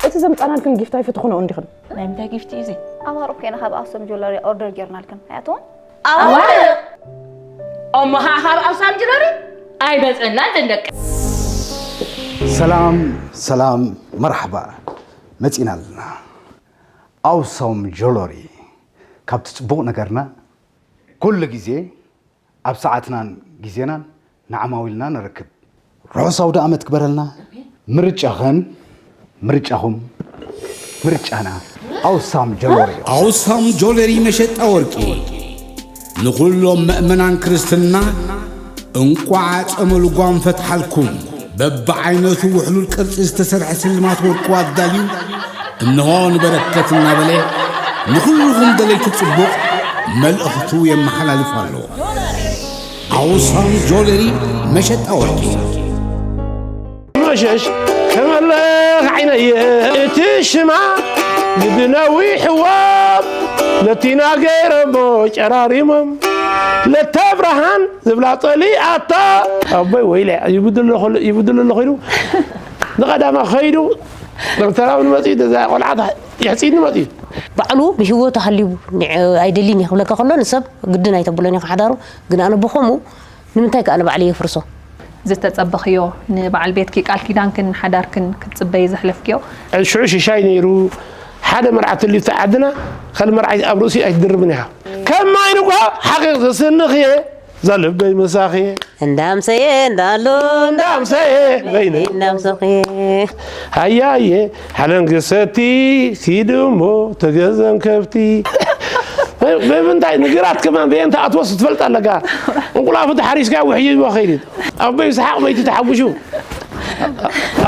እቲ ዘምጻናልክን ጊፍት ኣይፈትኹኖ እንዲኽን። ናይ ምንታይ ጊፍት እዩ እዚ? ኣማርኡ ኮይና ካብ ኣክሱም ጆለሪ ኦርደር ጌርናልክን ኣያትዎም ኣዋርቕ እሞ ኸዓ ካብ ኣውሳም ጅለሪ ኣይመፀናን ደንደቂ ሰላም ሰላም መርሓባ መፂና ኣለና ኣውሳም ጆለሪ ካብቲ ፅቡቕ ነገርና ኩሉ ግዜ ኣብ ሰዓትናን ግዜናን ንዓማዊልና ንረክብ። ርሑስ ኣውደ ኣመት ክበረልና። ምርጫኸን ምርጫኹም ምርጫና ኣውሳም ጆለሪ። ኣውሳም ጆለሪ መሸጣ ወርቂ ንኹሎም መእመናን ክርስትና እንቋዕ ጸመ ልጓም ፈትሓልኩም። በብዓይነቱ ውሕሉል ቅርጺ ዝተሰርሐ ስልማት ወርቁ ኣዳልዩ እንሆ ንበረከት እናበለ ንኹልኹም ደለይቲ ጽቡቕ መልእኽቱ የመሓላልፍ ኣሎ። ኣውሳም ጆለሪ መሸጣ ወርቂ። መሸሽ ከመለኽ ዓይነየ እቲ ሽማ ግዲ ነዊሕዎም ነቲና ገይረሞ ጨራሪሞም ለተብርሃን ዝብላ ጸሊኣታ ኣቦይ ወይለ ይብድሎ ይብድሎ ኮይኑ ንቐዳማ ኸይዱ ዶክተራዊ ንመፅኡ ደዛ ቆልዓት የሕፅኒ መፅኡ ባዕሉ ብህይወቱ ሃልዩ ኣይደልን እየ ክብለካ ከሎ ንሰብ ግድን ኣይተብሎን ኢኻ ሓዳሩ ግን ኣነ ብኸምኡ ንምንታይ ከኣ ንባዕለይ የፍርሶ ዝተጸበኽዮ ንበዓል ቤትኪ ቃል ኪዳንክን ሓዳርክን ክትጽበዪ ዘሕለፍክዮ ሽዑ ሽሻይ ነይሩ ሓደ መርዓ ተልዩ ዓድና ከል መርዓይ ኣብ ርእሲ ኣይትድርብን ኢኻ ከም ማይ ንጓ ሓቂቕ ዘስንኽየ ዛልበይ መሳኽየ እንዳምሰየ እንዳሎ እንዳምሰየ በይነ እንዳምሰኽየ ሃያየ ሓለንግሰቲ ኪድ እሞ ተገዘም ከብቲ ብምንታይ ንግራት ከማን በየንተ ኣትወስ ትፈልጥ ኣለካ እንቁላፉ ተሓሪስካ ውሕይዎ ኸይድ ኣቦይ ሰሓቕ በይቲ ተሓጉሹ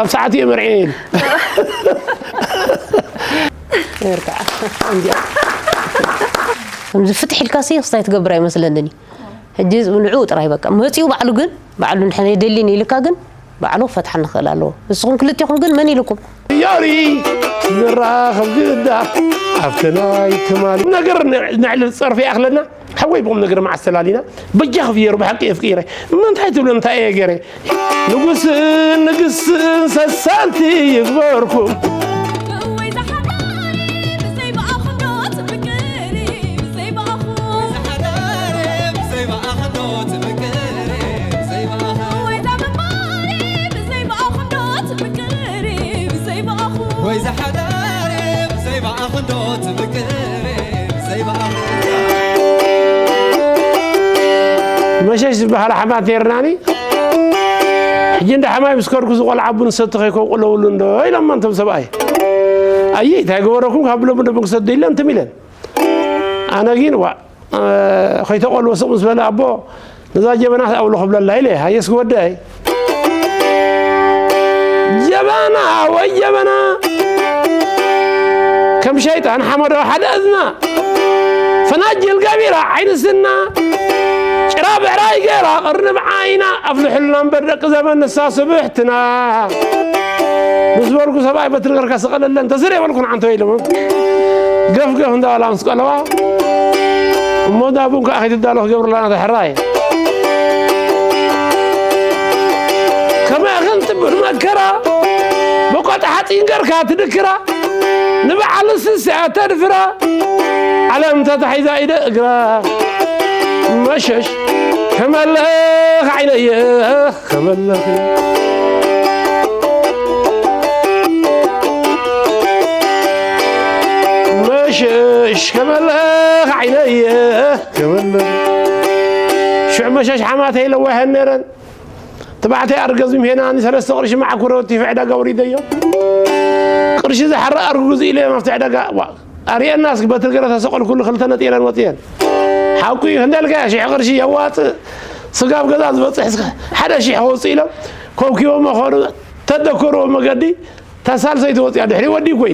ኣብ ሰዓት እየ መርዒ ኢሉ ከምዚ ፍትሕ ኢልካ ሲ ክስታይ ትገብር ኣይመስለንን እዩ ሕጂ ንዕኡ ጥራይ በቃ መጺኡ ባዕሉ ግን ባዕሉ ንሕና የደሊን ኢልካ ግን ባዕሉ ክፈትሓ ንኽእል ኣለዎ ንስኹም ክልቲኹም ግን መን ኢልኩም ዮሪ ንራኸብ ግዳ ኣብቲ ናይ ትማሊ ነገር ንዕሊ ጸርፊ ይኣኽለና ሓወይ ብቑም ነገር መዓስ ተላሊና በጃ ክፍየሩ ብሓቂ የፍቂረ እሞ እንታይ ትብሎ እንታይ እየ ገይረ ንጉስን ንግስን ሰሳንቲ ይግበርኩም መሸሽ ዝበሃል ሓማት ነርናኒ ሕጂ እንዳ ሓማይ ምስ ከድኩ ዝቆልዓ ቡን ሰቲ ከይከው ቅለውሉ እንዶ ኢሎማ እንቶም ሰብኣይ ኣይ እንታይ ገበረኩም ካብ ብሎም እንዶ ቡን ክሰዱ ኢለን ትም ኢለን ኣነ ግን ዋ ከይተቆልወ ስቕ ምስ በለ ኣቦ ነዛ ጀበና ኣውሎ ክብለላ ኢለ ሃየስ ክወደይ ጀበና ወይ ጀበና ከም ሸይጣን ሓመዶ ሓደ እዝና ፈናጅል ገቢራ ዓይኒ ስና ጭራ ብዕራይ ገይራ ቅርንብ ዓይና ኣፍልሕልና እምበር ደቂ ዘመን ንሳ ስብሕትና ምስ በልኩ ሰብኣይ በትሪ ገርካ ስቐለለን ተስር የበልኩን ዓንቶ ኢሎም ገፍገፍ እንዳበላ ምስ ቀለዋ እሞ ዳ ቡን ከዓ ከይትዳሎ ክገብርላ ናታ ሕራይ ከመይ ክንጥብር መከራ ብቆጣ ሓፂን ገርካ ትድክራ ንበዓል ስስያ ተድፍራ ዓለም ተታሒዛ ኢደ እግራ መሸሽ ከመለኽ ዓይነየ ከመለኽ መሸሽ ከመለኽ ዓይነየ ከመለኽ ሽዕ መሸሽ ሓማተይ ለዋሕን ነረን ትባዕተይ ኣርገዝም ሄናኒ ሰለስተ ቅርሺ መዓኩረ ወቲፈ ዕዳጋ ወሪደዮ ቅርሺ ዝሓረ ኣርጉ ግዙ ኢለ ኣብቲ ዕዳጋ ኣርየና እስኪ በትሪ ገለ ተሰቐልኩሉ ክልተ ነጢለን ወፅየን ሓቁ እዩ እንዳልካ ሽሕ ቅርሺ የዋፅእ ስጋብ ገዛ ዝበፅሕ ሓደ ሽሕ ከውፅእ ኢሎም ኮብኪቦ መኸሩ ተደኮርዎ መገዲ ተሳልሰይቲ ወፅያ ድሕሪ ወዲ ኮይ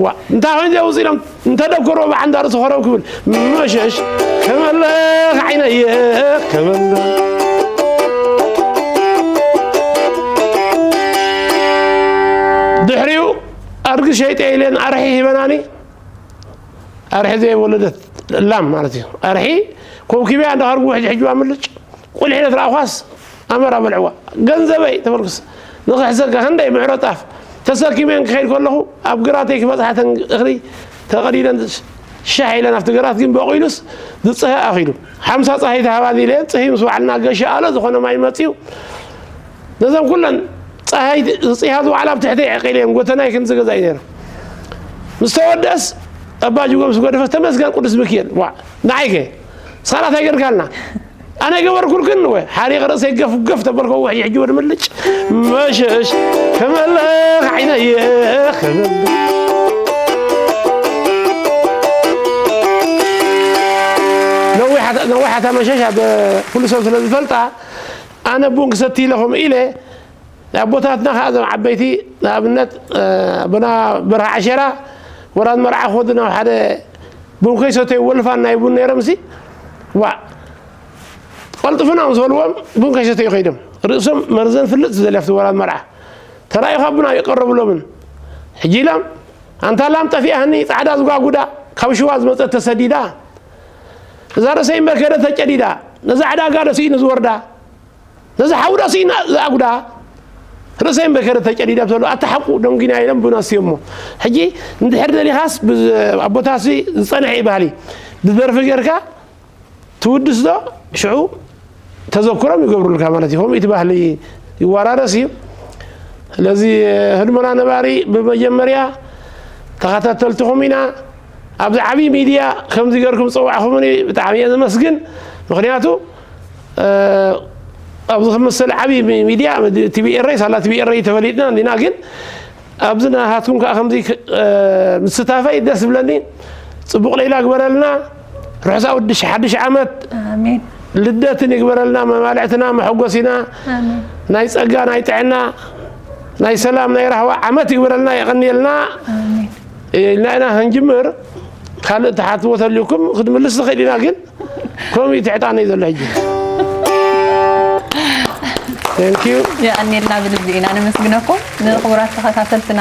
ዋ እንታይ ኮይኑ ዘውፅእ ኢሎም እንተደኮርዎ ብዓንዳ ርእሲ ኸረው ክብል መሸሽ ከመለኽ ዓይነየ ከመለኽ ድሕሪኡ ኣድጊ ሸይጠ ኢለን ኣርሒ ሂበናኒ ኣርሒ ዘይወለደት ላም ማለት እዩ ኣርሒ ኮብኪብያ እንዳኸርጉ ሕጂ ሕጅዋ ምልጭ ቁልሒ ነትረኣኳስ ኣመራ በልዕዋ ገንዘበይ ተበልኩስ ንኽሕሰካ ክንደይ ምዕሮ ጣፍ ተሰኪመን ክኸይድ ከለኹ ኣብ ግራተይ ክበጽሓ ተን እኽሊ ተቐዲደን ሻሕ ኢለን ኣብቲ ግራት ግን በቑሉስ ዝጽሀ ኣኺሉ ሓምሳ ጻሂ ተሃባዚ ኢለን ጽሂ ምስ በዓልና ገሻ ኣለ ዝኾነ ማይ መጽዩ ነዘን ኩለን ጻሂ ዝጽሃ ዝውዓላ ኣብ ትሕተይ ዕቂለ እየን ጎተናይ ክንዚ ገዛ እዩ ነይሩ ምስ ተወደስ ኣባ ጅጎ ምስ ጎደፈስ ተመስገን ቅዱስ ሚካኤል ዋ ንዓይከ ስኻላት ኣይገርካልና ኣነ ገበርኩልክን ወ ሓሪቕ ርእሰይ ገፍ ገፍ ተበልከዎ ሕጂ ሕጂ ወድ ምልጭ መሸሽ ከመለኽ ዓይነየ ከመለኽ ነዊሓታ መሸሽ ኣብ ኩሉ ሰብ ስለ ዝፈልጣ ኣነ ቡን ክሰቲ ኢለ ከምኡ ኢለ ኣቦታትና ከዓ እዞም ዓበይቲ ንኣብነት ኣቦና በርሃ ዓሸራ ወራን መርዓ ክወዱ ናብ ሓደ ቡን ከይሰተዩ ወልፋን ናይ ቡን ነይሮም ሲ ዋ ቀልጥፍና ምስ በልዎም ቡን ከይሰተዩ ከይዶም ርእሶም መርዘን ፍልጥ ዝደልያ ኣብቲ ወራን መርዓ ተራእዩ ካብ ቡና ይቀረብሎምን ሕጂ ኢሎም ኣንታ ላም ጠፊኣህኒ ፃዕዳ ዝጓጉዳ ካብ ሽዋ ዝመፀት ተሰዲዳ እዛ ርእሰይ እምበር ከደ ተጨዲዳ ነዛ ዕዳጋ ደስኢኑ ዝወርዳ ነዚ ሓውዳ ስኢና ዝኣጉዳ ርእሰይ እምበር ከደ ተጨዲዳ ብተሎ ኣታ ሓቁ ደንጊና ኢሎም ብነስዮ እሞ ሕጂ እንድሕር ደሊኻስ ኣቦታሲ ዝፀንሐ እዩ ባህሊ ብደርፊ ጌርካ ትውድስ ዶ ሽዑ ተዘክሮም ይገብሩልካ ማለት እዩ ከምኡ እቲ ባህሊ ይወራረስ እዩ ስለዚ ህድሞና ነባሪ ብመጀመርያ ተኸታተልትኹም ኢና ኣብዚ ዓብዪ ሚድያ ከምዚ ገርኩም ዝፀዋዕኹምኒ ብጣዕሚ እየ ዘመስግን ምክንያቱ ኣብዚ ክምስል ዓብዪ ሚድያ ቲቪ ኤረይ ሳላ ቲቪ ኤረይ ተፈሊጥና እንዲና ግን ኣብዚ ናሃትኩም ከዓ ከምዚ ምስታፈይ ደስ ዝብለኒ ፅቡቅ ሌላ ግበረልና ርሑስ ኣውድሽ ሓድሽ ዓመት ልደትን ይግበረልና መማልዕትና መሐጎሲና ናይ ፀጋ ናይ ጥዕና ናይ ሰላም ናይ ራህዋ ዓመት ይግበረልና የቀንየልና ኢልና ኢና ክንጅምር ካልእ ተሓትዎ ተልዩኩም ክትምልስ ትኽእል ኢና ግን ከምኡ እዩ ትዕጣነይ ዘሎ ሕጂ Thank you የቀንየልና ብልቢ ኢና ነመስግነኩም ንክቡራት ተኸታተልትና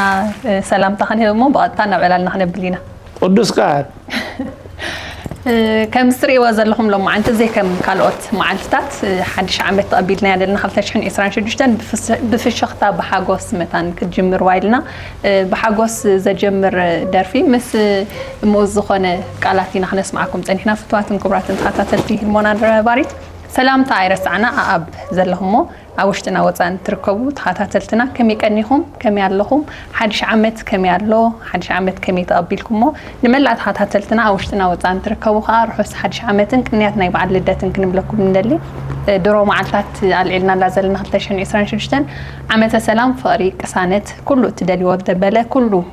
ሰላምታ ክንህብ እሞ ብቐጥታ ናብ ዕላልና ክነብል ኢና ቅዱስ ቃል ከምዚ ትርእይዎ ዘለኹም ሎማዓንቲ ዘይከም ካልኦት መዓልትታት ሓድሽ ዓመት ተቐቢልናያ ዘለና ክልተ ሽሕን ዕስራን ሽዱሽተን ብፍሽኽታ ብሓጎስ መታን ክትጅምርዋ ኢልና ብሓጎስ ዘጀምር ደርፊ ምስ ምኡዝ ዝኾነ ቃላት ኢና ክነስምዓኩም ጸኒሕና ፍትዋትን ክቡራትን ተኸታተልቲ ህድሞና ነባሪት ሰላምታ ኣይረሳዕና ኣኣብ ዘለኹሞ ኣብ ውሽጥና ወፃእን ትርከቡ ተኸታተልትና ከመይ ቀኒኹም ከመይ ኣለኹም ሓድሽ ዓመት ከመይ ኣሎ ሓድሽ ዓመት ከመይ ተቐቢልኩሞ ንመላእ ተኸታተልትና ኣብ ውሽጥና ወፃእን ትርከቡ ከዓ ርሑስ ሓድሽ ዓመትን ቅንያት ናይ በዓል ልደትን ክንብለኩም ንደሊ ድሮ መዓልታት ኣልዒልናላ ዘለና ክልተ ሽሕን ዕስራን ሽዱሽተን ዓመተ ሰላም ፍቕሪ ቅሳነት ኩሉ እትደልይዎ ደበለ ኩሉ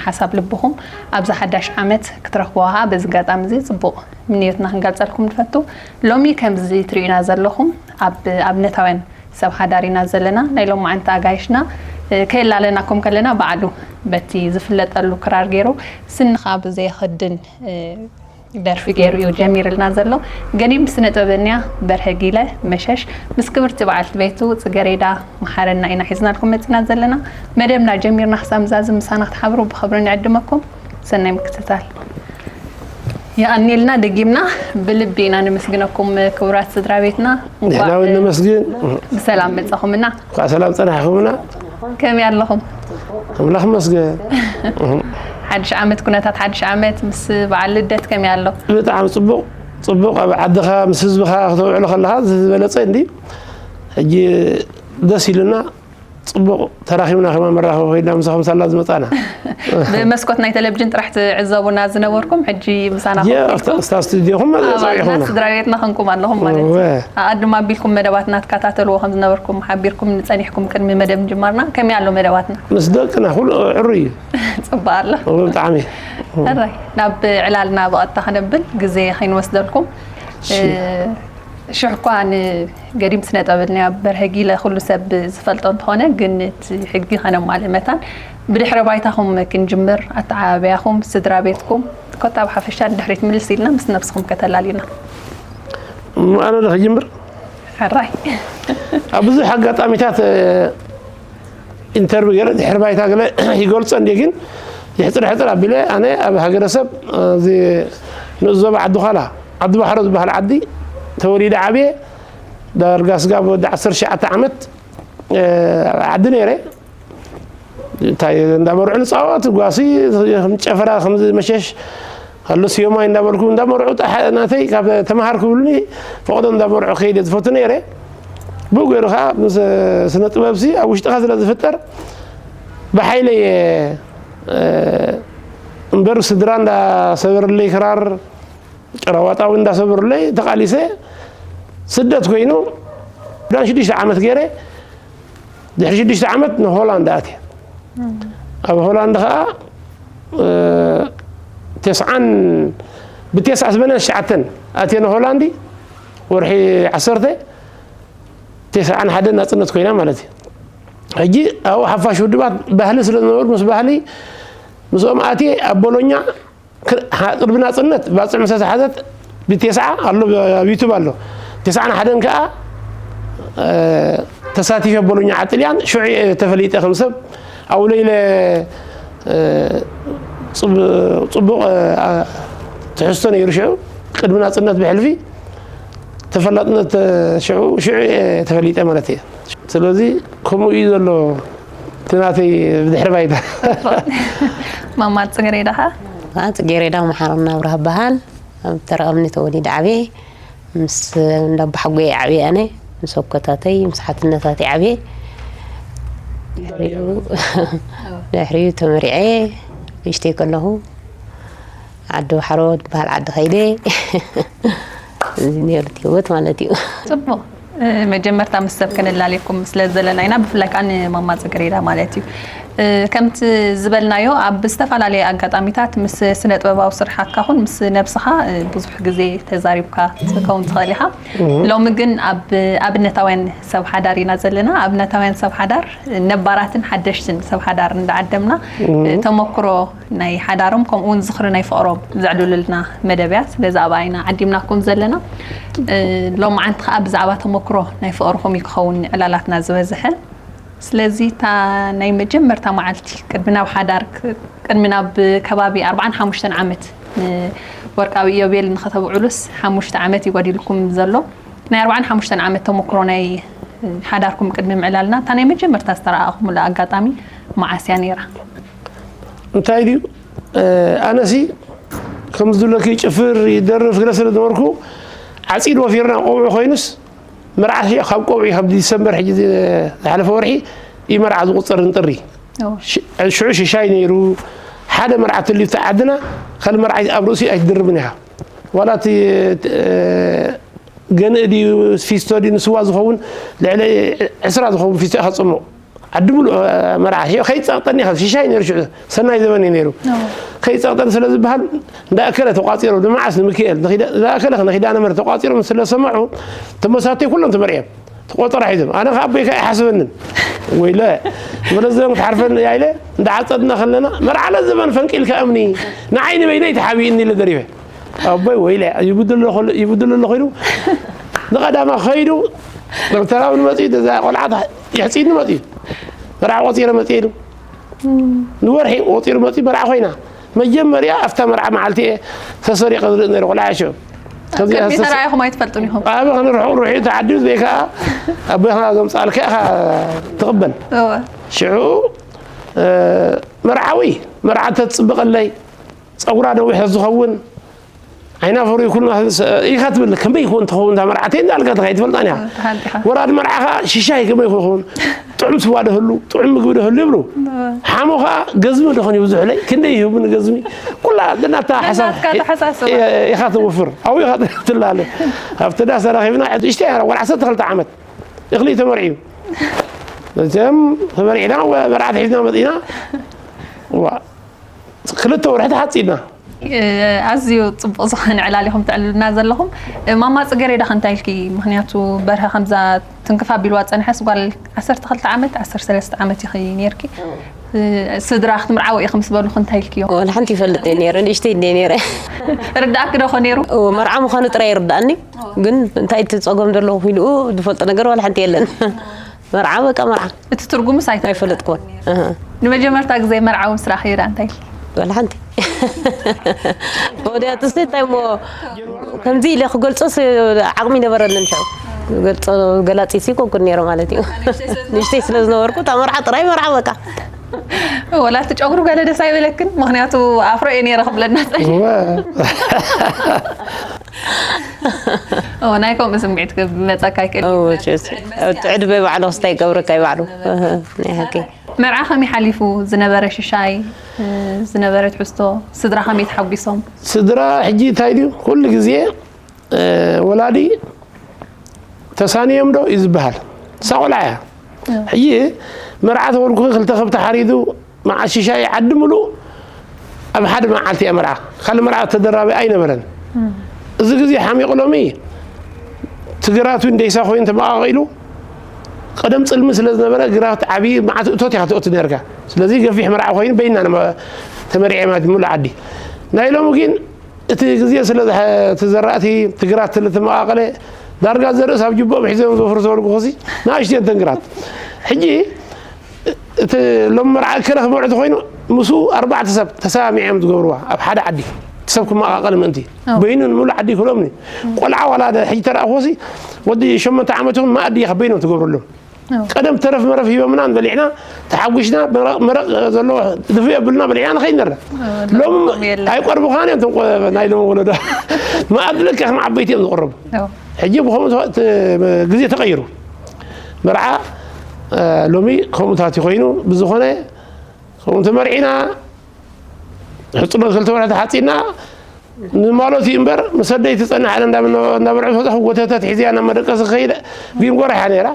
ሓሳብ ልብኹም ኣብዚ ሓዳሽ ዓመት ክትረኽብዋ ከዓ በዚ ኣጋጣሚ እዚ ፅቡቕ ምንዮትና ክንገልፀልኩም ንፈቱ ሎሚ ከምዚ ትሪኡና ዘለኹም ኣብ ኣብነታውያን ሰብ ሓዳር ኢና ዘለና ናይ ሎማዓንቲ ኣጋይሽና ከየላለናኩም ከለና ባዕሉ በቲ ዝፍለጠሉ ክራር ገይሩ ስንኻ ብዘየኸድን ደርፊ ገይሩ እዩ ጀሚርልና ዘሎ ገዲም ስነ ጥበበኛ በርሀ ጊለ መሸሽ ምስ ክብርቲ በዓልቲ ቤቱ ፅገሬዳ መሓረና ኢና ሒዝናልኩም መፂና ዘለና መደብና ጀሚርና ክሳብ ምዛዚ ምሳና ክትሓብሩ ብኽብሪ ንዕድመኩም ሰናይ ምክትታል የቐንየልና ደጊምና ብልቢ ኢና ነመስግነኩም ክቡራት ስድራ ቤትና ንሕና እውን ነመስግን ብሰላም መጻኹምና እንኳዕ ሰላም ጸናሕኩምና ከመይ ኣለኹም ኣምላኽ መስገን ሓድሽ ዓመት ኩነታት ሓድሽ ዓመት ምስ በዓል ልደት ከመይ ኣሎ ብጣዕሚ ጽቡቕ ጽቡቕ ኣብ ዓድኻ ምስ ህዝብኻ ክተውዕሎ ከለኻ ዝበለጸ እንዲ ሕጂ ደስ ኢሉና ጽቡቕ ተራኺብና ከማ መራኸቢ ኮይና ምሳኹም ሳላ ዝመጻና ብመስኮት ናይ ቴሌቪዥን ጥራሕ ትዕዘቡና ዝነበርኩም ሕጂ ምሳና ኮፍ ኢልኩም ስታ ስቱዲዮኹም ኣባላት ጸዊዕኹምና ስድራ ቤትና ኮንኩም ኣለኹም ማለት እዩ ኣቐድም ኣቢልኩም መደባትና ትከታተልዎ ከም ዝነበርኩም ሓቢርኩም ንጸኒሕኩም ቅድሚ መደብ ምጅማርና ከመይ ኣሎ መደባትና ምስ ደቅና ኩሉ ዕሩ እዩ ጽቡቕ ኣሎ ብጣዕሚ ሕራይ ናብ ዕላልና ብቐጥታ ክነብል ግዜ ከይንወስደልኩም ሽሕ እኳ ንገዲም ስነ ጥበበኛ በርሀ ጊለ ኩሉ ሰብ ዝፈልጦ እንተኾነ ግን እቲ ሕጊ ከነማልእ መታን ብድሕረ ባይታኹም ክንጅምር ኣተዓባብያኹም ስድራ ቤትኩም ኮታ ኣብ ሓፈሻ ንድሕሪት ምልስ ኢልና ምስ ነብስኹም ከተላልዩና ኣነ ዶ ክጅምር ሕራይ ኣብ ብዙሕ ኣጋጣሚታት ኢንተርቪው ገለ ድሕሪ ባይታ ገለ ይገልጾ እንዲ ግን ይሕፅር ሕፅር ኣቢለ ኣነ ኣብ ሃገረሰብ እዚ ንኡስ ዞባ ዓዲ ዃላ ዓዲ ባሕሮ ዝበሃል ዓዲ ተወሊደ ዓብየ ዳርጋ ስጋብ ወዲ ዓሰርተ ትሽዓተ ዓመት ዓዲ ነይረ እንታይ እንዳመርዑ ንፃወት ጓሲ ከም ጨፈራ ከምዚ መሸሽ ኣሎ ስዮማይ እንዳበልኩ እንዳመርዑ ጣሕ ናተይ ካብ ተምሃር ክብሉኒ ፈቕዶ እንዳመርዑ ከይደ ዝፈቱ ነይረ። ብኡ ገይሩ ከዓ ምስ ስነ ጥበብሲ ኣብ ውሽጥኻ ስለ ዝፍጠር ብሓይለየ እምበር ስድራ እንዳሰበርለይ ክራር ጭራዋጣዊ እንዳሰበርለይ ተቃሊሰ ስደት ኮይኑ ዳን ሽዱሽተ ዓመት ገይረ ድሕሪ ሽዱሽተ ዓመት ንሆላንድ ኣትየ። ኣብ ሆላንድ ከዓ ተስዓን ብተስዓ ስበነ ትሽዓተን ኣትየ ንሆላንዲ ወርሒ ዓሰርተ ተስዓን ሓደን ናፅነት ኮይና ማለት እዩ። ሕጂ ኣብኡ ሓፋሽ ውድባት ባህሊ ስለ ዝነበሩ ምስ ባህሊ ምስኦም ኣትየ ኣብ ቦሎኛ ቅድሚ ናፅነት ባፅዕ ምስ ተሓዘት ብቴስዓ ኣሎ ኣብ ዩቱብ ኣሎ። ቴስዓን ሓደን ከዓ ተሳቲፈ ቦሎኛ ዓጥልያን ሽዑ እየ ተፈሊጠ ከም ሰብ ኣብኡ ለይለ ፅቡቕ ትሕዝቶ ነይሩ ሽዑ ቅድሚ ናፅነት ብሕልፊ ተፈላጥነት ሽዑ ሽዑ እየ ተፈሊጠ ማለት እየ። ስለዚ ከምኡ እዩ ዘሎ እቲ ናተይ ብድሕሪ ባይታ። ማማ ጽጌሬዳ ኸ? ጽጌሬዳ መሓረና ኣብርሃ በሃል ኣብ ተረቐምኒ ተወሊደ ዓብየ ምስ እንዳባሓጎየ ዓብየ ኣነ ምስ ኣኮታተይ ምስ ሓትነታተይ ዓብየ ድሕሪኡ ድሕሪኡ ተመሪዐ ንእሽተይ ከለኹ ዓዲ ባሕሮ ትበሃል ዓዲ ከይደ እዚ ነይሩ እቲ ህይወት ማለት እዩ። ጽቡቕ መጀመርታ ምስ ሰብ ከነላልየኩም ስለ ዘለና ኢና ብፍላይ ከዓ ንማማ ጽግሬዳ ማለት እዩ። ከምቲ ዝበልናዮ ኣብ ዝተፈላለየ ኣጋጣሚታት ምስ ስነ ጥበባዊ ስርሓትካ ኹን ምስ ነብስኻ ብዙሕ ግዜ ተዛሪብካ ክትከውን ትኽእል ኢኻ። ሎሚ ግን ኣብ ኣብነታውያን ሰብ ሓዳር ኢና ዘለና። ኣብነታውያን ሰብ ሓዳር ነባራትን ሓደሽትን ሰብ ሓዳር እንዳዓደምና ተመክሮ ናይ ሓዳሮም ከምኡ እውን ዝኽሪ ናይ ፍቕሮም ዘዕልሉልና መደብ እያ። ስለዚ ኣብኣ ኢና ዓዲምናኩም ዘለና። ሎማዓንቲ ከዓ ብዛዕባ ተመክሮ ናይ ፍቕርኹም እዩ ክኸውን ዕላላትና ዝበዝሐ። ስለዚ እታ ናይ መጀመርታ መዓልቲ ቅድሚ ናብ ሓዳር ቅድሚ ናብ ከባቢ ኣርባዓን ሓሙሽተን ዓመት ንወርቃዊ ኢዮቤል ንኸተብዕሉስ ሓሙሽተ ዓመት እዩ ጎዲልኩም ዘሎ። ናይ ኣርባዓን ሓሙሽተን ዓመት ተመክሮ ናይ ሓዳርኩም ቅድሚ ምዕላልና እታ ናይ መጀመርታ ዝተረኣኹምሉ ኣጋጣሚ መዓስ እያ ነይራ? እንታይ ድዩ ኣነሲ ከም ዝብለኪ ጭፍር ይደርፍ ግለ ስለ ዝነበርኩ ዓፂድ ወፊርና ቆብዑ ኮይኑስ መርዓ ካብ ቆብዒ ካብ ዲሰምበር ሕጂ ዝሓለፈ ወርሒ እዩ መርዓ ዝቁፀር ንጥሪ ሽዑ ሽሻይ ነይሩ ሓደ መርዓ ትልዩ ዓድና ከል መርዓ ኣብ ርእሲ ኣይትድርብን ኢኻ ዋላ እቲ ገንኢ ድዩ ፊስቶ ድዩ ንስዋ ዝኸውን ልዕሊ ዕስራ ዝኸውን ፊስቶ ኢኻ ትፅምቕ ዓዲ ሙሉእ መርዓ ከይፀቕጠኒ ኢኻ ሽሻይ ነይሩ ሽዑ ሰናይ ዘበን እዩ ነይሩ ከይፀቕጠኒ ስለ ዝበሃል እንዳእከለ ተቋፂሮም ንመዓስ ንምክኤል እንዳእከለ ንኪዳነ ምሕረት ተቋፂሮም ስለ ሰምዑ ተመሳተይ ኩሎም ተመርዕዮም ተቆፀራ ሒዞም ኣነ ከዓ ኣቦይ ከዓ ኣይሓስበንን ወይለ መለዘም ክትሓርፈኒ እያ ኢለ እንዳዓፀድና ከለና መርዓ ለዘበን ፈንቂልካ እምኒ ንዓይ ንበይነይ ተሓቢእኒ ኢለ ደሪፈ ኣቦይ ወይለ ይብድል ኣሎ ከሎ ይብድል ኣሎ ኮይኑ ንቐዳማ ከይዱ ዶክተራዊ ንመፅኡ ደዛ ቆልዓ የሕፂኒ መፅኡ መርዓ ቆፂረ መፅእ ኢሉ ንወርሒ ቆፂሩ መፅኡ መርዓ ኮይና መጀመርያ ኣብታ መርዓ መዓልቲ እየ ተሰሪቐ ዝርኢ ነይረ ቆልዓ ሽዑ ከዚኣ ቅድሚ ተራእኹም ኣይትፈልጡን ኢኹም ኣበ ክንርሕቕ ርሑቕ ተዓዲዩ ዘይ ከዓ ኣቦኻ ዘምፃልካ ኢኻ ትቕበል እወ ሽዑ መርዓዊ መርዓ ተትፅብቐለይ ፀጉራ ነዊሕ ዝኸውን ዓይና ፍሩይ ኩልና ኢኻ ትብል ከመይ ይኸውን ትኸውን እታ መርዓተይ እንዳልካ ተኻይ ትፈልጣን ኢኻ ተሃንጢኻ ወራድ መርዓ ከዓ ሽሻይ ከመይ ይኸውን ጥዑም ስዋ ደህሉ ጥዑም ምግቢ ደህሉ ይብሉ ሓሞ ከዓ ገዝሚ ደኾን ይብዝሑለይ ክንደይ ይህቡ ንገዝሚ ኩላ ናታ ሓሳብ ናትካ ተሓሳስባ። ኢኻ ትውፍር ኣብኡ ኢኻ ትላለ ኣብቲ ዳስ ተራኺብና እሽተይ ወላ ዓሰርተ ክልተ ዓመት እኽሊ ተመርዕዩ እዚኦም ተመሪዕና መርዓት ሒዝና መፂና ዋ ክልተ ወርሒ ተሓፂድና ኣዝዩ ፅቡቕ ዝኾነ ዕላል ኢኹም ተዕልሉና ዘለኹም። ማማ ፅገሬዳ ከ እንታይ ኢልኪ? ምኽንያቱ በርሀ ከምዛ ትንክፍ ኣቢልዋ ፀንሐስ ጓል ዓሰርተ ክልተ ዓመት ዓሰርተ ሰለስተ ዓመት ኢኺ ነይርኪ። ስድራ ክትምርዓዊ ኢኺ ምስ በሉኺ እንታይ ኢልክዮም? ወላ ሓንቲ ይፈልጥ እየ ነይረ፣ ንእሽተይ እንድየ ነይረ። ርዳእኪ ዶ ኾ ነይሩ? እዎ፣ መርዓ ምዃኑ ጥራይ ይርዳእኒ። ግን እንታይ እቲ ፀገም ዘለዎ ኢሉ ዝፈልጦ ነገር ዋላ ሓንቲ የለን። መርዓ በቃ መርዓ። እቲ ትርጉምስ ኣይተ- ኣይፈለጥኩዎን። እህ። ንመጀመርታ ግዜ መርዓዊ ምስ ረኣኽዮ ደኣ እንታይ ኢልኪ? ዋላ ሓንቲ። ወዲያትስ እንታይ እሞ ከምዚ ኢለ ክገልፆስ ዓቕሚ ይነበረንን ሽዑ። ገልፆ ገላፂ ሲ ኮንኩን ነይረ ማለት እዩ። ንእሽተይ ስለ ዝነበርኩ እታ መርዓ ጥራይ መርዓ በቃ። ወላ እቲ ጨጉሩ ገለ ደስ ኣይበለክን? ምኽንያቱ ኣፍሮ እየ ነይረ ክብለና ጸኒሑ። እወ። ኦ፣ ናይ ከምኡ ስምዒት ክመጸካ ይክእል እዩ። እወ፣ ጭስ-፣ እቲ ዕድመ ባዕሉ ክስታይ ይገብረካ እዩ ባዕሉ። እህ፣ ናይ ሓቂ። መርዓ ከመይ ሓሊፉ? ዝነበረ ሽሻይ፣ ዝነበረ ትሕዝቶ፣ ስድራ ከመይ ተሓጒሶም? ስድራ ሕጂ እንታይ ድዩ ኩሉ ግዜ፣ እ፣ ወላዲ ተሳንዮም ዶ እዩ ዝበሃል። እሳ ቆልዓ እያ። ሕጂ መርዓ ተወልኩ ክልተ ከብቲ ሓሪዱ መዓስ ሽሻይ ዓዲ ምሉእ ኣብ ሓደ መዓልቲ እያ መርዓ። ካልእ መርዓ ተደራቢ ኣይነበረን። እዚ ግዜ ሓሚቑ ሎሚ ትግራት እውን ደይሳ ኮይኑ ተመቓቒሉ። ቀደም ጽልሚ ስለ ዝነበረ ግራት ዓብዪ መዓት እቶት እያ ክትእቱ ነርካ። ስለዚ ገፊሕ መርዓ ኮይኑ በይና ተመሪዐ ማለት ምሉእ ዓዲ። ናይ ሎሚ ግን እቲ ግዜ ስለ ዝሐ-፣ እቲ ዘራእቲ እቲ ግራት ስለ ተመቓቐለ ዳርጋ ዘርእስ ኣብ ጅቦም ሒዞም ዘፍሩ ዝበልኩ ኸሲ ንኣሽትዮ እንተን ግራት። ሕጂ እቲ ሎም መርዓ እከለ ክመርዑ ተኾይኑ ምስኡ ኣርባዕተ ሰብ ተሰማሚዖም ዝገብርዋ ኣብ ሓደ ዓዲ እቲ ሰብ ክመቓቐል ምእንቲ ኣዎ። በይኑ ንምሉእ ዓዲ ይክእሎምኒ። ቆልዓ ዋላ ደ-፣ ሕጂ ተረኣኽዎ ሲ ወዲ ሸሞንተ ዓመት ይኹን መኣዲ እያ በይኖም ትገብረሎም። ኣዎ። ቀደም ተረፍ መረፍ ሂቦምና በሊዕና ተሓጒስና መረቕ፣ መረቕ ዘሎ ድፍእ የብልና በሊዕና ንኸይድ ነርና። ሎም ሎም የለን። ኣይቆርብኻን እዮም እቶም ቆ-፣ ናይ ሎም ወለዶ መኣዲ ልክዕ ከም ዓበይቲ እዮም ዝቆረቡ። ኣዎ። ሕጂ ብኸምኡ ተ-፣ ተ-፣ ግዜ ተቐይሩ። መርዓ እ፣ ሎሚ ከምኡታት ኮይኑ ብዝኾነ ከምኡ ተመርዒና ሕፅኖት ክልተ ወርሒ ተሓፂና ንማለት እዩ እምበር ምስ ኣደይ ትፀንሕ ኣነ እንዳበልዑ ፈፀኹ ጎተተት ሒዝያ ናብ መደቀሲ ክኸይድ ቢንጎራ እያ ነይራ።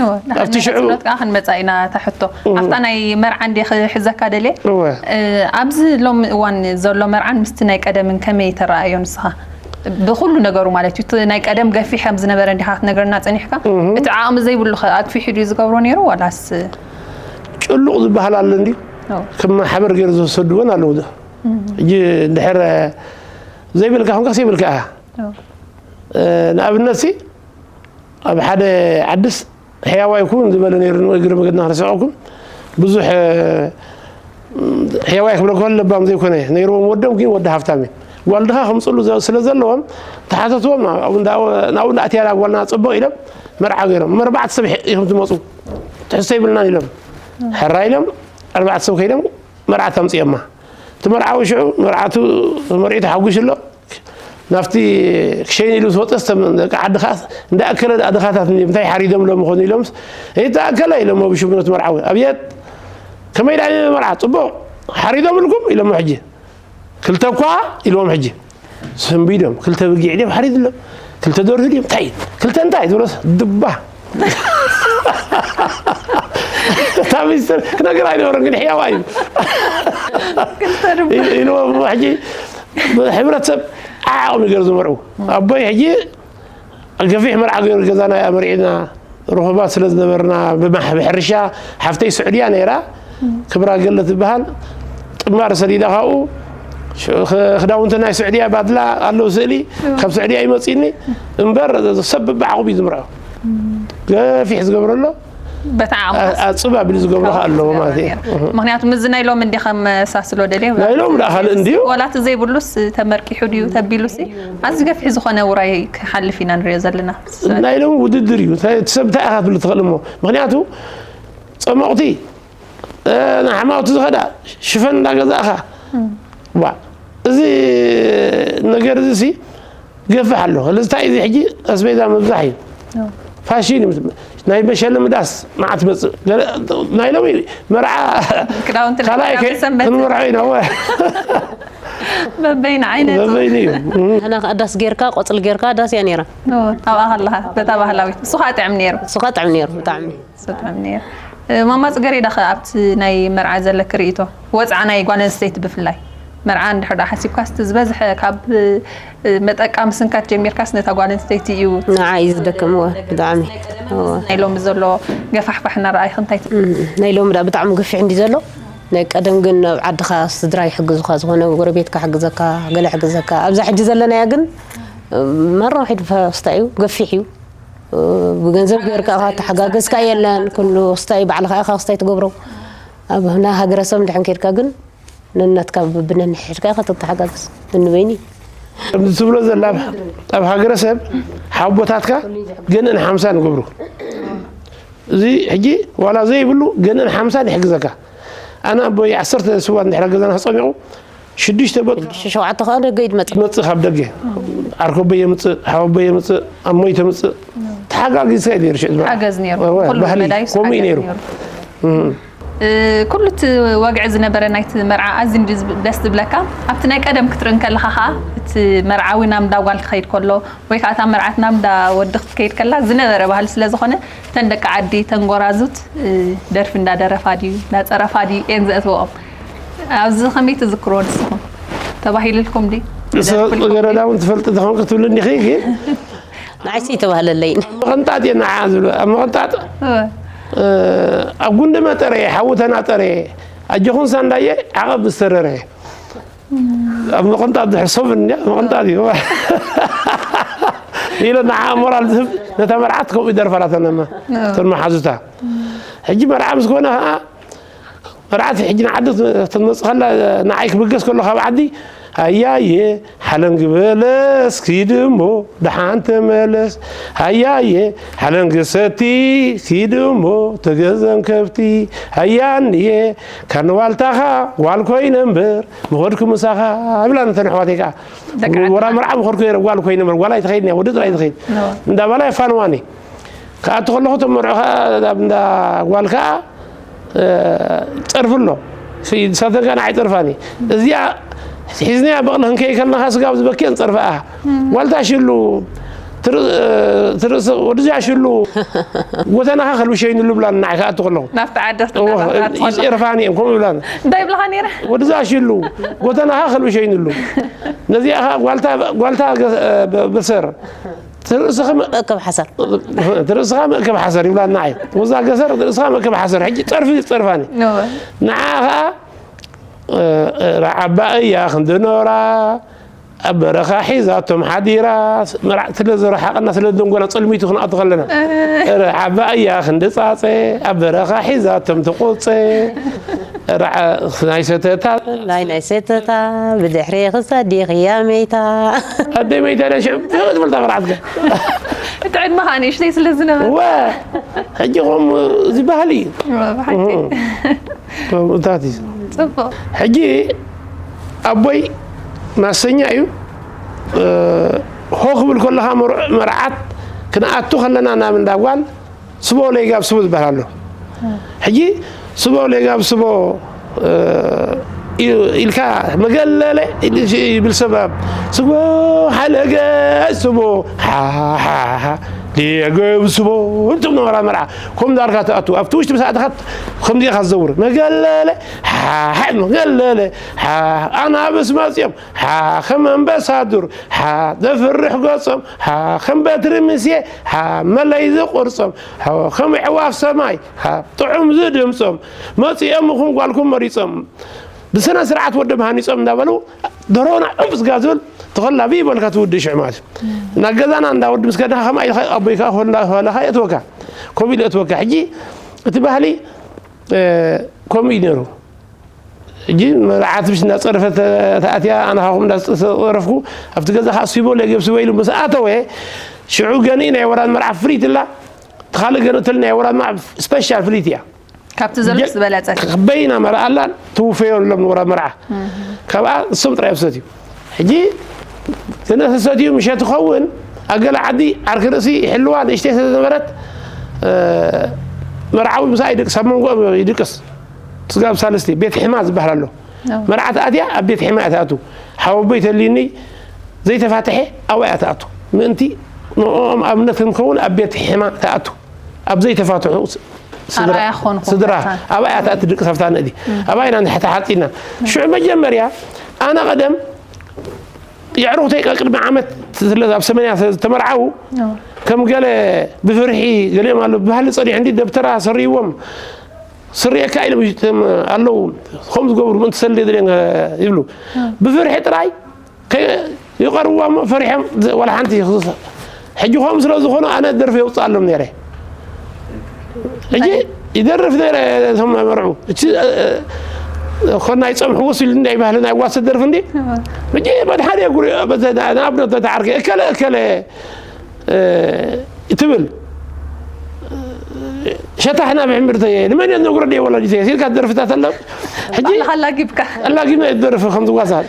እወ፣ ኣብቲ ሽዑ ንሕፅኖት ከዓ ክንመፃ ኢና እታ ሕቶ። ኣብታ ናይ መርዓ እንዲ ክሕዘካ ደልየ። እወ። እ፣ ኣብዚ ሎሚ እዋን ዘሎ መርዓን ምስቲ ናይ ቀደምን ከመይ ተረኣዮ ንስኻ? ብኩሉ ነገሩ ማለት እዩ። እቲ ናይ ቀደም ገፊሕ ከም ዝነበረ እንዲኻ ክትነግረና ጸኒሕካ? እቲ ዓቕሚ ዘይብሉ ኸ ኣግፊሑ ድዩ ዝገብሮ ነይሩ ዋላስ? ጭሉቕ ዝበሃል ኣሎ እንዲ ኦ፣ ከም ማሕበር ገይሩ ዝወሰድዎን ኣለዉ። ሕጂ እንድሕር ዘይብልካ ኮንካ ዘይብልካ ኢኻ። ኦ፣ እ፣ ንኣብነት ሲ ኣብ ሓደ ዓድስ ሕያዋይ ኩን ዝበለ ነይሩ። እግሪ መገድና ክነስዕቀኩም ብዙሕ እ፣ ሕያዋይ ክብለካ ከሎ ለባም ዘይኮነ ነይርዎም ወዶም ግን ወዲ ሃፍታም እዩ። ጓል ድኻ ከምፅሉ ዘ-፣ ስለ ዘለዎም ተሓተትዎም። ናብኡ እንዳ-፣ ናብኡ እንዳኣትያ ጓልና ፅቡቕ ኢሎም መርዓ ገይሮም። መርባዕተ ሰብ ኢኹም ትመፁ ትሕዝቶ ይብልናን ኢሎም ሕራ ኢሎም ኣርባዕተ ሰብ ከይዶም መርዓ ተምፅኦማ። እቲ መርዓዊ ሽዑ መርዓቱ መርዒ ተሓጒሱ ኣሎ። ናብቲ ክሸይን ኢሉ ዝወፀስ ተም-፣ ደቂ ዓዲ ከዓስ እንዳኣከለ ደኣ ድኻታት እንዲ እንታይ ሓሪዶም ሎም ይኾኑ ኢሎምስ እይተኣከለ ኢሎሞ ብሽሙ ነቲ መርዓዊ ኣብየት ከመይ ደኣ መርዓ ፅቡቕ ሓሪዶም ኢልኩም ኢሎሞ ሕጂ ክልተ እኳ ኢልዎም ሕጂ ስንቢዶም ክልተ ብጊዕ ድዮም ሓሪድሎም ክልተ ደርሁ ድዮም እንታይ ክልተ እንታይ ዝብሎስ ድባ እታ ሚስተር ክነግር ኣይነበሮን ግን ሕያዋ እዩ ኢልዎም ሕጂ ሕብረተሰብ ዓቕሚ ገይሩ ዝመርዑ ኣቦይ ሕጂ ገፊሕ መርዓ ገይሩ ገዛና ኣመሪዕና ርኹባት ስለ ዝነበርና ብማሕ ብሕርሻ ሓፍተይ ስዑድያ ነይራ ክብራ ገለ ትበሃል ጥማር ሰዲዳ ካብኡ ክዳውንቲ ናይ ስዑድያ ባድላ ኣለዉ ስእሊ ካብ ስዑድያ ይመፅኒ እምበር ሰብ ብዓቕቡ እዩ ዝምርዖ ገፊሕ ዝገብረሎ በታ ዓቕሚ ኣፅብ ኣቢሉ ዝገብሮ ኣለዎ ማለት እዩ ምክንያቱ ምዚ ናይ ሎም እንዲ ከመሳስሎ ደልየ ናይ ሎም ደኣ ካልእ እንድዩ ዋላ እቲ ዘይብሉስ ተመርቂሑ ድዩ ተቢሉሲ ኣዚ ገፊሕ ዝኾነ ውራይ ክሓልፍ ኢና ንሪኦ ዘለና ናይ ሎም ውድድር እዩ ሰብ እንታይ ኢኻ ትብል ትኽእል እሞ ምክንያቱ ፀሞቕቲ ንሓማውቲ ዝኸዳ ሽፈን እንዳገዛእኻ ዋ እዚ ነገር እዚ ሲ ገፍሕ ኣሎ እዚ እንታይ እዚ ሕጂ ኣስቤዛ ምብዛሕ እዩ ፋሽን እዩ ናይ መሸለሚ ዳስ መዓት መፅእ ናይ ሎሚ መርዓ ክዳውንቲ ካልኣይ ሰንበት ክንመርዖ ኢና ወ በበይና ዓይነት በበይኑ እዩ ንሕና ከዓ ዳስ ጌርካ ቆፅሊ ጌርካ ዳስ እያ ነይራ ኣብኣ ከለኻ በታ ባህላዊት እሱ ከዓ ጥዕም ነይሩ እሱ ከዓ ጥዕም ነይሩ ብጣዕሚ ሰላም ነይሩ። ማማ ጽገሬዳ ኸ ኣብቲ ናይ መርዓ ዘለኪ ርእይቶ ወጽዓ ናይ ጓል ኣንስተይቲ ብፍላይ መርዓ እንድሕር ደኣ ሓሲብካስ እቲ ዝበዝሐ ካብ መጠቃ ምስንካት ጀሚርካስ ነታ ጓል ኣንስተይቲ እዩ ንዓ እዩ ዝደክምዎ ብጣዕሚ ናይ ሎሚ ዘሎ ገፋሕፋሕ እናረኣይክ እንታይ ናይ ሎሚ ዳ ብጣዕሚ ገፊሕ እንዲ ዘሎ ናይ ቀደም ግን ኣብ ዓድኻ ስድራ ይሕግዙኻ ዝኾነ ጎረቤትካ ሕግዘካ ገለ ሕግዘካ ኣብዛ ሕጂ ዘለናያ ግን መራውሒድ ፈስታ እዩ ገፊሕ እዩ ብገንዘብ ጌርካ ኢኻ ተሓጋገዝካ የለን ኩሉ ክስታይ ባዕልኻ ኢኻ ክስታይ ትገብሮ ኣብ ናይ ሃገረሰብ እንድሕን ኬድካ ግን ነናትካ ብነንሕድካ ኢኻ ተተሓጋገዝ እንበይኒ ከምዚ ትብሎ ዘላ ኣብ ሃገረሰብ ሓቦታትካ ገንእን ሓምሳን ይገብሩ እዚ ሕጂ ዋላ ዘይብሉ ገንእን ሓምሳን ይሕግዘካ ኣነ ኣቦይ ዓሰርተ ስዋ እንድሕር ገዛና ተጸሚቑ ሽዱሽተ በጥ ሽዱሽተ ሸውዓተ ከኣ ደገ እዩ ዝመጽእ። ይመጽእ ካብ ደገ። ዓርኮቦይ የምጽእ፣ ሓወቦይ የምጽእ፣ ኣሞይ ተምጽእ። ተሓጋጊዝካ እዩ ነይሩ ሽዑ ዝመርዓ። ሓገዝ ነይሩ። እወ፣ ኩሉ ባህሊ መዳይስ ከምኡ እዩ ሓገዝ ነይሩ። ነይሩ። እ፣ ኩሉ እቲ ወግዒ ዝነበረ ናይቲ መርዓ ኣዝዩ እንዲ ደስ ዝብለካ ኣብቲ ናይ ቀደም ክትርኢ እንከለኻ ከዓ እቲ መርዓዊ ናብ እንዳ ጓል ክኸይድ ከሎ ወይ ከዓ እታ መርዓት ናብ እንዳ ወዲ ክትከይድ ከላ ዝነበረ ባህሊ ስለ ዝኾነ እተን ደቂ ዓዲ እተን ጎራዙት እ፣ ደርፊ እንዳደረፋ ድዩ እንዳፀረፋ ድዩ እየን ዘእትወኦም ኣብዚ ከመይ ትዝክርዎ ንስኹም ተባሂልልኩም ድዩ ንስኺ ገረዳ እውን ትፈልጢ ተኾንኪ ክትብልኒ ኢኺ ግን ንዓይሲ ይተባህለለይን ምቕንጣጥ እየ ንዓ ዝብሎ ኣብ ምቕንጣጥ ኣብ ጉንዲ መጠረ ሓዊ ተናጠረ ኣጆኹን ሳንዳየ ዓቐብ ዝተረረ ኣብ ምቕንጣጥ ድሕር ሰብን እያ ምቕንጣጥ እዩ ኢለ ንዓ ሞራል ዝህብ ነታ መርዓት ከምኡ ይደርፋላተነማ እተን መሓዙታ ሕጂ መርዓ ምስ ኮነ ከዓ መርዓት ሕጂ ንዓዲ ክትመፅእ ከላ ንዓይ ክብገስ ከሎ ካብ ዓዲ ሃያየ ሓለንጊ በለስ ኪድ እሞ ደሓን ተመለስ ሃያየ ሓለንጊ ሰቲ ኪድ እሞ ተገዘም ከብቲ ሃያንየ ካርንዋልታኻ ጓል ኮይነ እምበር ምኸድኩ ምሳኻ ይብላ ነተን ኣሕዋተይ ከዓ ወራ መርዓ ምኸድኩ ነይረ ጓል ኮይነ እምበር ጓል ኣይትኸይድ ወዲ ጥራይ ትኸይድ እንዳባላ የፋንዋኒ ክኣቱ ከለኹ እቶም መርዑ ከዓ ኣብ እንዳ ጓል ከዓ ፀርፊ ኣሎ ንሳተን ከዓ ንዓይ ፀርፋኒ እዚኣ ሒዝናያ በቕሊ ክንከይ ከለና ከዓ ስጋብ ዝበክየን ፀርፈኣ ዋልታ ሽሉ ወዲዚኣ ሽሉ ጎተናኻ ከልብሸይንሉ ብላን ንዓይ ክኣቱ ከለኹ ናብቲ ዓዲ ይፀርፋኒ እዮም ከምኡ ብላን እንታይ ይብልኻ ነይረ ወዲዚኣ ሽሉ ጎተናኻ ከልብሸይንሉ ነዚኣ ከዓ ጓልታ በሰር መእከብ ሓሰር ርእስኻ መእከብ ሓሰር ይብላ ንዓይ ወዛ ገሰር ርእስኻ መእከብ ሓሰር ሕጂ ፀርፊ ፀርፋኒ ንዓ ኸዓ ራዓባ እያ ክንዲ ኖራ ኣብ በረኻ ሒዛቶም ሓዲራ መርዓት ስለ ዝረሓቐና ስለ ደንጎና ፀልሚቱ ክንኣቱ ከለና ራዓባ እያ ክንዲ ፃፀ ኣብ በረኻ ሒዛቶም ትቁፀ ናይ ሰተታ ናይ ናይ ሰተታ ብድሕሪ ክሳዲኽያ መይታ ኣደይ መይታ ናይ ሽዑ ትፈልጣ መርዓትካ እቲ ዕድመኻ ንእሽተይ ስለ ዝነበረ ወ ሕጂ ኹም እዚ ባህሊ እዩ ብሓቂ ከምኡታት እዩ ፅቡቅ ሕጂ ኣቦይ ማሰኛ እዩ ሆ ክብል ከለካ መርዓት ክንኣቱ ከለና ናብ እንዳጓል ስቦ ለይጋብ ስቦ ዝበሃል ኣሎ ሕጂ ስቦ ለይጋብ ስቦ ኢልካ መገለለ ይብል ሰባብ ስቦ ሓለገ ስቦ ሓሓሓ ሌገብ ስቦ እንቶም ነበራ መርዓ ከም ዳርካ ትኣቱ ኣብቲ ውሽጢ ምስ ኣተኻ ከምዚኻ ዝዘውር መገለለ ሓሓ መገለለ ኣናብስ መፅኦም ሓ ከም ኣምበሳዱር ሓ ዘፍርሕ ገፆም ሓ ከም በትሪ ምሴ ሓ መለይ ዝቁርፆም ሓ ከም ዕዋፍ ሰማይ ሓ ጥዑም ዝድምፆም መፂኦም ኹም ጓልኩም መሪፆም ብስነ ስርዓት ወደብ ሃኒፆም እንዳበሉ ደሮና ዑፍ ዝጋ ዝብል ተኸላ ብይበልካ ትውድእ ሽዑ ማለት እዩ ናብ ገዛና እንዳወዲ ምስ ከድኻ ከምኣ ኢልካ ኣቦይ ከዓ ሆላ ሆላኻ የእትወካ ከምኡ ኢሉ የእትወካ ሕጂ እቲ ባህሊ ከምኡ እዩ ነይሩ ሕጂ መርዓት ብሽ እንዳፀረፈት ተኣትያ ኣነ ካኹም እንዳፀረፍኩ ኣብቲ ገዛ ከዓ ስቦ ለገብስቦ ኢሉ ምስ ኣተወ ሽዑ ገኒ ናይ ወራን መርዓ ፍሪት ላ እቲ ካልእ ገኒ እትል ናይ ወራን መርዓ ስፔሻል ፍሊት እያ ካብቲ ዘሎ ዝበለፀ በይና መርዓ ኣላን ትውፈዮ ሎም ንወራን መርዓ ካብኣ እሶም ጥራይ ብሰት እዩ ሕጂ ትነሰሰት እዩ ምሸት ይኸውን ኣገለ ዓዲ ዓርኪ ርእሲ ይሕልዋ ንእሽተይ ስለ ዝነበረት መርዓዊ ምሳኣ ይድቅስ ኣብ መንጎኦም ይድቅስ ስጋብ ሳልስቲ ቤት ሕማ ዝበሃል ኣሎ መርዓት ኣትያ ኣብ ቤት ሕማ እያ ትኣቱ ሓወቦይ ተልዩኒ ዘይተፋትሐ ኣባይ እያ ትኣቱ ምእንቲ ንኦም ኣብነት ክንከውን ኣብ ቤት ሕማ ትኣቱ ኣብ ዘይተፋትሑ ኣርኣያ ክኾኑ ስድራ ኣባይ እያ ትኣቱ ድቂ ሰፍታ ንእዲ ኣባይ ኢና ንሕተ ሓፂና ሽዑ መጀመርያ ኣነ ቀደም የዕሩኽተይ ቅድሚ ዓመት ስለ ኣብ ሰመንያ ዝተመርዓው ከም ገለ ብፍርሒ ገሊኦም ኣሎ ብባህሊ ፀኒሑ እንዲ ደብተራ ሰሪዎም ስርየካ ኢሎም ኣለዉ ከም ዝገብሩ ምእንቲ ሰልደ ድልየን ይብሉ ብፍርሒ ጥራይ ይቐርዋ እሞ ፈሪሖም ዋላ ሓንቲ ሕጂ ከምኡ ስለ ዝኾኑ ኣነ ደርፊ የውፅኣሎም ነይረ ሕጂ ይደርፍ ነይረ እቶም መርዑ እቲ ኮናይ ፀምሕዎስ ኢሉ ናይ ባህሊ ናይ ዋሰ ደርፊ እንዲ ሕጂ መድሓደ ጉሪ ንኣብነት ተተዓርገ እከለ እከለ ትብል ሸታሕና ብሕምብርተየ ንመን እየ ዝነግሮ ደየ ወላዲተየ ሲልካ ትደርፍታት ኣሎ። ሕጂ ባዕልኻ ኣላጊብካ ኣላጊብና እዩ ትደርፍ ከም ዝጓሳት።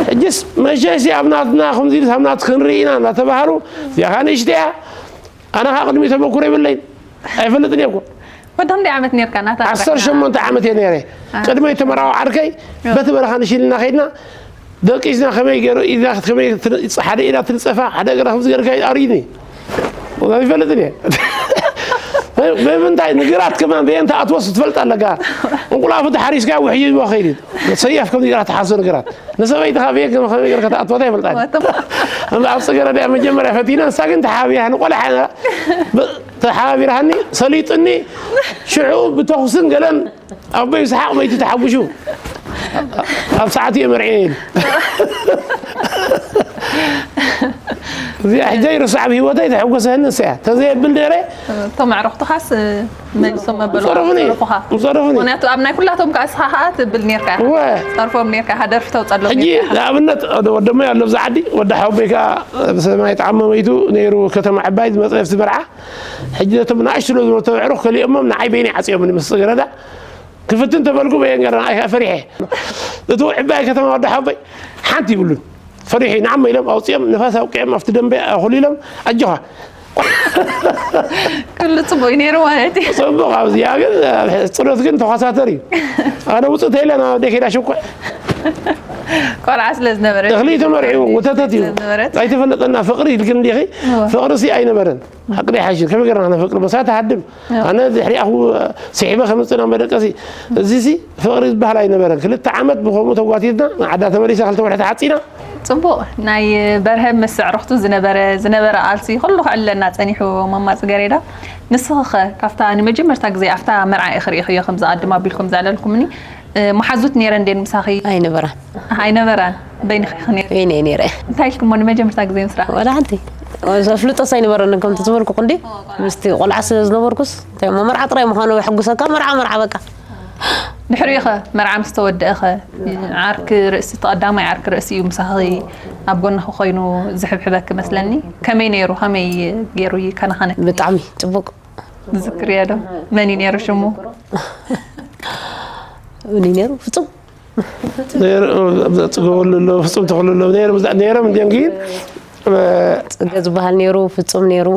ሕጂስ መሸሲ ኣብ ናትና ከምዚ ኢልስ ኣብ ናት ክንርኢ ኢና እናተባህሉ እዚኣ ከዓ ንእሽተያ ኣነ ከዓ ቅድሚ ተመኩሮ ይብለይ ኣይፈልጥን እየ እኮ። ወዲ ክንደይ ዓመት ነርካ ናታ ዓሰርተ ሸሞንተ ዓመት እየ ነይረ። ቅድመይ ተመራዊ ዓርከይ በቲ በረኻ ንሽልና ከይድና ደቂስና ከመይ ገይሩ ኢድና ከመይ ትን- ሓደ ኢዳ ትንፀፋ ሓደ እግራ ከምዚ ገርካ ኣርዩኒ ኣይፈልጥን እየ። ብምንታይ ንግራት ከማን በየን ተኣትወስ ትፈልጥ ኣለካ። እንቁላፉ ተሓሪስካ ውሕይዎ ከይድ ሰያፍ ከምዚ ገራ ተሓርሶ ንግራት ንሰበይትኻ በየን ከመ- ከመይ ገርካ ተኣትወታ ይፈልጣ። ኣብ ፅገረዳ መጀመርያ ፈቲና ንሳ ግን ተሓቢያ ንቆልዓ ተሓባቢርሃኒ ሰሊጥኒ ሽዑ ብተኹስን ገለን ኣቦይ ይስሓቕ መይቱ ተሓጉሹ ኣብ ሰዓት እየ መርዒ ኢሉ። እዚኣ ሕጂ ይርስዓ ኣብ ህይወተይ ተሐጎሰኒ ንሳ እያ ተዘየብል ነረ እቶም ኣዕሩኽትኻስ መሊሶም መበሉ ምጸረፉኒ ጸረፉኻ ምጸረፉኒ ምክንያቱ ኣብ ናይ ኩላቶም ከዓ እስኻ ከዓ ትብል ነርካ ወ ጸርፎም ነርካ ሃደርፊ ተውፀሎም ሕጂ ነርካ ንኣብነት ወደሞ ኣሎ ኣብዚ ዓዲ ወዲ ሓወቦይ ከዓ ብሰማይ ተዓመመይቱ ነይሩ ከተማ ዕባይ ዝመፀ ኣብቲ መርዓ ሕጂ ነቶም ንኣሽቱ ስለ ዝነበሩ ተብዕሩኽ ከሊኦሞም ንዓይ በይነይ ዓፅዮምኒ ምስ ገረዳ ክፍትን ተበልኩ በየን ገረና ኣይ ፈሪሐ እቲ ዕባይ ከተማ ወዲ ሓወቦይ ሓንቲ ይብሉን ፈሪሑ ንዓሞ ኢሎም ኣውፅኦም ንፋስ ኣውቂዖም ኣብቲ ደንበ ኣኹሊሎም ኣጆኻ ኩሉ ፅቡቅ እዩ ነይሩ ማለት እዩ ፅቡቅ ኣብዚኣ ግን ፅሎት ግን ተኳሳተር እዩ ኣነ ውፅእ ተይለ ናብ ደይ ከይዳ ሽኩዕ ቆልዓ ስለ ዝነበረ እኽሊ ተመርዒ ወተተት እዩ ኣይተፈለጠና ፍቅሪ ኢልክን እንዲኺ ፍቅሪ ሲ ኣይነበረን ሓቅዲ ሓሽር ከመይ ገርና ፍቅሪ መሳ ተሃድም ኣነ ድሕሪኣኹ ስሒበ ከምፅእ ናብ መደቀሲ እዚ ሲ ፍቅሪ ዝበሃል ኣይነበረን ክልተ ዓመት ብከምኡ ተጓቲትና ዓዳ ተመሊሳ ክልተ ወርሒ ተሓፂና ፅቡቅ ናይ በርሀ ምስ ኣዕሩኽቱ ዝነበረ ዝነበረ ቃልሲ ኩሉ ክዕለና ፀኒሑ ማማ ፅገሬዳ ንስኺ ኸ ካብታ ንመጀመርታ ግዜ ኣብታ መርዓ ኢኺ ርኢኽዮ ከም ዝቐድም ኣቢልኩም ዘዕለልኩምኒ እ፣ መሓዙት ነይረን ደን ምሳኺ ኣይነበራን ኣይነበራን በይንኺ ኢኺ ነይሩ ወይነ ነይረ እንታይ ኢልኩሞ ንመጀመርታ ግዜ ምስ ረኣኹ ወላ ሓንቲ ዘፍልጦስ ኣይነበረንን ከምቲ ዝበልኩ ክንዲ ምስቲ ቆልዓ ስለ ዝነበርኩስ እንታይ እሞ መርዓ ጥራይ ምዃኑ ሕጉሰካ መርዓ መርዓ በቃ ድሕሪኡ ኸ መርዓ ምስ ተወደአ ኸ ዓርኪ ርእሲ እቲ ቀዳማይ ዓርኪ ርእሲ እዩ ምሳኺ ኣብ ጎንኺ ኮይኑ ዝሕብሕበኪ መስለኒ ከመይ ነይሩ ከመይ ገይሩ ይከናኸነኪ ብጣዕሚ ፅቡቅ ዝክርዮ ዶ መን እዩ ነይሩ ሽሙ ምን ነይሩ ፍፁም ነይሩ ዘፅገበሉ ኣሎ ፍፁም ተኽሉ ኣሎ ነይሮም ነይሮም እንዲዮም ግን ፅገ ዝበሃል ነይሩ ፍፁም ነይሩ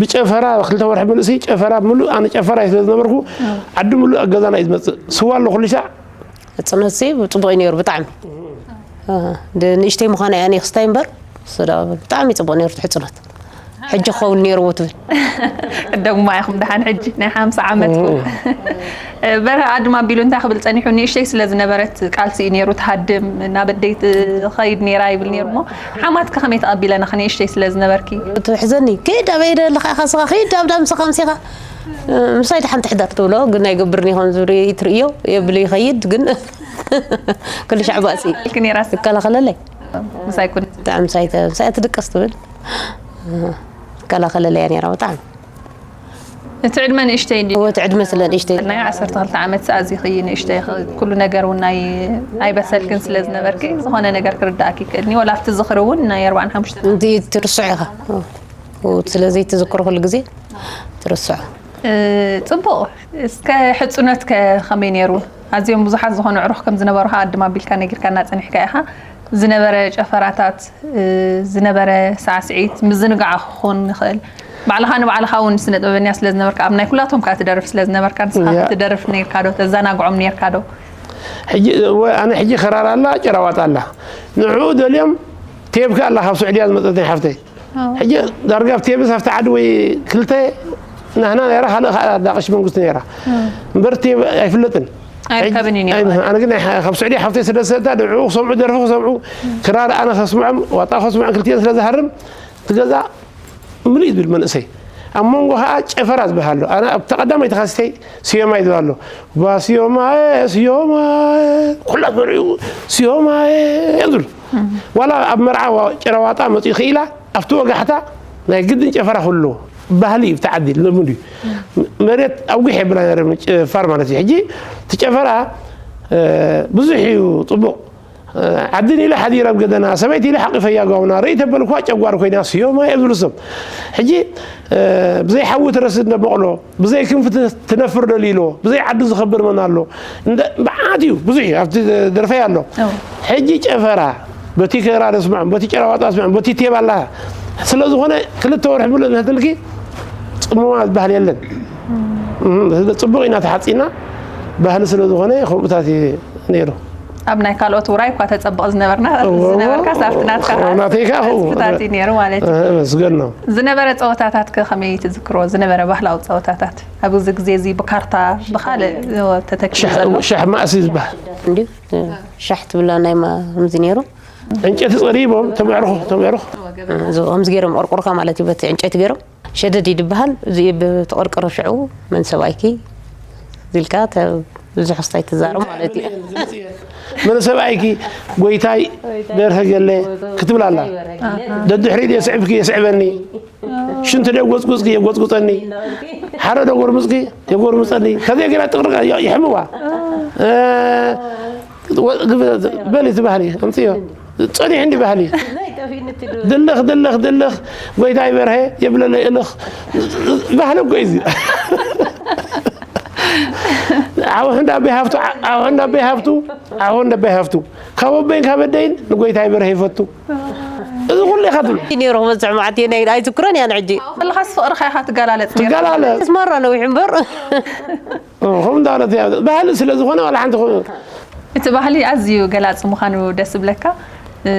ብጨፈራ ክልተ ወርሒ ምሉእ ሲ ጨፈራ ምሉእ ኣነ ጨፈራ ስለ ዝነበርኩ ዓዲ ምሉእ ኣብ ገዛና እዩ ዝመፅእ ስዋ ኣሎ ኩሉ ሳዕ ሕፅኖት ሲ ፅቡቅ እዩ ነይሩ ብጣዕሚ እ፣ ድ- ንእሽተይ ምዃና እያ እኔ ክስታይ እምበር እሱ ደኣ ብጣዕሚ ፅቡቅ ነይሩ እቲ ሕፅኖት ሕጂ ክኸውን ነይርዎ ትብል ቅደሙማ ኢኹም ደሓን ሕጂ ናይ ሓምሳ ዓመትኩም በርሀ ኣድማ ኣቢሉ እንታይ ክብል ፀኒሑ ንእሽተይ ስለ ዝነበረት ቃልሲ እዩ ነይሩ ትሃድም ናብ ኣደይ ትኸይድ ነይራ ይብል ነይሩ እሞ ሓማትከ ከመይ ተቐቢለና ንእሽተይ ስለ ዝነበርኪ ትሕዘኒ ከይድ ኣበይ ደለካ ኢኻ ስኻ ከይድ ኣብ ዳምስኻ ምሲኻ ምሳይ ድሓን ትሕደር ትብሎ ግን ኣይገብርን ይኸውን ዝብሪ ትርእዮ የብሉ ይኸይድ ግን ኩሉ ሻዕ ባእሲ ኢልኪ ነይራ ትከላኸለለይ ምሳይ ኩን ብጣዕሚ ምሳይ ተ- ምሳይ ትድቀስ ትብል ትከላኸለለያ ነይራ ብጣዕሚ እቲ ዕድመ ንእሽተይ እንዲ እወ እቲ ዕድመ ስለ ንእሽተይ ናይ ዓሰርተ ክልተ ዓመት ሰኣዚ ኽይ ንእሽተይ ኽ- ኩሉ ነገር እውን ናይ ኣይበሰልክን ስለ ዝነበርኪ ዝኾነ ነገር ክርዳእኪ ይክእልኒ ወላ ኣብቲ ዝኽሪ እውን ናይ ኣርባዓን ሓሙሽተ እቲ ትርስዖ ኢኻ እወ፣ ስለዚ ትዝክሮ ኩሉ ግዜ ትርስዖ እ፣ ፅቡቕ እስከ ሕፁነት ከ ከመይ ነይሩ ኣዝዮም ብዙሓት ዝኾኑ ዕሩኽ ከም ዝነበሩ ኣድማ ኣቢልካ ነጊርካና ፀኒሕካ ኢኻ ዝነበረ ጨፈራታት እ፣ ዝነበረ ሳዕስዒት ምዝንጋዕ ክኾን ይኽእል ባዕልኻ ንባዕልኻ እውን ስነ ጥበበኛ ስለ ዝነበርካ ኣብ ናይ ኩላቶም ከዓ ትደርፍ ስለ ዝነበርካ ንስኻ ያ። ትደርፍ ነርካ ዶ ተዘናግዖም ነርካ ዶ ሕጂ ወ- ኣነ ሕጂ ከራር ኣላ ጨራዋጣ ኣላ ንዕኡ ደልዮም ቴብካ ኣላ ካብ ስዑድያ ዝመፀት ናይ ሓፍተይ ሕጂ ዳርጋ ኣብ ቴብስ ኣብቲ ዓዲ ወይ ክልተ ናህና ነራ ካልእ ከዓ ዳቅሽ መንግስቲ ነራ እምበር ቴብ ኣይፍለጥን ኣይርከብን እዩ ነይሩ። ኣይ- ኣነ ግን ናይ- ካብ ስዑድያ ሓፍተይ ስለዝሰዳ ንዕኡ ክሰምዑ ደርፊ ክሰምዑ ክራር ኣነ ከስምዖም ዋጣ ከስምዖም ክልቲኤን ስለዝሃርም ትገዛ ምሉእ ዝብል መንእሰይ ኣብ መንጎ ከዓ ጨፈራ ዝበሃል ኣሎ ኣነ ኣብቲ ቀዳማይ ተኻሲተይ ስዮማይ ዝብል ኣሎ ባ ስዮማየ ስዮማየ ኩላ መርዑ ስዮማየ እዮም ዝብሉ ዋላ ኣብ መርዓ ጨረዋጣ መፅኡ ክኢላ ኣብቲ ወጋሕታ ናይ ግድን ጨፈራ ክህሉ ኣለዎ ባህሊ እዩ ብቲ ዓዲ ልሙድ እዩ መሬት ኣጉሕ የብላ ነረ ጨፋር ማለት እዩ ሕጂ እቲ ጨፈራ ብዙሕ እዩ ፅቡቅ ዓዲ ኒለ ሓዲረ ኣብ ገደና፣ ሰበይቲ ኢለ ሓቂፈያ ጓውና፣ ርእይ ተበልኳ ጨጓር ኮይና ስዮማ እየ ዝብሉ ሰብ። ሕጂ፣ እ፣ ብዘይ ሓዊ ትረስድ እንደ በቕሎ፣ ብዘይ ክንፊ ት-፣ ትነፍር ደሊሎ፣ ብዘይ ዓዲ ዝኸብር መን ኣሎ? እንደ፣ መዓት እዩ፣ ብዙሕ እዩ፣ ኣብቲ ደርፈይ ኣሎ። ሕጂ ጨፈራ፣ በቲ ከራ ደስማዕ፣ በቲ ጨራዋጣ ስማዕ፣ በቲ ቴባላ ስለ ዝኾነ፣ ክልተ ወርሒ ሙሉእ እንተትልኪ፣ ጽምዋ ዝበሃል የለን። እም፣ ጽቡቕ ኢና ተሓጺና፣ ባህሊ ስለ ዝኾነ፣ ከምኡታት እዩ ነይሩ። ኣብ ናይ ካልኦት ውራይ እኳ ተጸብቕ ዝነበርና፣ እዎ፣ ዝነበርካስ ኣብቲ ናትካ እዎ፣ ናተይ ከኣ እዎ። ተጽብታት እዩ ነይሩ ማለት እዩ። እህ፣ መስገን ነው። ዝነበረ ጸወታታት ከ ከመይ ትዝክሮ? ዝነበረ ባህላዊ ጸወታታት? ኣብዚ ግዜ እዚ ብካርታ፣ ብኻልእ፣ እዎ፣ ተተኪኡ ሻሕ-፣ ዘሎ? ሻሕ ማእሲ ዝበሃል። እንዲሁ፣ እ፣ ሻሕ ትብላ ናይ ማ-፣ ከምዚ ነይሩ። ዕንጨይቲ ጸሪቦም፣ ተመዕርኹ፣ ተመዕርኹ። እዚ ከምዚ ገይሮም ቆርቆርካ ማለት እዩ፣ በቲ ዕንጨይቲ ገይሮም። ሸደድ እዩ ዝበሃል። እዚ ብተቐርቀሮ ሽዑ መን ሰብኣይኪ ዝልካ ተ-፣ ብዙሕ ክስታይ ትዛረብ ማለት እዩ። መን ሰብኣይኪ ጎይታይ በርሀ ገለ ክትብል ኣላ። ደድሕሪ የስዕብኪ የስዕበኒ፣ ሽንቲ ደጎጽጉጽኪ የጎጽጉጸኒ፣ ሓረ ደጎርምጽኪ የጎርምጸኒ። ከዚኣ ገይራ ጥቕርቃ የ-፣ ይሕምዋ። እ፣ ወ-፣ ግብ-፣ በሊ እቲ ባህሊ ኣምፅዮ። ጸኒሑ እንዲ ባህሊ። ድልኽ፣ ድልኽ፣ ድልኽ፣ ጎይታይ በርሀ የብለለይ እልኽ። ባህሊ እኮ እዩ እዚ። ዓወ እንዳ ኣበይ ሃፍቱ፣ ዓወ እንዳ ኣበይ ሃፍቱ፣ ዓወ እንዳ ኣበይ ሃፍቱ። ካብ ኣቦይን ካብ ኣደይን ንጎይታይ በርሀ ይፈቱ። እዚ ኩሉ ኢኻ ትብሎ። ነይሩ ክበዝሕ መዓት እየ ናይ-፣ ኣይዝክሮን እያ ንሕጂ። ከለኻስ ፍቕርኻ ኢኻ ትገላለጽ ነይርካ። ትገላለጽ። ስማራ ነዊሑ እምበር። እ፣ ከምኡ እንዳበለት እያ። ባህሊ ስለ ዝኾነ ዋላ ሓንቲ ኾ-፣ እቲ ባህሊ ኣዝዩ ገላጺ ምዃኑ ደስ ዝብለካ። እ፣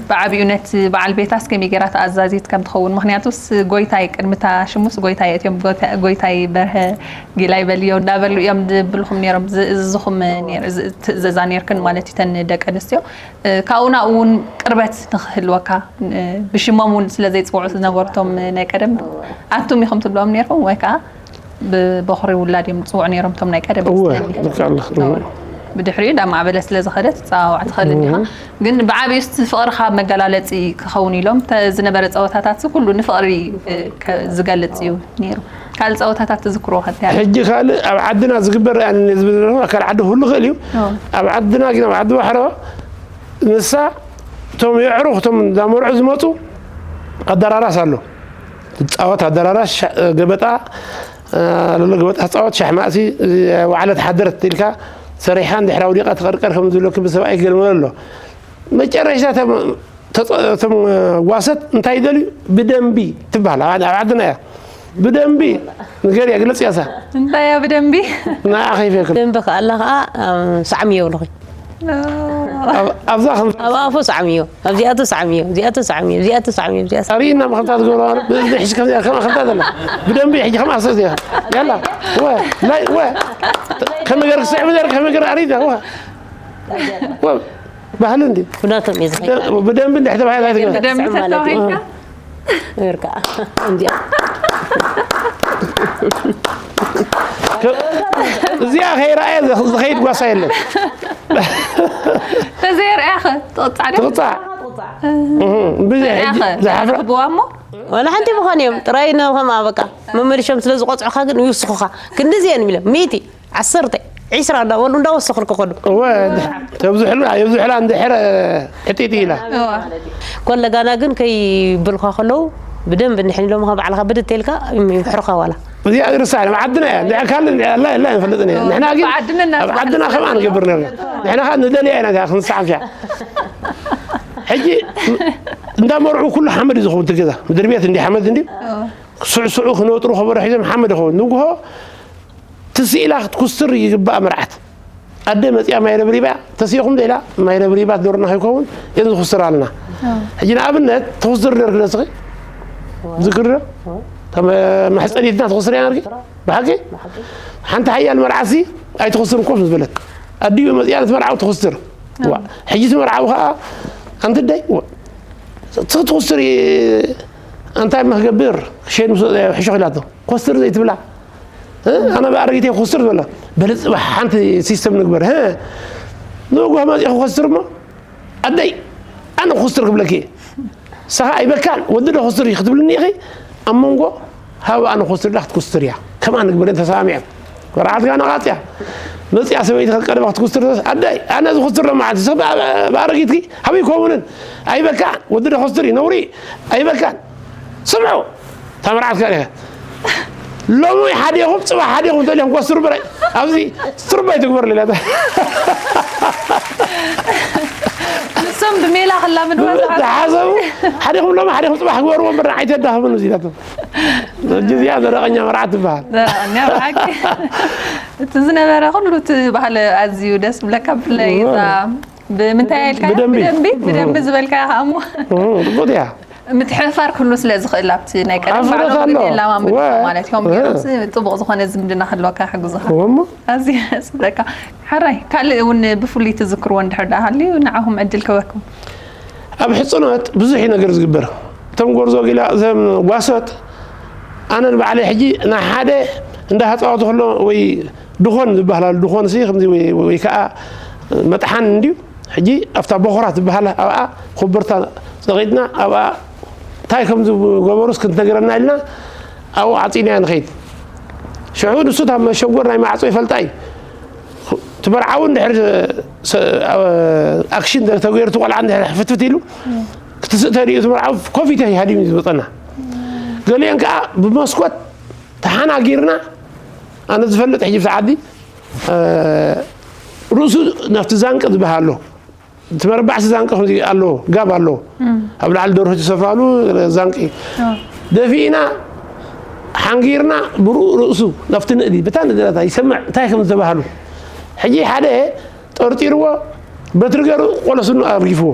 ብዓቢኡ ነቲ በዓል ቤታስ ከመይ ገይራ ተኣዛዚት ከም ትኸውን? ምኽንያቱስ ጎይታይ ቅድሚ እታ ሽሙስ ጎይታይ እትዮም፣ ጎይታ-፣ ጎይታይ በርሀ ጊላይ በልዮ እንዳበሉ እዮም ዝብልኹም ነይሮም፣ ዝ-፣ ዝኹም ነይሩ፣ ዝ-፣ ትእዘዛ ነይርክን ማለት እዩ፣ ተን ደቂ ኣንስትዮ። እ፣ ካብኡ ናብኡ እውን ቅርበት ንኽህልወካ፣ እ፣ ብሽሞም እውን ስለ ዘይጽውዑ ዝነበሩ እቶም ናይ ቀደም፣ ኣቱም ኢኹም ትብሎም ነይርኩም ወይ ከዓ ብበኹሪ ውላድ እዮም ዝጽውዑ ነይሮም እቶም ናይ ቀደም እወ፣ ይመስለኒ። ልክዕ ኣለኽ። እወ። እወ። ብድሕሪኡ እንዳማዕበለ ስለ ዝኸደ ትጸዋዋዕ ትኽእል እወ። እንዲኻ። ግን ብዓቢኡ እቲ ፍቕርኻ መገላለጺ ክኸውን ኢሎም ተ-፣ ዝነበረ ጸወታታት ኩሉ ንፍቕሪ፣ እ፣ ከ-፣ ዝገልጽ እዩ ነይሩ። ካልእ ጸወታታት ትዝክርዎ ከ እንታይ ኣሎ? ሕጂ ካልእ ኣብ ዓድና ዝግበር ኣነ ዝብል ዘለኹ፣ ኣካል ዓዲ ኩሉ ክእል እዩ። እወ። ኣብ ዓድና ግን ኣብ ዓዲ ባሕሮ ንሳ እቶም የዕሩኽ እቶም እንዳመርዑ ዝመጹ ኣደራራስ ኣሎ። ትጻወት ኣደራራስ ሻ-፣ ገበጣ፣ እ፣ ለሎ ገበጣ ትጻወት ሻሕ ማእሲ፣ እ፣ ዋዕለ ተሓደረት ኢልካ ሰሪሓ እንድሕር ኣውዲቓ ትቐርቀር ከም ዝብለኪ ብሰብኣይ ክገልመሎ ኣሎ። መጨረሻ እቶም ተጸ-፣ እቶም ጓሰት እንታይ ይደልዩ? ብደንቢ ትበሃል። ኣብ፣ ኣብ ዓድና እያ። ብደንቢ ንገርያ፣ ግለጽያ እሳ። እንታይ እያ ብደንቢ? ንዓ ከይፈክር። ደንቢ ከኣላ ከኣ፣ እ፣ ሳዕሚ የብልኺ። ኣብ-፣ ኣብዛ ከም ኣብ ኣፉ ሳዕሚ እዩ። ኣብዚኣቱ ሳዕሚ እዩ። እዚኣቱ ሳዕሚ እዩ። እዚኣቱ ሳዕሚ እዩ። እዚኣ ኣርእይና መኸምታ ትገብሮ፣ ብእዝኒ ሕጂ ከምዚኣ፣ ከም መኸምታ ዘላ። ብደንቢ ሕጂ ከም ኣሰ እዚኣ። ያላ፣ ወ፣ ላይ፣ ወ። ከም ነገር ክስዕብ ዘር፣ ከም ነገር ኣርእይና፣ ወ። ወ፣ ባህሊ እንዲ። ኩናቶም እዩ ዝኸይድ። ብደንቢ እንዲ ሕተባሂላ ትገብር። ብደንቢ ስዕብ ማለት እዩ። ተተባሂልካ? ጌርካ። እንዲያ። ከ-፣ እዚኣ ከይረኣየ ዝኸይድ ጓሳ የለን። ተዘይርኣያኸ ትቕጻዕ ድያ? ትቕጻዕ። እህ፣ ብዙሕ ርኣያኸ ሕጂ ዝሓፍራ። ትረኽብዋ እሞ? ዋላ ሓንቲ ምዃን እዮም። ጥራይ ነ-፣ ከምኣ በቃ መመሊሾም ስለ ዝቖጽዑኻ ግን ይውስኹኻ። ክንድዚ እየን ኢሎም። ሚእቲ፣ ዓሰርተ፣ ዒስራ እንዳበሉ እንዳወሰኹ ክኸዱ። እወ፣ ተብዝሕሉ፣ የብዝሕላ እንድሕር ሕጢጢ ኢላ። እወ። ኮለጋና ግን ከይብልኳ ከለዉ ብደንብ እንድሕን ኢሎምኻ ባዕልኻ ብድት ኢልካ ይምሕሩኻ ዋላ። እዚኣ ዝርሳዕ፣ ኣብ ዓድና እያ። እንድሕር ካልእ እንድሕር ኣላ፣ ኣላ ኣይንፈልጥን እያ። ንሕና ግን ብዓድና ኣብ ዓድና እናተባህለ ከምኣ ንገብር ነርና። ንሕና ኸኣ ንደልያ ኢና እዚኣ ክንስዓብ እያ። ሕጂ እንዳመርዑ ኩሉ ሓመድ እዩ ዝኸውን እቲ ገዛ። ምድሪ ቤት እንዲ ሓመድ እንዲ። እወ። ስዕስዑ ክነጥሩ ከበሮ ሒዞም ሓመድ ይኸውን። ንግሆ ትስኢላ ክትኩስትር ይግባኣ መርዓት። ኣደ መጺኣ ማይ ረብሪባ፣ ተሲእኹም ዶ ኢላ፣ ማይ ረብሪባ ትደርና ከይከውን፣ የን ዝኹስር ኣለና። ኣዎ። ሕጂ ንኣብነት፣ ተኹስትር ነርኪ ዶ ንስኺ? ዝክሪ ዶ? ከም መሕጸኒትና ትኹስር እያ ነርኪ? ብሓቂ? ሓንቲ ሓያል መርዓሲ ኣይትኹስርን ኮፍ ዝበለት። ኣዲኡ መጺኣ ነቲ መርዓዊ ትኹስትር። ዋ፣ ሕጂ እቲ መርዓዊ ኸኣ፣ ኣንቲ ደይ፣ ዋ፣ ትኹስትር፣ እንታይ እሞ ክገብር? ሸይኑ ሕሾኽ ኢላቶ። ኮስትር ዘይትብላ። እ? ኣነ ብኣረጊተይ ክኹስር ዝበላ። በለ፣ ጽባሕ ሓንቲ ሲስተም ንግበር። እ? ንግሆ መጺኹ ክኹስር እሞ፣ ኣደይ፣ ኣነ ክኹስር ክብለኪ እየ። ንስኻ ኣይበካን፣ ወዲ ዶ ክኹስር እዩ ክትብልኒ ኢኺ? ኣብ መንጎ ሃብ ኣነ ክኹስር ኢላ ክትኩስር እያ። ከምኣ ንግበር ተሰማሚዖም። መርዓት ጋና ቃጽያ። መፅያ ሰበይቲ ቀደማ ክትኩስትር ኣዳይ ኣነ ዝኩስትር ሎ መዓልቲ ሰብ ኣረጊትኪ ሃበይ ከምኡንን ኣይበካን ወዲ ዶ ኩስትር እዩ ነውሪ ኣይበካን ስምዑ ታምራት ከሪኸ ሎሚ ሓዲኹም ፅባሕ ሓዲኹም ተሊኹም ኮስትሩ ብራይ ኣብዚ ስትሩባይ ትግበር ሌላ ንሶም ብሜላ ክላምድዋ ዝሓሰቡ ዝሓሰቡ ሓዲኹም ሎሚ ሓዲኹም ፅባሕ ግበርዎ እምበር ንዓይ ተዳኽሙኒ እዚላቶም ሕጂ እዚኣ ዘረቐኛ መርዓት ትበሃል ዘረቐኛ መርዓት እቲ ዝነበረ ኩሉ እቲ ባህሊ ኣዝዩ ደስ ብለካ ብፍላይ እዛ ብምንታይ ኢልካ ብደንቢ። ብደንቢ ብደንቢ ዝበልካ ከኣ እሞ ጽቡቅ እያ ምትሕፍፋር ክህሉ ስለ ዝኽእል ኣብቲ ናይ ቀደም ኣፍረታ ባዕሎም ኣሎ። ግዴታ ላማምድ ወ- ማለት እዮም ወ- ገይሮም ጥቡቕ ዝኾነ ዝምድና ክህልወካ ይሕግዙኻ እሞ ኣዝዩ ስደካ ሓራይ ካልእ እውን ብፍሉይ ትዝክርዎ እንድሕር ደኣ ሃልዩ ንዓኹም ዕድል ክበኩም ኣብ ሕፅኖት ብዙሕ እዩ ነገር ዝግበር እቶም ጎርዞ ጊላ እዞም ጓሶት ኣነ ንባዕለይ ሕጂ ናይ ሓደ እንዳ ሃፃወቱ ከሎ ወይ ድኾን ዝበሃል ኣሎ ድኾን ሲ ከምዚ ወይ ወይ ከዓ መጥሓን እንድዩ ሕጂ ኣብታ ቦኽራ ትበሃል ኣብኣ ኮበርታ ፀቒጥና ኣብኣ እንታይ ከም ዝገበሩስ ክንተግረና ኢልና ኣብኡ ዓፂናያ ንኸይድ ሽዑ ንሱ እታ መሸጎር ናይ ማዕፆ ይፈልጣ እዩ ትበርዓዊ እንድሕር ኣክሽን ተገይሩ ትቆልዓ እንድሕር ፍትፍት ኢሉ ክትስእ ተሪኡ ትበርዓዊ ኮፊተ ሃዲሙ ዝመፀና ገሊአን ከዓ ብመስኮት ተሓናጊርና ኣነ ዝፈልጥ ሕጂ ብቲ ዓዲ ርእሱ ናብቲ ዛንቂ ዝበሃል ኣሎ እቲ መረባዕቲ ዛንቂ ከምዚ ኣሎ ጋብ ኣሎ ኣብ ላዕሊ ደርሆ ዝሰፍራሉ ዛንቂ ደፊእና ሓንጊርና ብርኡ ርእሱ ናብቲ ንእዲ በታ ንደረታ ይሰምዕ እንታይ ከም ዝተባህሉ ሕጂ ሓደ ጠርጢርዎ በትሪ ገሩ ቆለስኑ ኣርጊፍዎ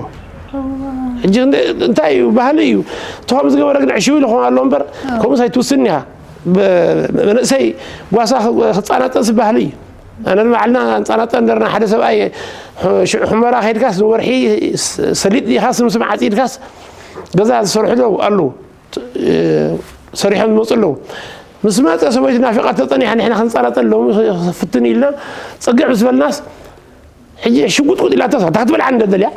ሕጂ እንታይ እዩ ባህሊ እዩ እቲ ከም ዝገበረ ግን ዕሽው ኢሉ ክኾን ኣሎ እምበር ከምኡስ ኣይትውስን ኢኻ መንእሰይ ጓሳ ክፃናጠንስ ባህሊ እዩ ኣነ ንባዕልና ንፃናጠን ደርና ሓደ ሰብኣይ ሽዑ ሕመራ ከይድካስ ንወርሒ ሰሊጥ ዲኻስ ምስም ዓፂድካስ ገዛ ዝሰርሑ ኣለዉ ሰሪሖም ዝመፁ ኣለዉ ምስ መፀ ሰበይቲ ናፊቓቶ ፀኒሓ ንሕና ክንፃናጠን ሎሚ ፍትን ኢልና ፅግዕ ምስ በልናስ ሕጂ ሽጉጥጉጥ ኢላቶ እታ ክትበልዓ እንደደልያ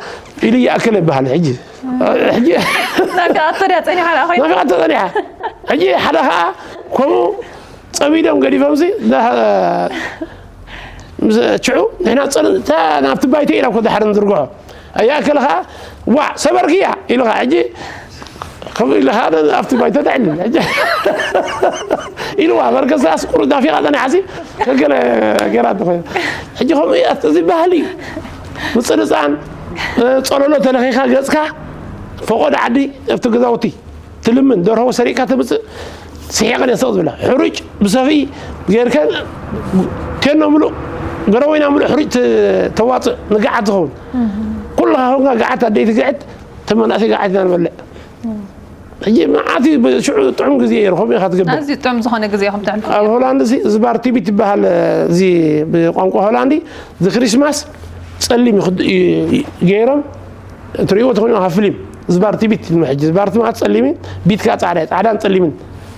ኢሉ ይኣክል ይበሃል ሕጂ ሕጂ ናፊቓቶ ድያ ፀኒሓ ደኣ ኮይና ናፊቓቶ ፀኒሓ ሕጂ ሓደ ከዓ ከምኡ ፀሚዶም ገዲፎምሲ ሽዑ ንሕና ናብቲ ባይተ ኢና ኮ ዳሕሪ ንዝርግሖ ኣያእከል ከዓ ዋዕ ሰበርክያ ኢሉ ከዓ ሕጂ ከምኡ ኢሉ ከዓ ኣብቲ ባይተ ተዕልል ኢልዋ በርከሳስ ቁሩብ ናፊቓ ፀኒሓሲ ከገለ ገራ እንተኾይኑ ሕጂ ከምኡ እያ እዚ ባህሊ ምፅንፃን ፀለሎ ተለኺኻ ገፅካ ፈቆዶ ዓዲ ኣብቲ ገዛውቲ ትልምን ደርሆ ሰሪቕካ ተምፅእ ስሒቕን እየ ስቕ ዝብላ ሕሩጭ ብሰፍኢ ጌርከ ቴኖ ምሉእ ገረወይና ምሉእ ሕሩጭ ተዋፅእ ንግዓት ዝኸውን ኩልኻ ሆንካ ግዓት ኣደይ ትግዕት ተመናእሰይ ግዓት ኢና ንበልዕ ሕጂ መዓት እዩ ሽዑ ጥዑም ግዜ እዩ ከምኡ ኢኻ ትገብር ኣዝዩ ጥዑም ዝኾነ ግዜ ኢኹም ተሕልፉ ኣብ ሆላንድ እዚ ዝባር ቲቢ ትበሃል እዚ ብቋንቋ ሆላንዲ እዚ ክሪስማስ ፀሊም እዩ ክድ- እዩ- ገይሮም እትሪእዎ ተኾይኑ ካብ ፍሊም ዝባር ቲቢት ትልሚ ሕጂ ዝባር ቲ ማለት ፀሊምን ቢት ከዓ ፃዕዳ እዩ። ፃዕዳን ፀሊምን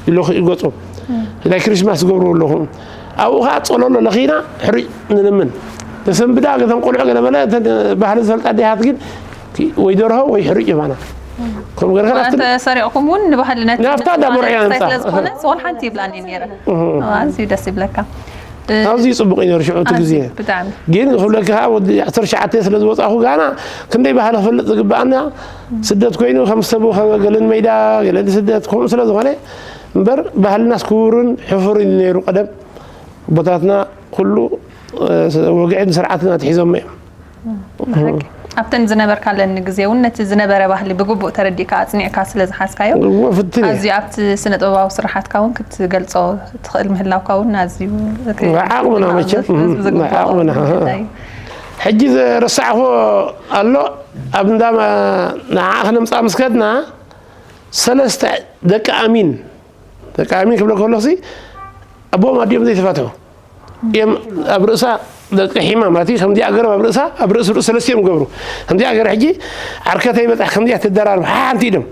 ይለኹ ይገፁ ናይ ክሪስማስ ዝገብርዎ ኣለኹ ኣብኡ ከዓ ፀለሎ ለኺና ሕሩጭ ንልምን ተሰንብዳ ገተን ቆልዑ ገለ በለ እተን ባህሊ ዝፈልጣ ዲሃት ግን ወይ ደርሆ ወይ ሕሩጭ ይባና ከምኡ ገርካ ናብቲ እንተ ሰሪቕኩም እውን ንባህሊ ነቲ ናብታ እንዳ መርዑ ኣምፃ። ስለ ዝኾነ ዝኾን ሓንቲ ይብላኒ ነይረ ኣዝዩ ደስ ይብለካ ኣዝዩ ፅቡቅ እዩ ነሩ ሽዑ እቲ ግዜ ብጣዕሚ ግን ክብለካ ከዓ ወዲ ዓሰርተ ትሽዓተ ስለ ዝወፃኹ ጋና ክንደይ ባህሊ ክፈልጥ ዝግበኣና ስደት ኮይኑ ከም ሰቡ ገለን ሜዳ ገለን ስደት ከምኡ ስለ ዝኾነ እምበር ባህልናስ ክቡርን ሕፉርን እዩ ነይሩ ቀደም ኣቦታትና ኩሉ ወግዕን ስርዓትን ኣትሒዞሞ እዮም ኣብተን ዝነበርካለን ግዜ እውን ነቲ ዝነበረ ባህሊ ብግቡእ ተረዲእካ ኣፅኒዕካ ስለ ዝሓዝካዮ እዎ ፍትን እየ ኣዝዩ ኣብቲ ስነ ጥበባዊ ስራሓትካ እውን ክትገልፆ ትኽእል ምህላውካ እውን ኣዝዩ ዓቕምና መቸም ዓቕምና ሕጂ ዝረሳዕኹ ኣሎ ኣብ እንዳ ንዓ ክነምፃ ምስ ከድና ሰለስተ ደቂ ኣሚን ደቂ ኣሚን ክብለ ከሎ ኣቦም ኣዲኦም ዘይተፋትሑ እዮም ኣብ ርእሳ ደቂ ሒማ ማለት እዩ ከምዚ ኣገረብ ኣብ ርእሳ ኣብ ርእስ ርእስ ሰለስቲኦም ገብሩ ከምዚ ኣገረ ሕጂ ዓርከተይ በፃሕ ከምዚያ ትደራርብ ሓንቲ ኢዶም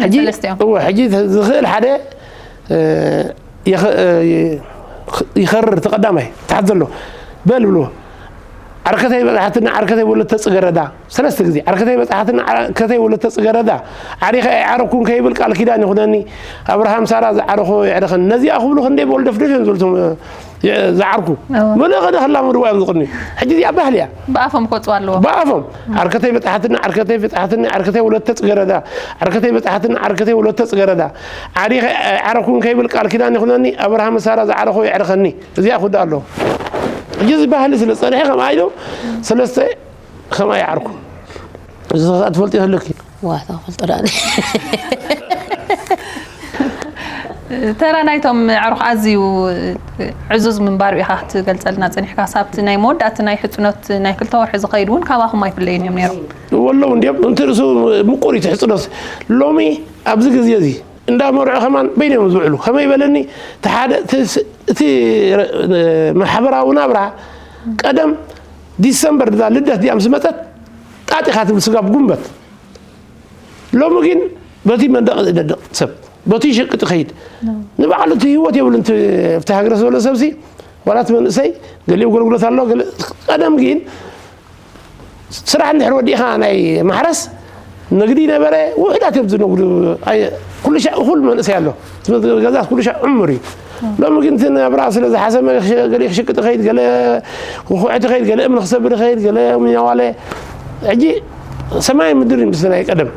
ሕጂ ሰለስቲኦም። እወ ሕጂ ዝኽእል ሓደ እ፣ ይኸ- እ፣ ይኸርር እቲ ቀዳማይ ታሕት ዘሎ በል ብልዎ ዓርከተይ በፃሓትና ዓርከተይ ወለተ ፅገረዳ ሰለስተ ግዜ ዓርከተይ በፃሓትና ዓርከተይ ወለተ ፅገረዳ ዓሪኸ ኣይዓረኩን ከይብል ቃል ኪዳን ይኹነኒ ኣብርሃም ሳራ ዝዓረኾ የዕርኸን ነዚኣ ክብሉ ክንደይ በወልደፍደፍ እዮም ዝብሉ እቶም ዝዓርኩ። መለኸ ደኸላ ምድዋ እዮም ዝቕኒ። ሕጂ እዚኣ ባህል እያ። ብኣፎም ክወፅዋ ኣለዎ። ብኣፎም ዓርከተይ በፃሓትኒ፣ ዓርከተይ በፃሓትኒ፣ ዓርከተይ ወለተ ፅገረዳ፣ ዓርከተይ በፃሓትኒ፣ ዓርከተይ ወለተ ፅገረዳ፣ ዓሪኸ ኣይዓረኩን ከይብል ቃል ኪዳን ይኹነኒ፣ ኣብርሃም ሳራ ዝዓረኾ የዕርኸኒ። እዚኣ ክውዳእ ኣለዎ። ሕጂ እዚ ባህሊ ስለ ዝፀንሐ ከምኣ ኢሎም ሰለስተ ከምኣ ይዓርኩ። እዚ ኸኣ ትፈልጢ ኣለኪ። ዋታ ፈልጦ ዳ ተራ ናይቶም ኣዕሩኽ ኣዝዩ ዕዙዝ ምንባሩ ኢኻ ክትገልጸልና ጸኒሕካ። ሳብቲ ናይ መወዳእቲ ናይ ሕጽኖት ናይ ክልተ ወርሒ ዝኸይድ እውን ካባኹም ኣይፍለዩን እዮም ነይሮም። ወለው እንዲዮም እንት ርእሱ ምቁር እዩ ሕጽኖት። ሎሚ ኣብዚ ግዜ እዚ እንዳ መርዑ ከማን በይኖም ዝውዕሉ ከመይ በለኒ እቲ ሓደ እቲ ማሕበራዊ ናብራ ቀደም ዲሰምበር ዳ ልደት ዲያ ምስ መጸት ጣጢኻ ትብል ስጋብ ጉንበት ሎሚ ግን በቲ መንደቕ ዝደድቕ ሰብ በቲ ሸቅጥ ኸይድ ንባዕሉ እቲ ህይወት የብሉን። ኣብቲ ሃገረ ዝበሎ ሰብሲ ዋላ እቲ መንእሰይ ገሊኡ ጎልጉሎት ኣሎ። ቀደም ግን ስራሕ እንድሕር ወዲእኻ ናይ ማሕረስ ንግዲ ነበረ። ውሑዳት እዮም ዝነግዱ። ኩሉ ሻዕ እኹል መንእሰይ ኣሎ። ገዛ ኩሉ ሻዕ ዕሙር እዩ። ሎሚ ግን እቲ ናብራ ስለ ዝሓሰመ ገለ ክሽቅጥ ኸይድ፣ ገለ ውኹዕቲ ኸይድ፣ ገለ እምኒ ክሰብር ኸይድ፣ ገለ ሚናዋለ ሕጂ ሰማይ ምድር እዩ ምስ ናይ ቀደም።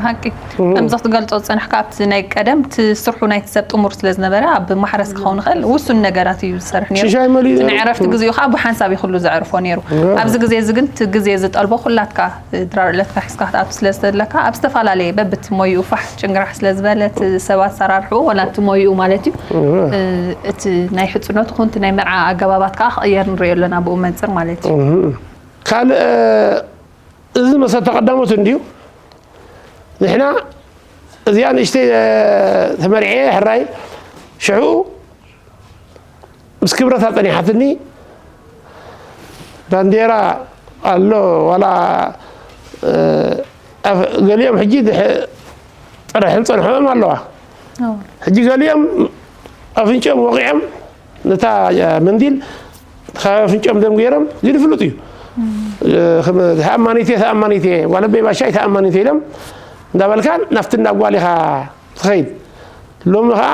ሓቂ ከምዚ ክትገልጾ ዝጸናሕካ ኣብቲ ናይ ቀደም እቲ ስርሑ ናይቲ ሰብ ጥሙር ስለ ዝነበረ ኣብ ማሕረስ ክኸውን ይኽእል ውሱን ነገራት እዩ ዝሰርሕ ነይሩ። ሽሻይ መሊኡ እቲ ናይ ነይሩ። ዕረፍቲ ግዜኡ ከዓ ብሓንሳብ እዩ ኩሉ ዘዕርፎ ነይሩ። እወ። ኣብዚ ግዜ እዚ ግን እቲ ግዜ ዝጠልቦ ኩላትካ ድራር ዕለትካ ሒዝካ ክትኣቱ ስለ ዝደለካ ኣብ ዝተፈላለየ በብቲ ሞይኡ ፋሕ ጭንግራሕ ስለ ዝበለ እቲ ሰባት ኣሰራርሕኡ ወላ እቲ ሞይኡ ማለት እዩ እወ። እቲ ናይ ሕጽኖት ይኹን እቲ ናይ መርዓ ኣገባባት ከዓ ክቕየር ንሪኦ ኣለና ብኡ መንፅር ማለት እዩ። እህ። ካልእ እዚ መሰተ ቀዳሞት እንድዩ። ንሕና እዚኣ ንእሽተይ ተመርዕየ ሕራይ ሽዑ ምስ ክብረታ ጸኒሓትኒ ባንዴራ ኣሎ ዋላ ገሊኦም ሕጂ ጥራሕ ዝጸንሖም ኣለዋ። ሕጂ ገሊኦም ኣፍንጭኦም ወቒዖም ነታ መንዲል ካብ ኣፍንጭኦም ደም ገይሮም ግን ፍሉጥ እዩ። ተኣማኒት እየ ተኣማኒት እየ ጓለበይ ባሻይ ተኣማኒት ኢሎም እንዳበልካ ናብቲ እንዳጓል ኢኻ ትኸይድ። ሎሚ ከዓ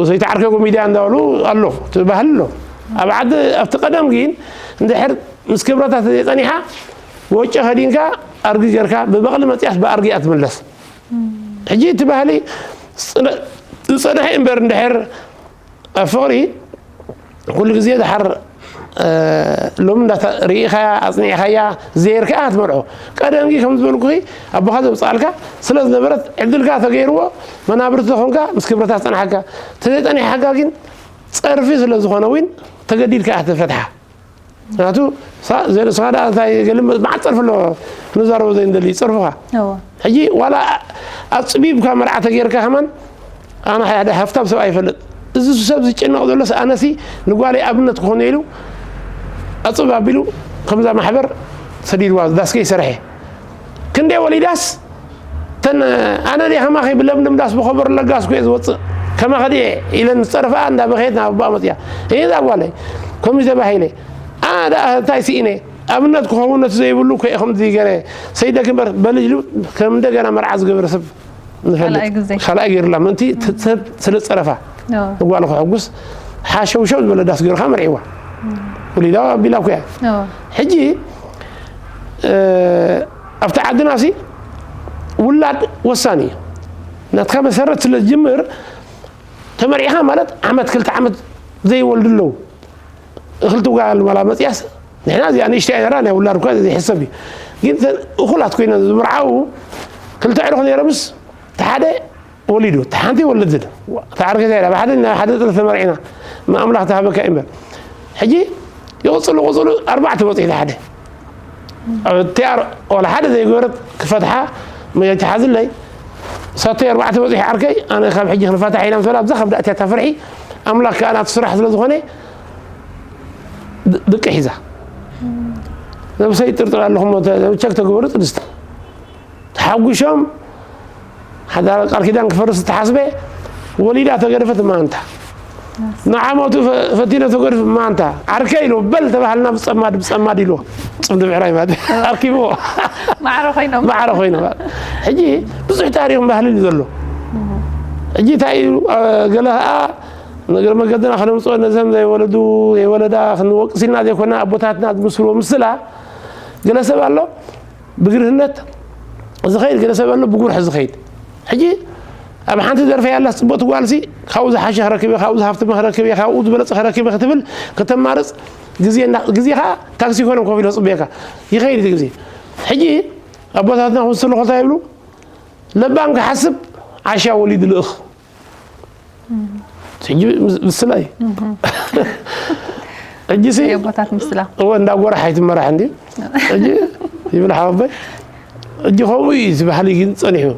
ዘይተዓርከ ሚድያ እንዳበሉ ኣሎ ትባህል ኣሎ። ኣብ ዓዲ ኣብቲ ቀደም ግን እንድሕር ምስ ክብረታት ዘይፀኒሓ ወጮ ከዲንካ ኣርጊ ጌርካ ብበቕሊ መፅያስ ብኣርጊ እያ ትምለስ። ሕጂ እቲ ባህሊ ዝፀንሐ እምበር እንድሕር ኣብ ፍቕሪ ኩሉ ግዜ ድሓር ሎሚ እንዳታ ርኢኻያ ኣፅኒዕኻያ ዘይርካ ክትመርዖ ቀደምጊ ከም ዝበልኩኺ ኣቦኻ ዘምፅኣልካ ስለ ዝነበረት ዕድልካ ተገይርዎ መናብርቲ ተኾንካ ምስ ክብረታ ዝፀናሓካ ተዘይፀኒሓካ ግን ፀርፊ ስለ ዝኾነ እውን ተገዲድካ እያ ትፈትሓ ናቱ ንስኻ ደኣ እንታይ ገለ መዓት ፀርፊ ኣሎ ንዛረቦ ዘይንደሊ ፀርፍኻ ሕጂ ዋላ ኣፅቢብካ መርዓ ተገይርካ ከማን ኣነ ሓደ ሃፍታም ሰብ ኣይፈልጥ እዚ ሰብ ዝጭነቕ ዘሎስ ኣነሲ ንጓለይ ኣብነት ክኾነ ኢሉ ኣፅብ ኣቢሉ ከምዛ ማሕበር ሰዲድዋ ዳስከ ይሰርሐ ክንደይ ወሊዳስ ተን ኣነ ዲ ከማኺ ብለምለም ዳስ ብኸበሩ ለጋስ ኩየ ዝወፅእ ከማኸ ድየ ኢለን ዝፀረፈኣ እንዳበኸየት ናብ ኣቦኣ መፅያ እየ እዛ ጓለይ ከምዚ ተባሂለ ኣነ ደኣ እንታይ ስኢነ ኣብነት ክኸውን ነቲ ዘይብሉ እኮ እየ ከምዚ ገረ ሰይደክ እምበር በሊ ኢሉ ከም እንደገና መርዓ ዝገበረ ሰብ ንፈልጥ ካልኣይ ግዜ። ካልኣይ ገይሩላ ምእንቲ ሰብ ስለ ዝፀረፋ ንጓሉ ከሐጉስ ሓሸውሸው ዝበለ ዳስ ገይሩካ መርዒዋ ውሊዳ ኣቢላ እኮ እያ ሕጂ ኣብቲ ዓድና ሲ ውላድ ወሳኒ እዩ ናትካ መሰረት ስለ ዝጅምር ተመርዒኻ ማለት ዓመት ክልተ ዓመት ዘይወልዱ ኣለዉ እኽልቲ ጓል መላ መፅያስ ንሕና እዚኣ ንእሽተያ ነራ ናይ ውላድ እኳ ዘይሕሰብ እዩ ግን እኹላት ኮይነ ዝምርዓው ክልተ ዕሩኽ ነይሮምስ ተሓደ ወሊዱ ተሓንቲ ወልድን ተዓርከታ ኢላ ብሓደ ናብ ሓደ ጥሪ ተመርዒና ንኣምላኽ ተሃበካ እምበር ሕጂ ይቕፅሉ ቕፅሉ ኣርባዕተ በፂሑ ሓደ እቲኣ ዋላ ሓደ ዘይገበረት ክፈትሓ መጃጅ ሓዝለይ ሳተይ ኣርባዕተ በፂሑ ዓርከይ ኣነ ካብ ሕጂ ክንፋታሕ ኢና ምስ በላ ኣብዛ ከብዳ እቲያ እታ ፍርሒ ኣምላኽ ከኣ ናቱ ስራሕ ስለ ዝኾነ ድቂ ሒዛ ነብሰይ ጥርጥር ኣለኹም ቸክ ተግበሩ ጥድስቲ ተሓጉሾም ሓዳር ቃል ኪዳን ክፈርስ ተሓስበ ወሊዳ ተገደፈት ማንታ ንዓመቱ ፈቲነ ተገድፍ ማንታ ዓርከ ኢሉ በል ተባሃልና ብፀማድ ብፀማድ ኢሉ ፅምዲ ብዕራይ ማለት ኣርኪብዎ ማዕረ ኮይኖም ማዕረ ኮይኖም ሕጂ ብዙሕ ታሪኽን ባህልን እዩ ዘሎ ሕጂ እንታይ እዩ ገለ ከዓ ንእግረ መገድና ከነምፅኦ ነዘም ዘይወለዱ ዘይወለዳ ክንወቅስ ኢልና ዘይኮና ኣቦታትና ዝምስልዎ ምስላ ገለ ሰብ ኣሎ ብግርህነት ዝኸይድ፣ ገለ ሰብ ኣሎ ብጉርሒ ዝኸይድ። ሕጂ ኣብ ሓንቲ ደርፈ ያላ ፅቡቕቲ ጓልሲ ካብኡ ዝሓሸ ክረክብ እየ፣ ካብኡ ዝሃፍትመ ክረክብ እየ፣ ካብኡ ዝበለፀ ክረክብ እየ ክትብል ከተማርፅ ግዜ እንዳ- ግዜ ከዓ ታክሲ ኮነ ኮፍ ኢሎ ፅበየካ ይኸይድ እቲ ግዜ። ሕጂ ኣቦታትና ክምስሉ ከታ ይብሉ ለባም ክሓስብ ዓሻ ወሊዱ ልእኽ ሕጂ ምስ- ምስላ እዩ። ሕጂ ሲ ኣቦታት ምስላ እወ እንዳ ጎራሕ ኣይትመራሕ እንዲ ሕጂ ይብል ሓወበይ። ሕጂ ከምኡ እዩ እቲ ባህሊ ግን ጸኒሑ።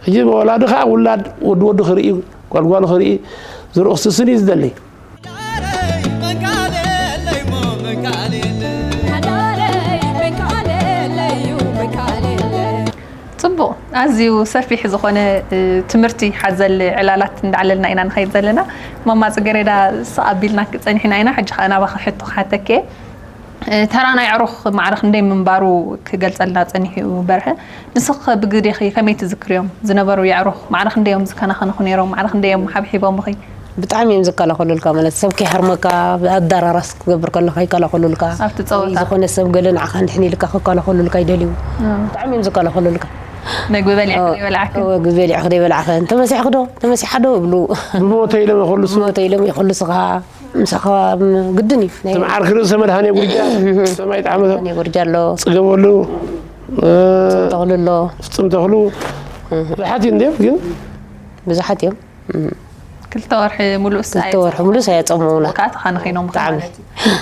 ሕጂ ወላዲ ከዓ ውላድ ወዲ ወዲ ክርኢ ጓልጓሉ ክርኢ ዝርኡኽቲ ስኒ ዝደሊ ጽቡቕ ኣዝዩ ሰፊሕ ዝኾነ ትምህርቲ ሓዘል ዕላላት እንዳዕለልና ኢና ንኸይድ ዘለና። ማማ ጽገሬዳ ስቕ ኣቢልና ክጸኒሕና ኢና። ሕጂ ኸኣ ናባኺ ሕቶ ክሓተኪ እየ። ተራ ናይ ኣዕሩኽ ማዕረ ክንደይ ምንባሩ ክገልጸልና ጸኒሑ እዩ በርሀ። ንስኺ ብግዴኺ ከመይ ትዝክርዮም ዝነበሩ የዕሩኽ? ማዕረ ክንደይ እዮም ዝከናኸኑኺ ነይሮም? ማዕረ ክንደይ እዮም ሓብሒቦምኺ? ብጣዕሚ እዮም ዝከላኸሉልካ፣ ማለት ሰብ ከይሃርመካ ኣደራራስ ክትገብር ከለኻ ይከላኸሉልካ። ኣብቲ ጸወታ። ዝኾነ ሰብ ገለ ንዓኻ እንድሕን ኢልካ ክከላኸሉልካ ይደልዩ። ብጣዕሚ እዮም ዝከላኸሉልካ። መግቢ በሊዕኪ ዶ ይበልዓክን? እወ፣ መግቢ በሊዕኪ ዶ ይበልዓክን? ተመሲሕኪ ዶ? ተመሲሓ ዶ? ይብሉ። ብሞተይ ኢሎም ይኹልሱ። ብሞተይ ኢሎም ይኹልሱኻ። ምሳኻ ግድን እዩ ናይ እቲ መዓርኪ ርእሰ መድሃኔ ጉርጃ ሰማይ ጣዕመ መድሃኔ ጉርጃ ኣሎ ፅገበሉ ፍፅም ተኽሉ ኣሎ ፍፅም ተኽሉ ብዙሓት እዩ እንድዮም ግን ብዙሓት እዮም ክልተ ወርሒ ሙሉእ ክልተ ወርሒ ሙሉእ ኣየፀመውና ከዓ ተኻንኺኖም ብጣዕሚ ማለት እዩ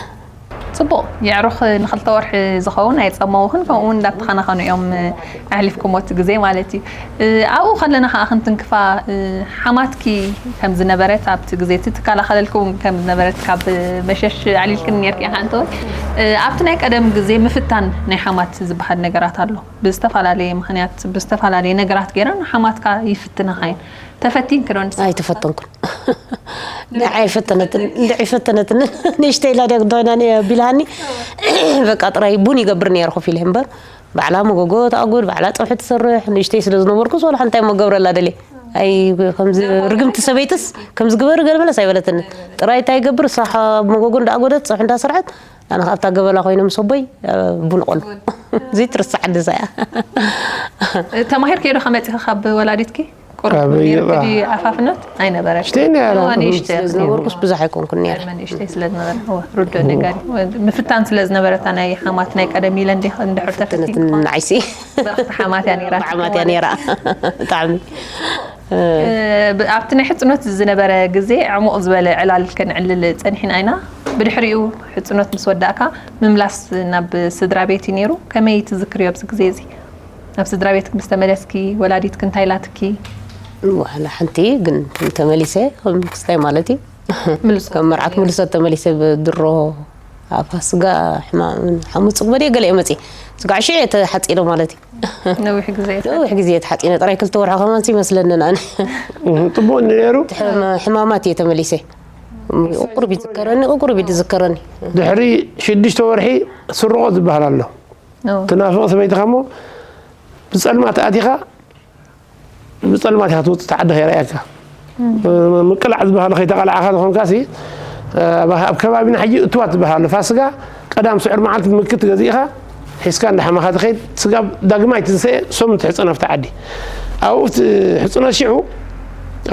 ፅቡቕ የዕሩኽ ንክልተ ወርሒ ዝኸውን ኣየፀመውኽን ከምኡ እውን እንዳተኻናኸኑ እዮም ኣሕሊፍኩሞ እቲ ግዜ ማለት እዩ ኣብኡ ከለና ከዓ ክንትንክፋ ሓማትኪ ከም ዝነበረት ኣብቲ ግዜ እቲ ትከላኸለልኩም ከም ዝነበረት ካብ መሸሽ ኣዕሊልክን ነርኪ ኢኻ እንተወይ ኣብቲ ናይ ቀደም ግዜ ምፍታን ናይ ሓማት ዝበሃል ነገራት ኣሎ ብዝተፈላለየ ምክንያት ብዝተፈላለየ ነገራት ገይረን ሓማትካ ይፍትንኻ እየን ተፈቲንኪ ዶ ንስኺ? ኣይተፈተንኩን። ንዓይ ኣይፈተነትን እንድዒ ፈተነትን ንእሽተይ ኢላ ድያ ግዳይና ቢልሃኒ በቃ ጥራይ ቡን ይገብር ነይረ ኮፍ ኢለ እምበር ባዕላ መጎጎ ተኣጉድ ባዕላ ፀብሒ ትሰርሕ ንእሽተይ ስለ ዝነበርኩስ ዋላ ሓንቲ ኣይሞ ገብረላ ደልየ ኣይ ከምዚ ርግምቲ ሰበይትስ ከምዚ ግበሪ ገለ መለስ ኣይበለትንን ጥራይ እንታይ ይገብር እሳ መጎጎ እንዳኣጎደት ፀብሒ እንዳሰርሐት ኣነ ካብታ ገበላ ኮይነ ምስ ኣቦይ ቡን ቆሉ ዘይትርሳዕ ኣደ እዛ እያ። ተማሂርክዮ ዶ ከመፂኺ ካብ ወላዲትኪ? ቁሩብ ካብ ነይርኪ ይባ- ድዩ ዓፋፍነት? ኣይነበረን። ሽተይ ነይረ። እዋ፣ ንእሽተይ ስለ ኢኺ ነይርኪ። ዝነበርኩስ ብዙሕ ኣይኮንኩን ነይረ። ዕድመ ንእሽተይ ስለ ዝነበረ። እወ፣ ርዱእ ነጋሪ። ምፍታን ስለ ዝነበረታ ናይ ሓማት ናይ ቀደም ኢለ እንዲ- እንድሕር ተፈቲን ፍትነት ክኾን። ንዓይሲ። በረኽቲ ሓማት እያ ነይራ። ሓማት እያ ነይራ። ብጣዕሚ። እ፣ ብ- ኣብቲ ናይ ሕፅኖት ዝነበረ ግዜ ዕሙቕ ዝበለ ዕላል ከነዕልል ፀኒሕና ኢና። ብድሕሪኡ ሕፅኖት ምስ ወዳእካ ምምላስ ናብ ስድራ ቤት እዩ ነይሩ። ከመይ ትዝክርዮ ኣብዚ ግዜ እዚ? ናብ ስድራ ቤትኪ ምስ ተመለስኪ ወላዲትኪ እንታይ ኢላትኪ? ዋላ ሓንቲ ግን ተመሊሰ ከም ክስታይ ማለት እዩ ምልስ ከም መርዓት ምልሰት ተመሊሰ ብድሮ ኣፋ ስጋ ሕማም ሓሙስ ጽግበ ድየ ገለ እየ መፅእ ስጋዕ ሽዕ እየ ተሓፂነ ማለት እዩ ነዊሕ ግዜ ነዊሕ ግዜ እየ ተሓፂነ ጥራይ ክልተ ወርሒ ከማንስ ይመስለንን ኣነ ጥቡቅ ነይሩ ሕማማት እየ ተመሊሰ ቁሩብ ይዝከረኒ ቁሩብ ይዝከረኒ ድሕሪ ሽዱሽተ ወርሒ ስርቆት ዝበሃል ኣሎ ትናፍቕ ሰበይትኻ እሞ ብፀልማት ኣቲኻ ብፀልማት ኢኻ ትወፅእ ተዓዲ ከይረኣየካ ምቅላዕ ዝበሃሉ ከይተቐላዕኻ ዝኾንካ ሲ ኣብ ከባቢና ሕጂ እትዋት ዝበሃል ኣሎ ፋስጋ ቀዳም ስዑር መዓልቲ ምክት ገዚእኻ ሒዝካ እንዳሓማኻ ትኸይድ ስጋ ዳግማይ ትንሰኤ ሰሙን ትሕፀን ኣብቲ ዓዲ ኣብኡ ሕፅኖ ሽዑ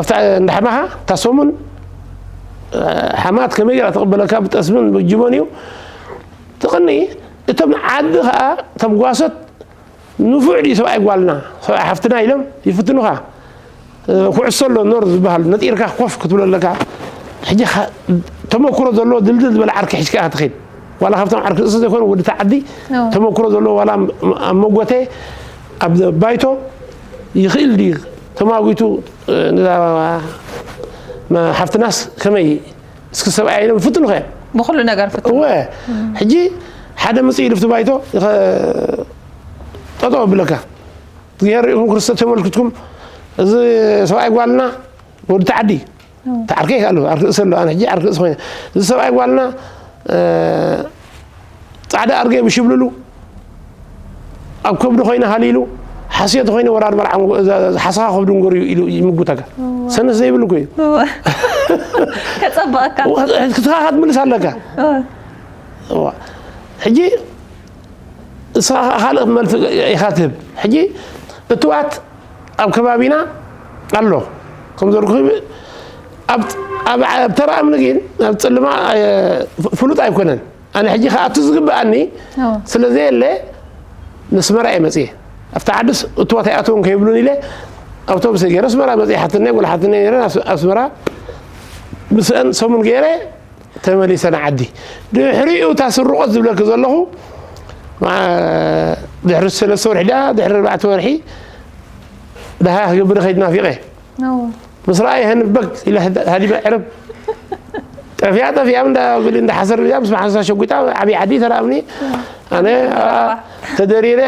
ኣብታ እንዳሓማኻ እታ ሰሙን ሓማት ከመይ ገይራ ትቕበለካ ብጠስምን ብጅቦን እዩ ትቕኒ እቶም ዓዲ ከዓ እቶም ጓሶት ንፉዕ ድዩ ሰብኣይ ጓልና ሰብኣይ ሓፍትና ኢሎም ይፍትኑኻ ኩዕሶ ኣሎ ኖር ዝበሃል ነጢርካ ኮፍ ክትብሎ ኣለካ ሕጂ ተመክሮ ዘለዎ ድልድል ዝበለ ዓርኪ ሒዝካ ኢኻ ትኸይድ ዋላ ካብቶም ዓርኪ ርእሲ ዘይኮነ ወዲ ተዓዲ ተመክሮ ዘለዎ ዋላ ኣብ መጎተ ኣብ ባይቶ ይኽእል ድዩ ተማጒቱ ሓፍትናስ ከመይ እስኪ ሰብኣይ ኢሎም ይፍትኑኸ ብኩሉ ነገር ፍትኑ እወ ሕጂ ሓደ ምፅእ ኢሉ ፍቲ ባይቶ ጠጠው ኣብለካ እግዚኣብሔር ርኢኹም ክርስቶስ ተመልክትኩም እዚ ሰብኣይ ጓልና ወዲ ተዓዲ ተዓርከ ይካሉ ዓርክ ርእሲ ኣሎ ኣነ ሕጂ ዓርክ ርእሲ ኮይነ እዚ ሰብኣይ ጓልና ፃዕዳ ኣርገ ብሽብልሉ ኣብ ከብዱ ኮይነ ሃሊሉ ሓስየቲ ኮይነ ወራድ መርዓ ሓሰኻ ከብዱ ንገሩ ኢሉ ይምጉተካ ሰነስ ዘይብሉ እኮ እዩ። እወ። ከጸብቐካ። ክትኻ ክትምልስ ኣለካ። እወ። እዋ። ሕጂ ንስኻ ካልእ መልሲ ኢኻ ትህብ። ሕጂ እትዋት ኣብ ከባቢና ኣሎ። ከም ዘልኩ ኣብ ኣብ ኣብ ተራ እምኒ ግን ኣብ ጽልማ እ፣ ፍሉጥ ኣይኮነን። ኣነ ሕጂ ክኣቱ ዝግብኣኒ እወ። ስለ ዘየለ ንስመራ እየ መጽየ። ኣብቲ ዓድስ እትዋት ኣይኣተውን ከይብሉን ኢለ ኣውቶቡስ ገይረ ኣስመራ መጽየ። ሓትነይ ጓል ሓትነይ ነይረን ኣስ- ኣስመራ ምስአን ሰሙን ገይረ ተመሊሰ ንዓዲ። ድሕሪኡ እታ ስርቆት ዝብለኪ ዘለኹ ማ- ድሕሪ ሰለስተ ወርሒ ድኣ ድሕሪ ኣርባዕተ ወርሒ ደሃ ክገብር ከይድ ናፊቐ እወ። ምስ ረኣየ ህንበግ ኢለ ሃዲመ ዕርብ ጠፊያ ጠፊያ እንዳ ጉሊ እንዳ ሓሰር ብያ ምስ መሓንሳ ሸጉጣ ዓብዪ ዓዲ ተራእምኒ ኣነ ተደሪረ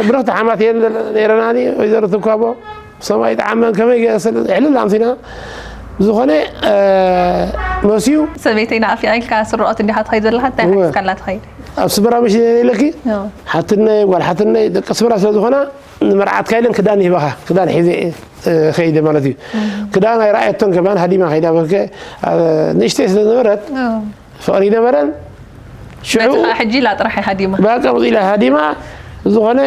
ብርኽቲ ሓማት እየን ነይረናኒ ወይዘሮ ትኳቦ ሰማይ ጣዓመን ከመይ ገ- ስለ ዕልል ኣምሲና ዝኾነ እ፣ መስዩ ሰበይተይ ንኣፊያ ኢልካ ስርዖት እንዲኻ ትኸይድ ዘለኻ እንታይ እወ። ሓቲስካላ ትኸይድ? ኣብ ስመራ ምሽ ኢለኪ እወ። ሓትነይ ጓል ሓትነይ ደቂ ስመራ ስለ ዝኾና ንመርዓትካ ኢለን ክዳን ይህባኻ ክዳን ሒዘ እ፣ ከይደ ማለት እዩ። ክዳን ኣይረኣየቶን ከማን ሃዲማ ከይዳ በከ እ፣ ንእሽተይ ስለ ዝነበረት እወ። ፍቕሪ ይነበረን ሽዑ በቲ ከዓ ሕጂ ኢላ ጥራሕ እያ ሃዲማ። በቃ ኢላ ሃዲማ ዝኾነ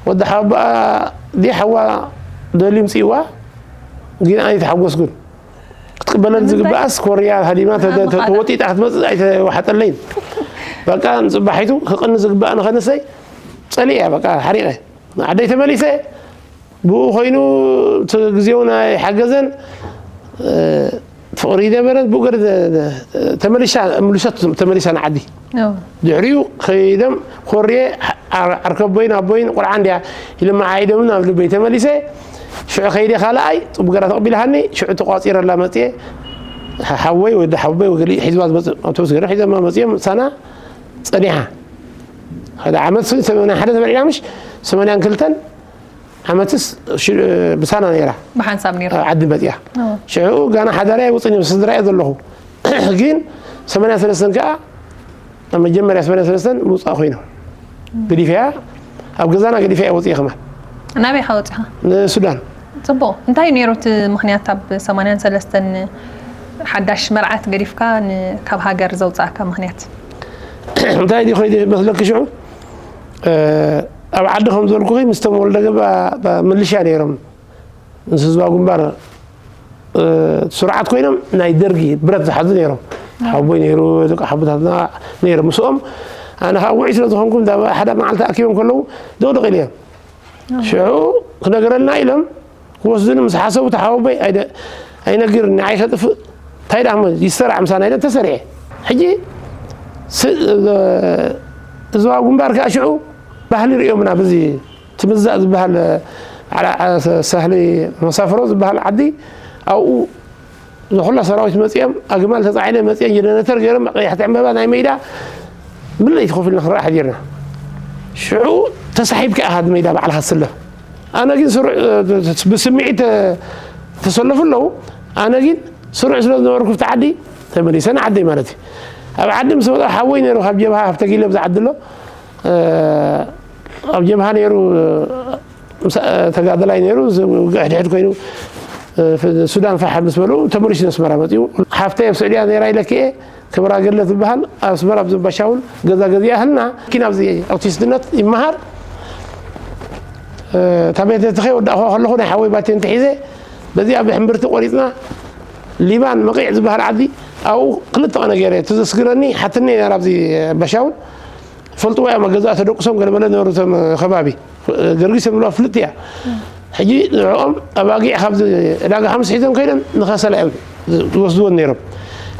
ወዲ ሓባ ዲ ሓዋ ደልዩ ምፅእዋ ግን ኣይተሓጎስኩን ክትቅበለን ዝግባኣስ ኮርያ ሃዲማ ተወጢጣ ክትመፅእ ኣይተዋሓጠለይን በቃ ንፅባሒቱ ክቕኒ ዝግባእ ንኸንሰይ ፀሊእ እያ በቃ ሓሪቐ ዓደይ ተመሊሰ ብኡ ኮይኑ እቲ ግዜው ናይ ሓገዘን ፍቕሪ ይነበረን ብኡ ገለ ተመሊሳ ምልሰት ተመሊሳ ንዓዲ ድሕሪኡ ከይዶም ኮርየ ዓርከቦይን ኣቦይን ቁርዓ እንድያ ኢሎም ዓዒዶምን ናብ ልበይ ተመሊሰ ሽዑ ከይደ ካልኣይ ፅቡቅ ገራ ተቐቢላሃኒ ሽዑ ተቋፂረላ መፅየ ሓወይ ወዲ ሓወይ ወገሊ ሒዝዋ ዝመፅእ ኣውቶቡስ ገይሮም ሒዞማ መፅዮም ምሳና ፀኒሓ ሓደ ዓመት ሰማንያ ሓደ ተመርዒና ምሽ ሰማንያን ክልተን ዓመትስ ምሳና ነይራ ብሓንሳብ ነይራ ኣብ ዓዲ መፅያ ሽዑ ጋና ሓዳርያ ይውፅን እዮም ስድራየ ዘለኹ ግን ሰማንያ ሰለስተን ከዓ ኣብ መጀመርያ ሰማንያ ሰለስተን ምውፃእ ኮይኖም ገዲፈያ ኣብ ገዛና ገዲፈያ ወፅየ ከማን ናበይ ሓወፅኻ ንሱዳን ፅቡቕ እንታይ ነይሩ እቲ ምክንያት ኣብ ሰማንያን ሰለስተን ሓዳሽ መርዓት ገዲፍካ ካብ ሃገር ዘውፃእካ ምክንያት እንታይ ዲ ኮይደ መስለኪ ሽዑ ኣብ ዓዲ ከም ዝበልኩኺ ምስቶም ወልደገባ ምልሻ ነይሮም ምስ ህዝባዊ ግንባር ስርዓት ኮይኖም ናይ ደርጊ ብረት ዝሓዙ ነይሮም ሓቦይ ነይሩ ደቂ ሓቦታትና ነይሮም ምስኦም ኣነ ከዓ ውዑይ ስለ ዝኾንኩ ሓደ መዓልቲ ኣኪቦም ከለዉ ደቕደቕ ኢለ እዮም ሽዑ ክነገረልና ኢሎም ክወስዱኒ ምስ ሓሰቡ ተሓወቦይ ኣይነግርኒ ንዓይ ከጥፍእ እንታይ ደኣ ይሰራዕ ምሳና ኢለ ተሰሪዐ ሕጂ ህዝባዊ ግንባር ከዓ ሽዑ ባህሊ ሪኦምና በዚ ትምዛእ ዝበሃል ሳህሊ መሳፍሮ ዝበሃል ዓዲ ኣብኡ ንኩላ ሰራዊት መፅኦም ኣግማል ተፃዒነ መፅኦም ጀነሬተር ገይሮም ቀያሕቲ ዕምበባ ናይ ሜዳ ምለይ ተኸፊልና ክንረኣ ሓዲርና ሽዑ ተሳሒብካ ኢኻ ሜዳ ባዕልኻ ትስለፍ ኣነ ግን ስሩዕ ብስምዒት ተሰለፉ ኣለዉ ኣነ ግን ስሩዕ ስለ ዝነበርኩ ብቲ ዓዲ ተመሊሰ ንዓደይ ማለት እዩ ኣብ ዓዲ ምስ መጣ ሓወይ ነይሩ ካብ ጀብሃ ሃብተ ጊለ ብዛ ዓዲ ኣሎ ኣብ ጀብሃ ነይሩ ተጋደላይ ነይሩ ውግእ ሕድሕድ ኮይኑ ሱዳን ፋሕ ምስ በሉ ተመሊሱ ነስመራ መፅኡ ሓፍተይ ኣብ ስዑድያ ነይራ ኢለክኤ ክብራ ገለ ትበሃል ኣብ ኣስመራ ኣብ ዘባሻውን ገዛ ገዚኣ ህልና ኪን ኣብዚ ኣውቲስትነት ይመሃር እታ ቤት ትኸይ ወዳእኹ ከለኹ ናይ ሓወይ ባቴን ተሒዘ በዚኣ ብሕምብርቲ ቆሪፅና ሊባን መቂዕ ዝበሃል ዓዲ ኣብኡ ክልተ ቀነ ገይረ እቲ ዘስግረኒ ሓትኒ ነራ ኣብዚ በሻውን ፈልጥዎ እዮም ገዛ ተደቁሶም ገለመለ ነበሩ እቶም ከባቢ ገርጊስ የምልዋ ፍልጥ እያ ሕጂ ንዕኦም ኣባጊዕ ካብ ዕዳጋ ሓሙስ ሒዞም ከይዶም ንኸሰላ እዮም ዝወስድዎን ነይሮም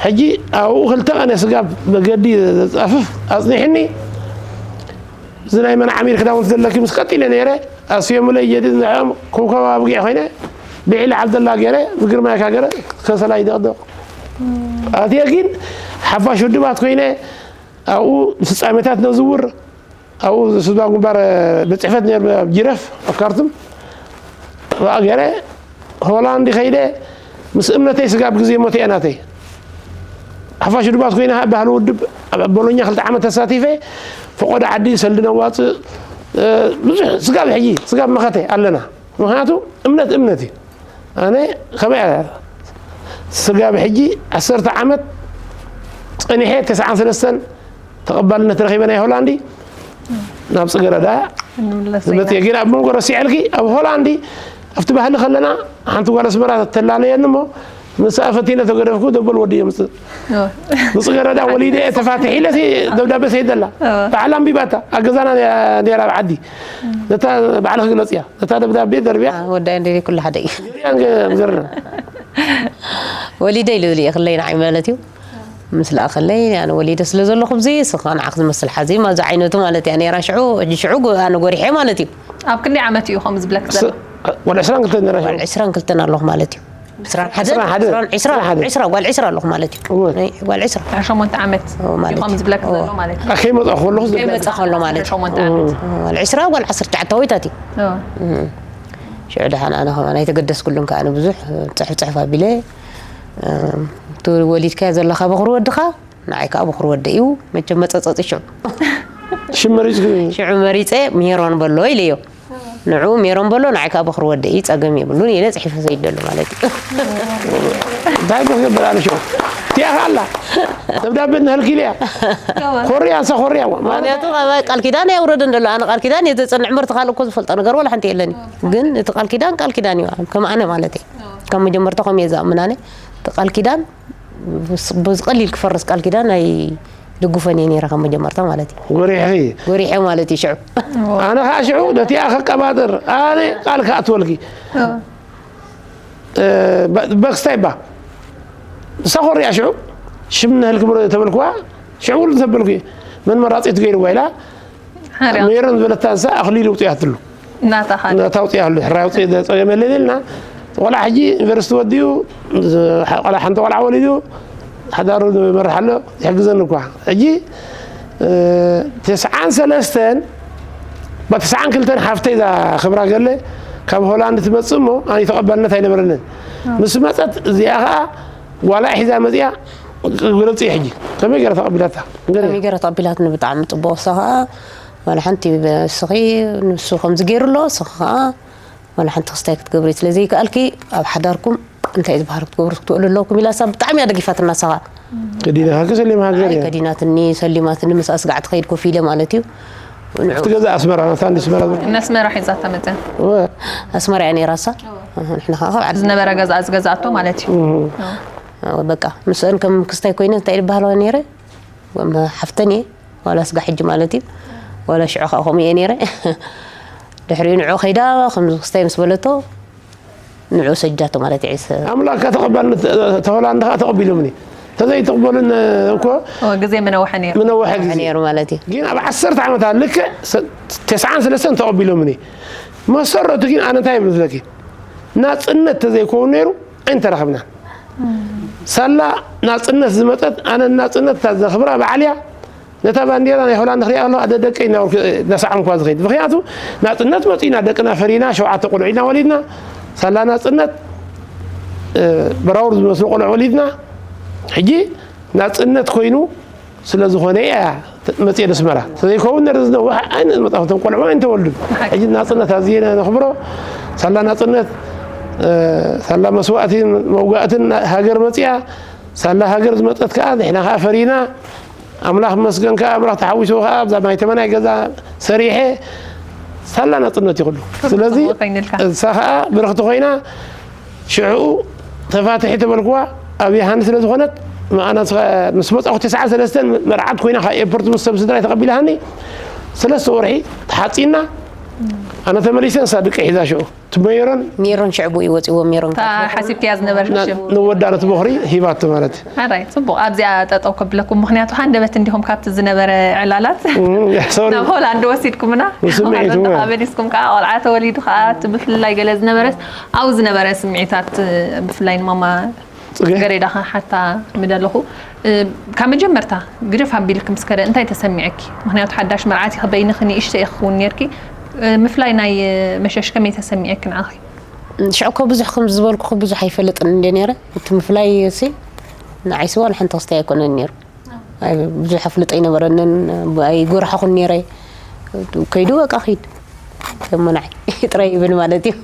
ሕጂ ኣብኡ ክልተ ቀነ ስጋብ መገዲ ዘፃፍፍ ኣፅኒሕኒ እዚ ናይ መን ዓሚር ክዳውንቲ ዘለኪ ምስ ቀጢለ ነይረ ኣስዮምለይ ጀዲድ ንዕኦም ኮብኮብ ኣብጊዕ ኮይነ ብዒ ለዓል ዘላ ገይረ ብግርማይ ካገረ ከሰላ ይደቕደቕ ኣትየ ግን ሓፋሽ ውድባት ኮይነ ኣብኡ ፍፃሜታት ነዝውር ኣብኡ ስድባ ግንባር ቤት ፅሕፈት ነይሩ ኣብ ጅረፍ ኣብ ካርቱም ኣብኣ ገይረ ሆላንድ ከይደ ምስ እምነተይ ስጋብ ግዜ ሞተ እየ ናተይ ሓፋሽ ውድባት ኮይነ ባህሊ ውድብ ኣብ ቦሎኛ ክልተ ዓመት ተሳቲፈ ፈቆዶ ዓዲ ሰልዲ ነዋፅእ ብዙሕ ስጋብ ሕጂ ስጋብ መኸተ ኣለና ምክንያቱ እምነት እምነት እዩ ኣነ ከመይ ስጋብ ሕጂ ዓሰርተ ዓመት ጸኒሐ ተስዓን ሰለስተን ተቐባልነት ረኺበ ናይ ሆላንዲ ናብ ጽገረዳ ዝመጽእ ግን ኣብ መንጎ ረሲዐልኪ ኣብ ሆላንዲ ኣብቲ ባህሊ ከለና ሓንቲ ጓል ኣስመራ ተላለየኒ እሞ ምስኣ ፈቲነ ተገደፍኩ ደበል ወዲ የምጽእ ንጽገረዳ ወሊደ ተፋትሒ ኢለ ደብዳቤ ሰይደላ በዓል ኣንቢባታ ኣብ ገዛና ነራ ኣብ ዓዲ ነታ ባዕልኺ ግለጽያ ነታ ደብዳቤ ደርብያ ወዳይ እንደ ኩሉ ሓደ እዩ ገርና ወሊደ ኢሉ ዝልእኽለይ ንዓይ ማለት እዩ ምስ ለኣኸለይ ኣነ ወሊደ ስለ ዘለኹ ብዚ ስኻ ንዓኽ ዝመስል ሓዚ ማዚ ዓይነቱ ማለት እያ ነራ ሽዑ ሕጂ ሽዑ ኣነ ጎሪሐ ማለት እዩ ኣብ ክንደይ ዓመት እዩ ከምኡ ዝብለክ ዘሎ ወል ዕስራን ክልተን ነራ ሽዑ ዕስራን ክልተን ኣለኹ ማለት እዩ ዕስራን ሓደ ዕስራን ጓል ዕስራ ኣለኹ ማለት እዩ ጓል ዕስራ ዕስራን ሸሞንተ ዓመት ከምኡ ዝብለክ ዘሎ ማለት እዩ ከይመፅኣ ከለኹ ከይመፅኣ ከሎ ማለት እዩ ጓል ዕስራ ጓል ዓሰርተ ትሽዓተ ወይታት እዩ ሽዑ ደሓን ኣነ ከማን ኣይተገደስኩሉን ከዓ ኣነ ብዙሕ ፅሑፍ ፅሑፍ ኣቢለ እቲ ወሊድካዮ ዘለኻ በኹሪ ወድኻ ንዓይ ከዓ በኹሪ ወደ እዩ መቸም መፀፀፂ ሽዑ ሽም መሪፅኪ ሽዑ መሪፀ ሜሮን በሎ ኢለዮ ንዑ ሜሮን በሎ ንዓይ ከዓ በኹሪ ወደ እዩ ፀገም የብሉን ኢለ ፅሒፈ ሰይደሉ ማለት እዩ እንታይ እኮ ክገብር ኣነ ሽዑ እቲኣ ከዓ ኣላ ደብዳቤ ንህልኪ ኢለያ ኮርያ ንሳ ኮርያ ምክንያቱ ቃል ኪዳን የውረደ እንደሎ ኣነ ቃል ኪዳን የዘፀንዕ ምርቲ ካልእ እኮ ዝፈልጦ ነገር ወላ ሓንቲ የለኒ ግን እቲ ቃል ኪዳን ቃል ኪዳን እዩ ከም ኣነ ማለት እዩ ካብ መጀመርታ ከም እየ ዝኣምን ኣነ እቲ ቃል ኪዳን ብዝቀሊል ክፈርስ ቃል ኪዳን ኣይድግፎን እየ ነረ ካብ መጀመርታ ማለት እዩ ጎሪሕኺ ጎሪሐ ማለት እዩ ሽዑ ኣነ ከዓ ሽዑ ነቲኣ ከቀባጥር ኣነ ቃል ክኣትወልኪ በክስታይ ባ ንሳ ኮሪያ ሽዑ ሽም ንህልኪ ተበልክዋ ሽዑ እውን ዘበልኩ መን መራፂት ገይርዋ ኢላ ሜሮን ዝበለታ ንሳ ኣኽሊል ውፅያትሉ እናታ ውፅያሉ ሕራይ ውፅኢ ዘፀገመለን ኢልና ቆልዓ ሕጂ ዩኒቨርሲቲ ወዲኡ ቆልዓ ሓንቲ ቆልዓ ወሊዱ ሓዳሩ ይመርሕ ኣሎ ይሕግዘኒ እኳ ሕጂ ተስዓን ሰለስተን ተስዓን ክልተን ሓፍተይ እዛ ክብራ ገለ ካብ ሆላንድ ትመፅእ እሞ ኣነ ተቐባልነት ኣይነበረንን ምስ መፀት እዚኣ ከዓ ጓላ ሒዛ መፅያ ግለፂ ሕጂ ከመይ ገይራ ተቐቢላታ ከመይ ገይራ ተቐቢላትኒ ብጣዕሚ ፅቡቕ እሳ ከዓ ዋላ ሓንቲ ስኺ ንሱ ከምዚ ገይሩ ኣሎ ስኺ ከዓ ዋላ ሓንቲ ክስታይ ክትገብሪ ስለ ዘይከኣልኪ ኣብ ሓዳርኩም እንታይ ዝበሃል ክትገብሩ ክትክእሉ ኣለኩም ኢላ እሳ ብጣዕሚ እያ ደጊፋትና እሳ ከዓ ከዲናኻኪ ሰሊማኻ ገር እያ ከዲናትኒ ሰሊማትኒ ምስኣ ስጋዕ ትኸይድ ኮፍ ኢለ ማለት እዩ ኣብቲ ገዛ ኣስመራ ናታ እንዲ ኣስመራ ነስመራ ሒዛታ መፀ ኣስመራ እያ ነይራ እሳ ንሕና ከዓ ካብ ዓዲ ዝነበረ ገዛ ዝገዛእቶ ማለት እዩ በቃ ምስአን ከም ክስታይ ኮይነ እንታይ ዝበሃለዋ ነይረ ሓፍተን እየ ዋላ ስጋ ሕጂ ማለት እዩ ዋላ ሽዑ ከዓ ከምኡ እየ ነይረ ድሕሪኡ ንዑ ከይዳ ከምዚ ክስታይ ምስ በለቶ ንዑ ሰጃቶ ማለት እዩ ኣምላክ ተቐባልነት ተሆላንድ ከዓ ተቐቢሎምኒ ተዘይትቕበሉን እኮ ግዜ ምነውሐ ነይሩ ምነውሐ ግዜ ነይሩ ማለት እዩ ግን ኣብ ዓሰርተ ዓመታት ልክዕ ተስዓን ሰለስተን ተቐቢሎምኒ መሰረቱ ግን ኣነ እንታይ ይብል ስለኪ ናፅነት ተዘይከውን ነይሩ ኣይንተራኸብናን ሳላ ናፅነት ዝመፀት ኣነ ናፅነት እታ ዘኽብራ በዓል እያ ነታ ባንዴራ ናይ ሆላንድ ክሪኣ ከለኹ ኣደ ደቀይ እናበልኩ እናሰዓምኳ ዝኸይድ ምኽንያቱ ናፅነት መፂና ደቅና ፈሪና ሸውዓተ ቆልዑ ኢና ወሊድና ሳላ ናፅነት በራውር ዝመስሉ ቆልዑ ወሊድና ሕጂ ናፅነት ኮይኑ ስለ ዝኾነ እያ መፅየ ነስመራ ተዘይከውን ነረ ዝነውሕ ኣይነ ዝመጣኹ እቶም ቆልዑ ኣይንተወልዱን ሕጂ ናፅነት ኣዝየ ነኽብሮ ሳላ ናፅነት ሳላ መስዋእትን መውጋእትን ሃገር መፅያ ሳላ ሃገር ዝመፀት ከዓ ንሕና ከዓ ፈሪና ኣምላኽ መስገን ከዓ ኣምላኽ ተሓዊስዎ ከዓ ኣብዛ ማይ ተመናይ ገዛ ሰሪሐ ሳላ ናፅነት ይኽሉ ስለዚ እሳ ከዓ ብርኽቲ ኮይና ሽዕኡ ተፋትሒ ተበልክዋ ኣብ የሃኒ ስለ ዝኾነት መኣና ምስ መፃኹ ተስዓ ሰለስተን መርዓት ኮይና ካብ ኤርፖርት ምስ ሰብ ስድራይ ተቐቢላሃኒ ሰለስተ ወርሒ ተሓፂና ኣነ ተመሊሰ ንሳ ድቂ ሒዛ ሽዑ እቲ ሜሮን ሜሮን ሽዕቡ እዩ ወፂዎ ሜሮን እታ ሓሲብትያ ዝነበርሽ ሽም ንወዳ ነቲ በኽሪ ሂባቶ ማለት እዩ ሓራይ ፅቡቕ ኣብዚኣ ጠጠው ከብለኩም ምክንያቱ ሃንደበት እንዲኹም ካብቲ ዝነበረ ዕላላት እም፣ ሶሪ። ናብ ሆላንድ ወሲድኩምና ንስምዒት እወ። ኣበዲስኩም ከዓ ቆልዓ ተወሊዱ ከዓ እቲ ምፍልላይ ገለ ዝነበረስ ኣብኡ ዝነበረ ስምዒታት ብፍላይ ንማማ ጽገ? ገሬዳ ሓታ ምደለኹ ካብ መጀመርታ ግደፍ ኣቢልክ ምስ ከደ እንታይ ተሰሚዐኪ ምክንያቱ ሓዳሽ መርዓት ኢኺ በይንኺ ንእሽተ ኢኺ ክውን ነርኪ ምፍላይ ናይ መሸሽ ከመይ ተሰሚዐኪ ንዓኺ ሽዑ እኮ ብዙሕ ከም ዝበልኩ ብዙሕ ኣይፈልጥን እንደ ነረ እቲ ምፍላይ ሲ ንዓይሲ ዋላ ሓንቲ ክስታይ ኣይኮነን ነሩ ብዙሕ ኣፍልጦ ኣይነበረንን ኣይጎርሓኹን ነረ ከይዱ በቃ ኺድ እሞ ንዓይ ጥራይ ይብል ማለት እዩ።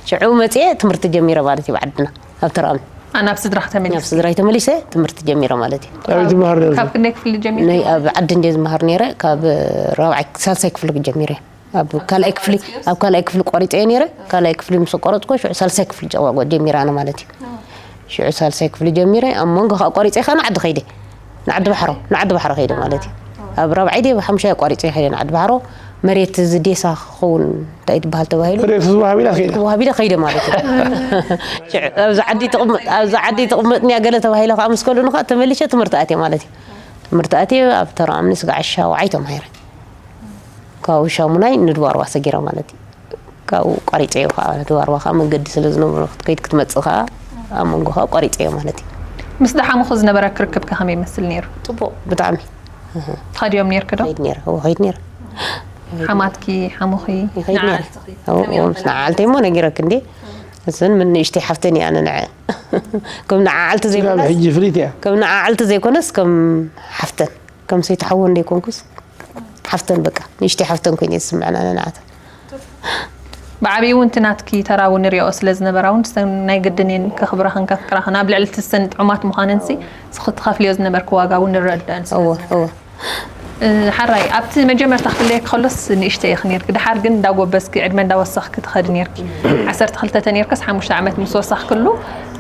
ሽዑ መፅየ ትምህርቲ ጀሚረ ማለት እዩ። ብዓድና ኣብ ተራእም ኣናብ ስድራ ናብ ከተመሊስ ስድራይ ተመሊሰ ትምህርቲ ጀሚረ ማለት እዩ። ኣበይ ትመሃር ነርኪ? ካብ ክንደይ ክፍሊ ጀሚርካ? ናይ ኣብ ዓዲ እንደ ዝመሃር ነይረ። ካብ ራብዓይ ሳልሳይ ክፍሊ ጀሚረ። ኣብ ካልኣይ ክፍሊ ኣብ ካልኣይ ክፍሊ ቆሪፀ ነይረ። ካልኣይ ክፍሊ ምስ ቆረፅኩ ሽዑ ሳልሳይ ክፍሊ ጨዋጎ ጀሚራነ ማለት እዩ። ሽዑ ሳልሳይ ክፍሊ ጀሚረ ኣብ መንጎ ከዓ ቆሪፀ ከዓ ንዓዲ ከይደ ንዓዲ ባሕሮ ንዓዲ ባሕሮ ከይደ ማለት እዩ። ኣብ ራብዓይ ደ ሓሙሻይ ቆሪፀ ከይደ ንዓዲ ባሕሮ። መሬት እዚ ዴሳ ክኸውን እንታይ ትበሃል ተባሂሉ ሬት ዝወሃብ ኢላ ከይዳ ተዋሂቢለ ከይደ ማለት እዩ። ሽዑ ኣብዚ ዓዲ ትቕመጥ ኣብዚ ዓዲ ትቕመጥንያ ገለ ተባሂለ ከዓ ምስ ከሉኒ ከዓ ተመሊሸ ትምህርቲ ኣትየ ማለት እዩ። ትምህርቲ ኣትየ ኣብ ተራምኒ ስጋዕ ሻውዓይ ተማሂረ። ካብኡ ሻሙናይ ንድባርዋ ሰጊረ ማለት እዩ። ካብኡ ቆሪፀዮ ከዓ ንድባርዋ ከዓ መንገዲ ስለ ዝነበሮ ክትከይድ ክትመፅእ ከዓ ኣብ መንጎ ከዓ ቆሪፀዮ ማለት እዩ። ምስ ደሓሙኹ ዝነበረ ክርክብከ ከመይ ይመስል ነይሩ? ፅቡቕ ብጣዕሚ ትኸድዮም ነርክ ዶ? ከይድ ነይረ እዎ ከይድ ነይረ ሓማትኪ ሓሙኺ ይኸይድ ነይረ ንዓልትኺ እዎ እዎ ምስ ንዓዓልተይ እሞ ነጊረክ እንዴ እዝን ምን ንእሽተይ ሓፍተን እያ ንንዐ ከም ንዓዓልቲ ስጋብ ዘይኮነስ ሕጂ ፍሊጥ እያ ከም ንዓዓልቲ ዘይኮነስ ከም ሓፍተን ከም ሰይቲ ሓወን ዘይኮንኩስ ሓፍተን በቃ ንእሽተይ ሓፍተን ኮይነ ዝስምዐና ንንዓተን ብዓብዪ እውን እቲ ናትኪ ተራ እውን ንሪኦ ስለ ዝነበራ እውን ስተን ናይ ግድን እየን ከኽብራኽን ከፍቅራኽን ኣብ ልዕሊ እቲ ስተን ጥዑማት ምዃነን ሲ ስኽትኸፍልዮ ዝነበርኪ ዋጋ እውን ንረድአን ስለ እወ ዝነበረ። እወ እ፣ ሓራይ ኣብቲ መጀመርታ ክፍለየኪ ከሎስ ንእሽተይ ኢኺ ነርኪ ድሓር ግን እንዳጎበዝኪ ዕድመ እንዳወሰኽኪ ትኸዲ ነርኪ ዓሰርተ ክልተ ተነርክስ ሓሙሽተ ዓመት ምስ ወሰኽክሉ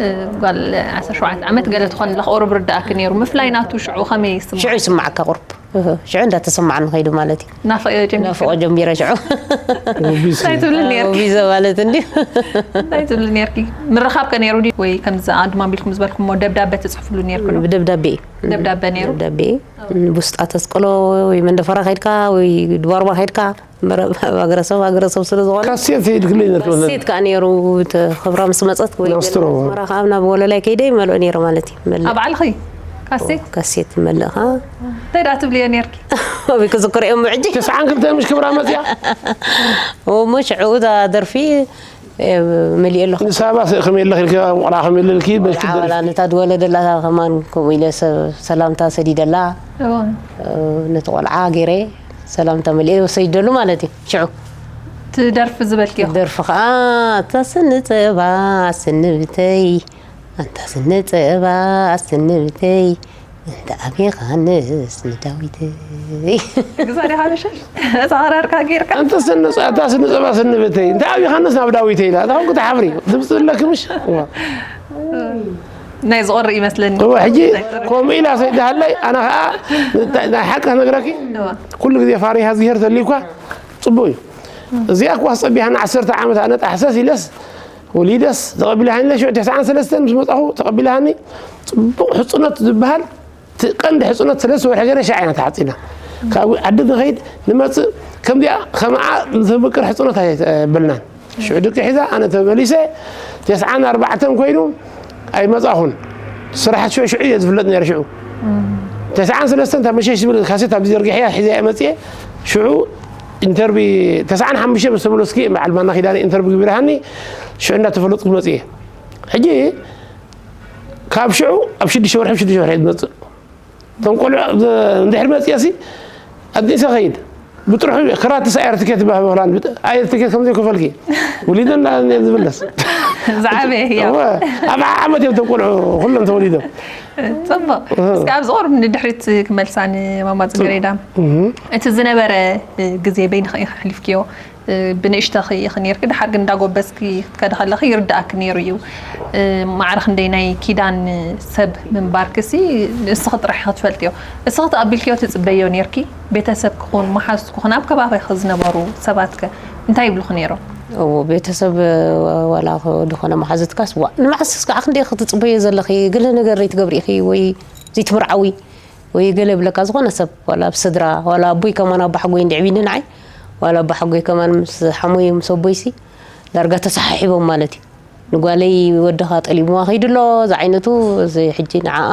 እ፣ ጓል ዓሰርተ ሸውዓተ ዓመት ገለ ትኾን ኣለኽ ቁሩብ ርዳእኪ ነይሩ ምፍላይ ናቱ ሽዑ ከመይ ይስምዖ ሽዑ ይስማዓካ ቁርብ እህ፣ ሽዑ እንዳተሰማዓኒ ከይዱ ማለት እዩ ናፍቐዮ ጀሚርኪ ናፍቆ ጀሚረ ሽዑ እንታይ ትብሊ ነርኪ ቢዘ ማለት እንዲ እንታይ ትብሊ ነርኪ ምርኻብ ከ ነይሩ ድዩ ወይ ከምዚ ኣድማ ቢልኩም ዝበልኩሞ ደብዳበ ትፅሕፍሉ ነርኩ ዶ ብደብዳቤ እዩ ደብዳበ ነይሩ ደብዳቤ ብስጣ ተስቅሎ ወይ መንደፈራ ከይድካ ወይ ድባርባ ከይድካ መረብ ሃገረሰብ ሃገረሰብ ስለ ዝኾነ ካሴት ይልክልኝ ነርኩ ሴት ከዓ ነይሩ እቲ ክብራ ምስ መፀት ወይ ናስትሮ። ኣስመራ ከዓ ናብ ወለላይ ከይደ ይመልኦ ነይረ ማለት እዩ መልእ ኣብ ዓልኺ ካሴት ካሴት መልእኻ እንታይ ደኣ ትብልዮ ነርኪ ኣበይ ክዝክሮ እዮም ሕጂ ተስዓን ክልተ ምሽ ክብራ መፅያ እሞ ሽዑ እዛ ደርፊ መሊእ ኣለኹ ንሳባ ከመይ ኣለክ ኢልካ ቆልዓ ከመይ ኣለልኪ በልኪ ቆልዓ ዋላ ነታ ዝወለደላ ከማን ከምኡ ኢለ ሰብ ሰላምታ ሰዲደላ እዎ ነቲ ቆልዓ ገይረ ሰላምታ መሊኤ ወሰይደሉ ማለት እዩ ሽዑ ትደርፊ ዝበልክዮ ደርፊ ከዓ ኣታ ስኒ ፀባ ስንብተይ ኣንታ ስኒ ፀባ ስንብተይ እንተ ኣቢኻንስ ንዳዊተይ ግዛ ዲኻ መሸሽ እዛ ኸራርካ ጌርካ ኣንተ ስኒ ኣታ ስኒ ፀባ ስንብተይ እንተ ኣቢኻንስ ናብ ዳዊተይ ኢላ እታ ከምኩ ተሓፍሪ ድምፂ ዘለኪ ምሽ እዋ። ናይ ዝቆርእ ይመስለኒ እወ ሕጂ ከምኡ ኢላ ሰይዳሃለይ ኣነ ከዓ እንታይ- ናይ ሓቂ ክነግረኪ እወ። ኩሉ ግዜ ፋሪሃ ዝሄር ተልዩኳ ፅቡቅ እዩ እዚኣ እኳ ኣስፀቢሃኒ ዓሰርተ ዓመት ኣነ ጣሕሰስ ኢለስ ወሊደስ ተቐቢላሃኒ ኢለ ሽዑ ተስዓን ሰለስተን ምስ መፃኹ ተቐቢላሃኒ ፅቡቅ ሕፁነት ዝበሃል እቲ ቀንዲ ሕፁነት ሰለስተ ወርሒ ገይረ ሻዕ ኢና ተሓፂና ካብ ዓዲ ንኸይድ ንመፅእ ከምዚኣ ከምዓ ንተፍቅር ሕፁነት ኣይበልናን ሽዑ ደቂ ሒዛ ኣነ ተመሊሰ ተስዓን ኣርባዕተን ኮይኑ ኣይመፃኹን ስራሕ ሽዑ ሽዑ እየ ዝፍለጥ ነይረ ሽዑ ተስዓን ሰለስተን እታ መሸሽ ዝብል ካሴት ኣብዚ ዘርጊሐያ ሒዘ እየ መፅየ ሽዑ ኢንተርቪ ተስዓን ሓሙሽተ ምስ ተመለስኩ እየ በዓል ማና ኪዳነ ኢንተርቪ ግቢርሃኒ ሽዑ እንዳተፈለጥኩ መፅየ ሕጂ ካብ ሽዑ ኣብ ሽዱሽተ ወርሒ ሽዱሽተ ወርሒ እየ ዝመፅእ እቶም ቆልዑ እንድሕር መፅየ ሲ ኣዲሰ ኸይድ ብጥርሑ ክራትስ ኣየር ትኬት ይባህ ሆላንድ ኣየር ትኬት ከም ዘይከፈልኪ ውሊዶ እንዳ ዝብለስ ዝዓበየ ህያው እወ፣ ኣብ ዓመት እዮም ተቆልዑ ኩሎም ተወሊዶም ፅቡቅ እስኪ ኣብዚ ቁሩብ ንድሕሪት ክመልሳ ንማማ ፅገሬዳ እቲ ዝነበረ ግዜ በይንኸ ኢኻ ኣሕሊፍክዮ ብንእሽተኺ ኢኺ ነይርኪ ድሓር ግን እንዳጎበዝኪ ክትከዲ ከለኺ ይርዳእኪ ነይሩ እዩ ማዕረ ክንደይ ናይ ኪዳን ሰብ ምንባርክሲ ንስኺ ጥራሕ ኢኺ ትፈልጥዮ እስኺ ተቐቢልክዮ ትፅበዮ ነይርኪ ቤተሰብ ክኹን መሓዙት ክኹን ኣብ ከባቢኺ ዝነበሩ ሰባትከ እንታይ ይብሉኺ ነይሮም እዎ ቤተሰብ ዋላ ዝኾነ መሓዙትካስ ዋ ንመዓስ እስካዕ ክንደይ ክትፅበዮ ዘለኺ ገለ ነገር ዘይትገብሪ ኢኺ ወይ ዘይትምርዓዊ ወይ ገለ ይብለካ ዝኾነ ሰብ ዋላ ኣብ ስድራ ዋላ ኣቦይ ከማን ኣቦሓጎይ እንድዕቢኒ ንዓይ ዋላ ኣቦሓጎይ ከማን ምስ ሓሞይ ምስ ኣቦይሲ ዳርጋ ተሰሓሒቦም ማለት እዩ ንጓለይ ወድኻ ጠሊምዋ ከይዱ ኣሎ እዚ ዓይነቱ እዚ ሕጂ ንዓኣ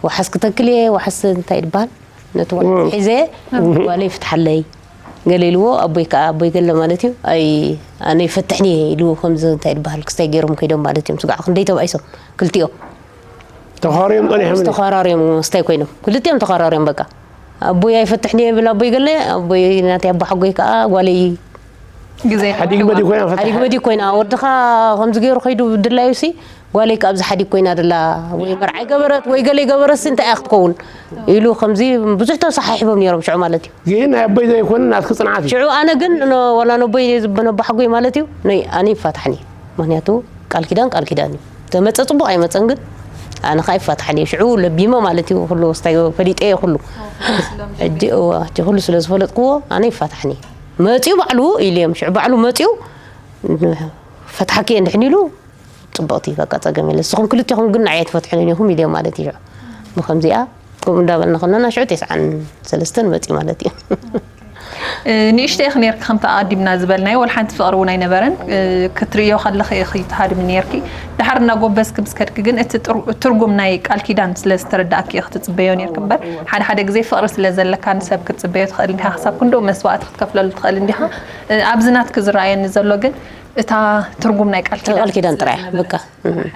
ወሓስ ክተክል እየ ወሓስ እንታይ ይበሃል ነቲ ወሓስ ሒዘ ጓለይ ፍትሓለይ ገለ ኢልዎ ኣቦይ ከዓ ኣቦይ ገለ ማለት እዩ ኣይ ኣነ ይፈትሕኒ እየ ኢሉ ከምዚ እንታይ ይበሃል ክስታይ ገይሮም ከይዶም ማለት እዮም ስጋዕ ክንደይ ተባኢሶም ክልቲኦም ተኻርዮም ጠኒሖም ተኻራርዮም ስታይ ኮይኖም ክልቲኦም ተኻራርዮም በቃ ኣቦይ ኣይፈትሕን እየ ይብል ኣቦይ ገለ ኣቦይ ናተይ ኣቦ ሓጎይ ከዓ ጓለይ ግዜ ሓዲግ መዲ ኮይና ፈትሐ ሓዲግ መዲ ኮይና ወድኻ ከምዚ ገይሩ ከይዱ ብድላዩ ሲ ጓለይ ከዓ ኣብዚ ሓዲግ ኮይና ደላ ወይ መርዓይ ገበረት ወይ ገለ ገበረት ሲ እንታይ እያ ክትከውን ኢሉ ከምዚ ብዙሕ ተሰሓሒቦም ነይሮም ሽዑ ማለት እዩ ግን ናይ ኣቦይ ዘይኮነ ናትክ ፅንዓት እዩ ሽዑ ኣነ ግን ኖ- ወላ ነቦይ ነቦ ሓጎይ ማለት እዩ ነይ ኣነ ይፋታሕኒ ምክንያቱ ቃል ኪዳን ቃል ኪዳን እዩ ተመፀ ፅቡቅ ኣይመፀን ግን ኣነ ከዓ ይፋታሕኒ ሽዑ ለቢመ ማለት እዩ ኩሉ ስታይ ፈሊጠ እየ ኩሉ ሕጂ እዋ ሕጂ ኩሉ ስለ ዝፈለጥክዎ ኣነ ይፋታሕኒ መፅኡ ባዕሉ ኢልዮም ሽዑ ባዕሉ መፅኡ ፈትሓኪ እንድሕን ኢሉ ፅብቕቲ በቃ ፀገም የለ ንስኹም ክልቲኹም ግን ንዓይ ትፈትሑን ኢኹም ኢልዮም ማለት እዩ ብከምዚኣ ከምኡ እንዳበልና ከለና ሽዑ ተስዓን ሰለስተን መፅኡ ማለት እዩ ንእሽተይ ኢኺ ነርኪ ከምቲ ኣቐዲምና ዝበልናዮ ወላ ሓንቲ ፍቕሪ እውን ኣይነበረን ክትርእዮ ከለኺ ኢኺ ትሃድሚ ነርኪ ድሓር እናጎበዝኪ ምስ ከድኪ ግን እቲ ትርጉም ናይ ቃል ኪዳን ስለ ዝተረዳእኪ ኢኺ ትፅበዮ ነርኪ እምበር ሓደ ሓደ ግዜ ፍቕሪ ስለ ዘለካ ንሰብ ክትፅበዮ ትኽእል እንዲኻ ክሳብ ክንድኡ መስዋእቲ ክትከፍለሉ ትኽእል እንዲኻ ኣብዚ ናትኪ ዝረኣየኒ ዘሎ ግን እታ ትርጉም ናይ ቃል ኪዳን ቃል ኪዳን ጥራይ በቃ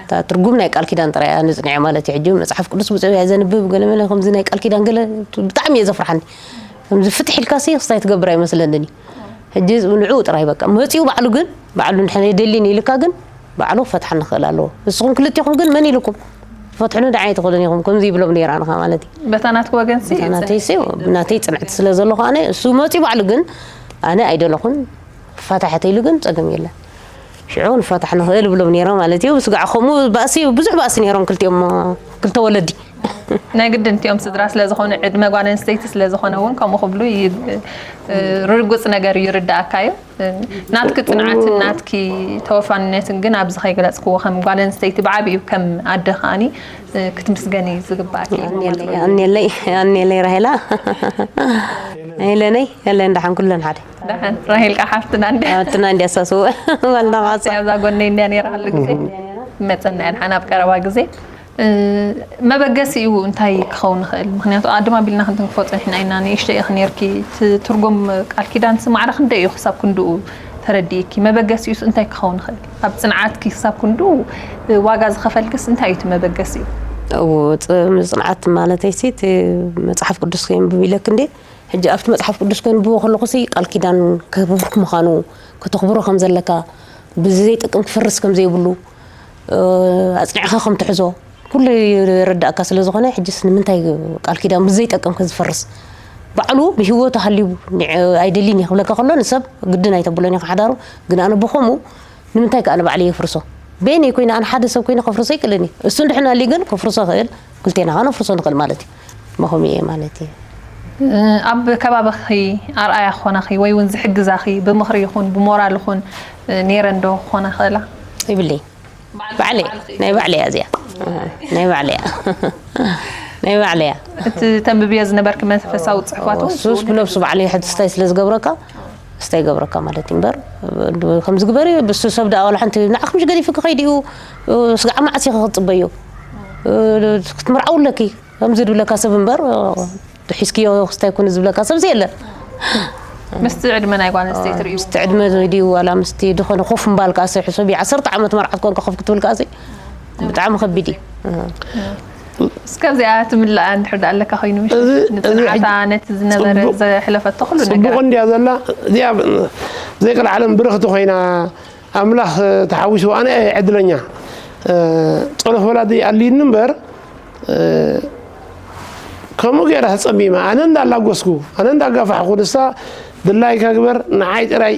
እታ ትርጉም ናይ ቃል ኪዳን ጥራይ እያ ንፅንዐ ማለት እዩ ሕጂ መፅሓፍ ቅዱስ ብፅብ እያ ዘንብብ ገለመለ ከምዚ ናይ ቃል ኪዳን ገለ ብጣዕሚ እየ ዘፍርሓኒ ከምዚ ፍትሕ ኢልካ ሲ ክስታይ ትገብር ኣይመስለንን እዩ ሕጂ ንዕኡ ጥራይ በቃ መፂኡ ባዕሉ ግን ባዕሉ እንድሕነ የደሊን ኢልካ ግን ባዕሉ ክፈትሓ ንኽእል ኣለዎ ንስኹም ክልቲኹም ግን መን ኢልኩም ፈትሕኑ ደዓይ ትኽእሉን ኢኹም ከምዚ ይብሎም ነይራ ንኻ ማለት እዩ በታ ናትኩ ወገን ሲ ናተይ ሲ ናተይ ፅንዕቲ ስለ ዘለኹ ኣነ እሱ መፂኡ ባዕሉ ግን ኣነ ኣይደለኹን ፋታሐተ ኢሉ ግን ፀገም የለን ሽዑ ንፋታሕ ንኽእል ብሎም ነይሮም ማለት እዩ ስጋዕ ከምኡ ባእሲ ብዙሕ ባእሲ ነይሮም ክልቲኦም ክልተ ወለዲ ናይ ግድን እቲኦም ስድራ ስለ ዝኾኑ ዕድመ ጓል ኣንስተይቲ ስለ ዝኾነ እውን ከምኡ ክብሉ ርጉፅ ነገር ይርዳእካ እዩ ናትኪ ፅንዓትን ናትኪ ተወፋንነትን ግን ኣብዚ ከይገለፅክዎ ከም ጓል ኣንስተይቲ ብዓብዩ ከም ኣደ ከዓኒ ክትምስገኒ ዝግባእኪ ኣኔለይ ኣኔለይ ራሄላ ኢለነይ የለን ደሓን ኩለን ሓደ ደሓን ራሄል ከዓ ሓፍትና እንዲ ኣትና እንዲ ኣሳስወ ዋልና ቃሳ ኣብዛ ጎነይ እንዲያ ነይራ ሃሉ ግዜ መፀና እያ ደሓን ኣብ ቀረባ ግዜ መበገሲኡ እንታይ ክኸውን ይኽእል ምክንያቱ ኣድማ ቢልና ክንትንክፎ ፀኒሕና ኢና ንእሽተይ ኢኺ ነርኪ ትርጉም ቃል ኪዳንሲ ማዕረ ክንደይ እዩ ክሳብ ክንድኡ ተረዲእኪ መበገሲኡስ እንታይ ክኸውን ይኽእል ኣብ ፅንዓትኪ ክሳብ ክንድኡ ዋጋ ዝኸፈልክስ እንታይ እዩ እቲ መበገሲኡ ጽንዓት ማለተይሲ እቲ መፅሓፍ ቅዱስ ከየንብብ ኢለክ እንዴ ሕጂ ኣብቲ መፅሓፍ ቅዱስ ከንብቦ ከለኹሲ ቃል ኪዳን ክቡር ምዃኑ ከተኽብሮ ከም ዘለካ ብዘይጠቅም ክፈርስ ከም ዘይብሉ ኣፅኒዕኻ ከም ትሕዞ ኩሉ ይርዳእካ ስለ ዝኾነ ሕጅስ ንምንታይ ቃል ኪዳን ብዘይጠቅም ከዝፈርስ ባዕሉ ብህይወቱ ሃልዩ ኣይደልን እየ ክብለካ ከሎ ንሰብ ግድን ኣይተብሎን ኢኻ ሓዳሩ ግን ኣነ ብኸምኡ ንምንታይ ከኣ ንባዕለይ የፍርሶ በይነይ ኮይነ ኣነ ሓደ ሰብ ኮይነ ከፍርሶ ይክእልን እዩ እሱ እንድሕን ኣልዩ ግን ከፍርሶ ክእል ክልቴና ከኣ ነፍርሶ ንኽእል ማለት እዩ መኸምኡ እየ ማለት እዩ ኣብ ከባቢኺ ኣርኣያ ክኾናኺ ወይ እውን ዝሕግዛኺ ብምኽሪ ይኹን ብሞራል ይኹን ነይረን ዶ ክኾና ክእላ? የብለይ ባዕለይ ናይ ባዕለይ እያ እዚኣ ናይ ባዕለይ እያ ናይ ባዕለይ እያ እቲ ተንብብዮ ዝነበርኪ መንፈሳዊ ፅሑፋት እውን ሱስ ብነብሱ ባዕለይ ሕጂ ስታይ ስለ ዝገብረካ ስታይ ይገብረካ ማለት እዩ እምበር ከምዚ ግበሪ ብሱ ሰብ ደኣ ዋላ ሓንቲ ንዓኽ ምሽ ገዲፉ ክኸይድ እዩ ስጋዕ መዓስ ኢኺ ክትፅበዮ ክትምርዓው ኣለኪ ከምዚ ድብለካ ሰብ እምበር ሒዝክዮ ክስታይ ኩኒ ዝብለካ ሰብ የለን። ምስቲ ዕድመ ናይ ጓል ኣንስተይቲ ርእዩ ምስቲ ዕድመ ድዩ ዋላ ምስቲ ዝኾነ ኮፍ ምባል ከኣ ሰብ ሕሰቢ ዓሰርተ ዓመት መርዓት ኮንካ ኮፍ ክትብል ከኣ ብጣዕሚ ከቢድ እዩ። እስከ እዚኣ ትምላኣ እንድሕር ደኣ ኣለካ ኮይኑ ምሽ ንፅንዓታ ነቲ ዝነበረ ዘሕለፈቶ ኩሉ ነገር ጽቡቕ እንድያ ዘላ እዚኣ ዘይቅልዓለም ብርኽቲ ኮይና ኣምላኽ ተሓዊስዎ ኣነ ዕድለኛ ጸሎት ወላዲ ኣልዩኒ እምበር ከምኡ ገይራ ተጸሚማ ኣነ እንዳላጎስኩ ኣነ እንዳጋፋሕኩ ንሳ ድላይካ ግበር ንዓይ ጥራይ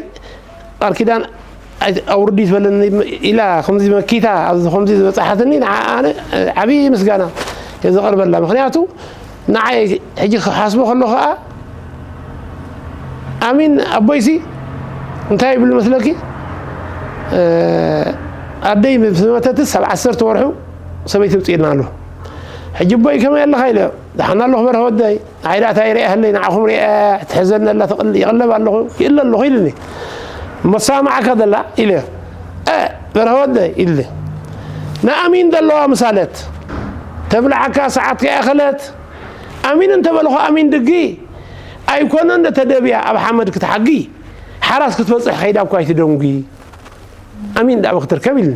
ቃል ኪዳን ኣውርዲ ትበለኒ ኢላ ከምዚ መኪታ ኣብዚ ከምዚ ዝበጻሓትኒ ንዓ ኣነ ዓብዪ ምስጋና የዘቐርበላ ምክንያቱ ንዓይ ሕጂ ክሓስቦ ከሎ ከዓ ኣሚን ኣቦይሲ እንታይ ይብል መስለኪ ኣደይ ምስ መተትስ ኣብ ዓሰርተ ወርሑ ሰበይቲ ውፅእና ኣሎ ሕጂ ኣቦይ ከመይ ኣለካ ኢለ ደሓና ኣለኹ በርሀ ወደይ ንዓይ ደኣ እንታይ ሪኣ ህለይ ንዓኹም ሪኣ ትሕዘኒ ኣላ ይቕለብ ኣለኹ ይእለ ኣለኹ ኢልኒ እሞ ሰማዕካ ዘላ ኢለ በርሀ ወደይ ኢልኒ ንኣሚን ዘለዋ ምሳለት ተብልዓካ ሰዓት ከይኣኸለት ኣሚን እንተበልኹ ኣሚን ድጊ ኣይኮነን ዶ ተደብያ ኣብ ሓመድ ክትሓጊ ሓራስ ክትበፅሕ ከይዳ እኳ ኣይትደንጉ ኣሚን ዳኣ ክትርከብ ኢልኒ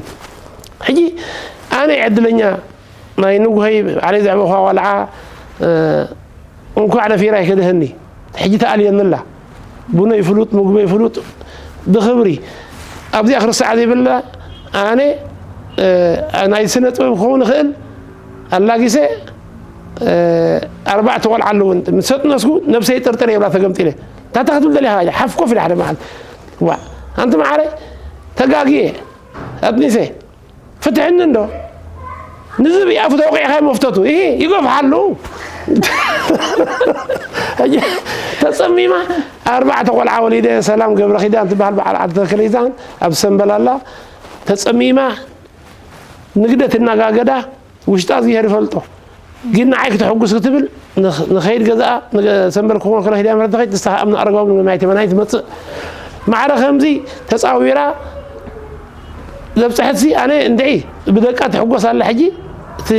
ሕጂ ኣነ ዕድለኛ ናይ ንጉሀይ ባዕለይ ዘዕበኹዋ ቆልዓ እንኳዕ ነፊራ ይከድህኒ። ሕጂ ተኣልየንላ። ቡነይ ፍሉጥ፣ ምግበይ ፍሉጥ፣ ብኽብሪ። ኣብዚኣ ክርስዓ ዘይብላ፣ ኣነ፣ እ፣ ናይ ስነ ጥበብ ክኸውን ይኽእል፣ ኣላጊሰ፣ እ፣ ኣርባዕተ ቆልዓ ኣለውን። ምስ ተጥነስኩ፣ ነብሰይ ጥርጥር የብላ ተገምጢለ። ታታ ክትብል ደሊኻ ኢለ፣ ሓፍ ኮፍ ኢለ ሓደ መዓልቲ። ዋ፣ ኣንቲ መዓረይ፣ ተጋግየ፣ ኣጥኒሰ። ፍትሕኒ እንዶ። ንዝብ ኣፉ ተወቂዕካ መፍተቱ። ይሄ ይገፍሓሉ። ተጸሚማ ኣርባዕተ ቆልዓ ወሊደ ሰላም ገብረ ኪዳን ትበሃል በዓል ዓዲ ተክለ ይዛን ኣብ ሰምበላላ ተጸሚማ ንግደት እናጋገዳ ውሽጣ እግዚኣብሔር ይፈልጦ። ግን ንዓይ ክተሐጉስ ክትብል ንኽ-፣ ንኸይድ ገዛኣ ንገ-፣ ሰምበል ክኾን ከሎ ኪዳነ ምሕረት ንኸይድ ንስኻ ኣብ ንኣረጋዊ ማይ ተመናይ ትመጽእ። ማዕረ ከምዚ ተጻዊራ ዘብጽሐትሲ ኣነ እንድዒ ብደቃ ትሕጎስ ኣላ። ሕጂ እቲ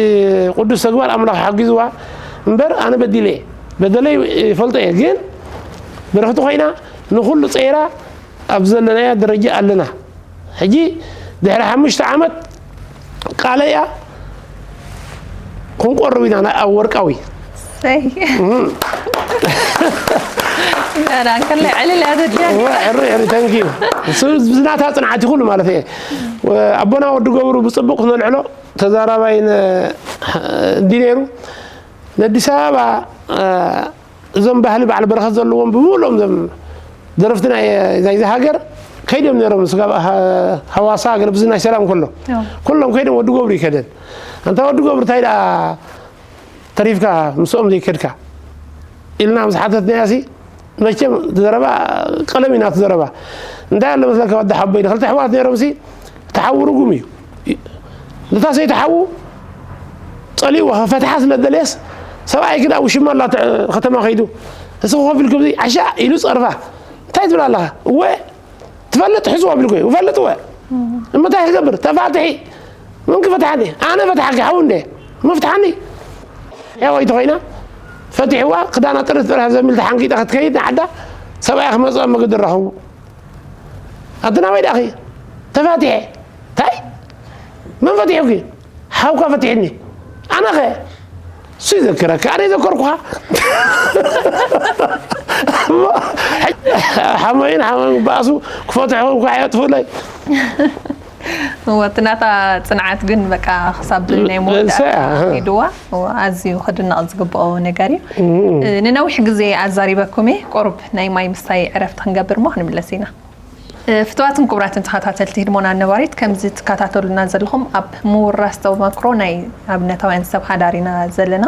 ቅዱስ ተግባር ኣምላኽ ሓጊዝዋ እምበር ኣነ በዲለ እየ። በደለይ ይፈልጦ እየ። ግን ብርኽቲ ኮይና ንኹሉ ጸይራ ኣብ ዘለናያ ደረጃ ኣለና። ሕጂ ድሕሪ ሓሙሽተ ዓመት ቃለያ ክንቆርብ ኢና ና-፣ ኣብ ወርቃዊ። ሰይ። ዳና እንከላይ ዕልል እያ ዘድልያ። እዋ፣ ሕሩይ፣ ሕሩይ፣ thank you። እሱ ብዝናታ ጽንዓት ይኹሉ ማለት እየ። ኣቦና ወዲ ገብሩ ብጽቡቕ ክነልዕሎ ተዛራባይ ነ-፣ እንዲ ነይሩ። ነዲስ ኣበባ፣ እ፣ እዞም ባህሊ በዓል በረኸት ዘለዎም ብምሉኦም እዞም ደረፍቲ ናይ፣ ናይዚ ሃገር ከይዶም ነይሮም። ስጋብ ሃ-፣ ሃዋሳ ገለ ብዙ ናይ ሰላም ከሎ። እዎ። ኩሎም ከይዶም ወዲ ገብሩ ይከደን። ኣንታ ወዲ ገብሩ እንታይ ደኣ ተሪፍካ ምስኦም ዘይከድካ? ኢልና ምስ ሓተትናያሲ፣ መቸም ዘረባ ቀለም ኢና እቲ ዘረባ። እንታይ ኣሎ መስለካ ወዲ ሓቦይ፣ ንክልተ ኣሕዋት ነይሮምሲ፣ እቲ ሓዉ ርጉም እዩ። ነታ ሰይቲ ሓዉ ጸሊእዋ፣ ከፈትሓ ስለ ደለየስ፣ ሰብኣይኪ ደኣ ውሽማ ኣላ ተ-፣ ከተማ ከይዱ፣ እስኺ ኮፍ ኢልኪ ኣብዚ ዓሻ ኢሉ ጸርፋ። እንታይ ትብል ኣለኻ? እወ፣ ትፈልጥ ሕዝዋ ቢልኩ እዩ። እፈልጥ እወ። እሞ እንታይ ክገብር? ተፋትሒ። መን ክፈትሓኒ? ኣነ ፈትሓኪ፣ ሓው እንደ። መፍትሓኒ። ሕወይቲ ኮይና፣ ፈቲሕዋ፣ ክዳና ጥርት ጥርት ዘሚል ተሓንጊጣ ክትከይድ ንዓዳ፣ ሰብኣያ ክመጽእ ኣብ መገዲ ረኸቡ። ኣንቲ ናበይ ደኣኺ? ተፋቲሐ። እንታይ? መን ፈቲሑኪ? ሓውካ ፈቲሕኒ። ኣነኸ? እሱ ይዘክረካ፣ ኣነ ይዘከርኩኻ። ሓሞይን ሓሞይን ባእሱ ክፈትሑ እኳ የጥፉለይ። እወ፣ እቲ ናታ ጽንዓት ግን በቃ ክሳብ ናይ መወዳእታ መልሰያ፣ ኣሃ። ሂድዋ። እወ፣ ኣዝዩ ክድነቕ ዝግብኦ ነገር እዩ። እም። እ፣ ንነዊሕ ግዜ ኣዛሪበኩም እየ። ቁሩብ ናይ ማይ ምስታይ ዕረፍቲ ክንገብር እሞ ክንምለስ ኢና። እ፣ ፍቱዋትን ክቡራትን ተኸታተልቲ ህድሞና ነባሪት፣ ከምዚ ትከታተሉና ዘለኹም ኣብ ምውራስ ተመክሮ ናይ ኣብነታውያን ሰብ ሓዳር ኢና ዘለና።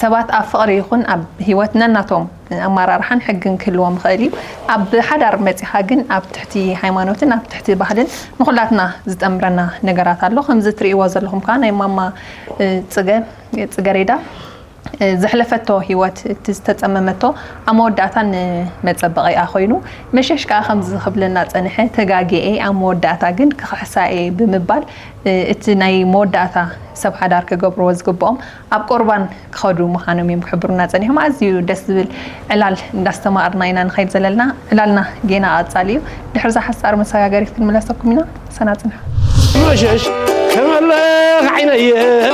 ሰባት ኣብ ፍቕሪ ይኹን ኣብ ህይወት ነናቶም ኣመራርሓን ሕግን ክህልዎም ይኽእል እዩ። ኣብ ሓዳር መጺኻ ግን ኣብ ትሕቲ ሃይማኖትን ኣብ ትሕቲ ባህልን ንኹላትና ዝጠምረና ነገራት ኣሎ። ከምዚ ትርእይዎ ዘለኹም ከኣ ናይ ማማ፣ እ፣ ጽገ-፣ ጽገሬዳ፣ እ፣ ዘሕለፈቶ ህይወት፣ እቲ ዝተጸመመቶ ኣብ መወዳእታ ንመጸበቒኣ ኮይኑ፣ መሸሽ ከኣ ከምዚ ክብለና ጸንሐ፣ ተጋግየ እየ፣ ኣብ መወዳእታ ግን ክኽሕሳ እየ ብምባል፣ እ፣ እቲ ናይ መወዳእታ ሰብ ሓዳር ክገብርዎ ዝግብኦም ኣብ ቁርባን ክኸዱ ምዃኖም እዮም ክሕብሩና ጸኒሖም። ኣዝዩ ደስ ዝብል ዕላል እንዳስተማቕርና ኢና ንኸይድ ዘለና። ዕላልና ጌና ቀጻሊ እዩ። ድሕሪ እዛ ሓጻር መሰጋገሪት ክንምለሰኩም ኢና። ሰና ጽንሑ። መሸሽ ከመለኽ ዓይነየ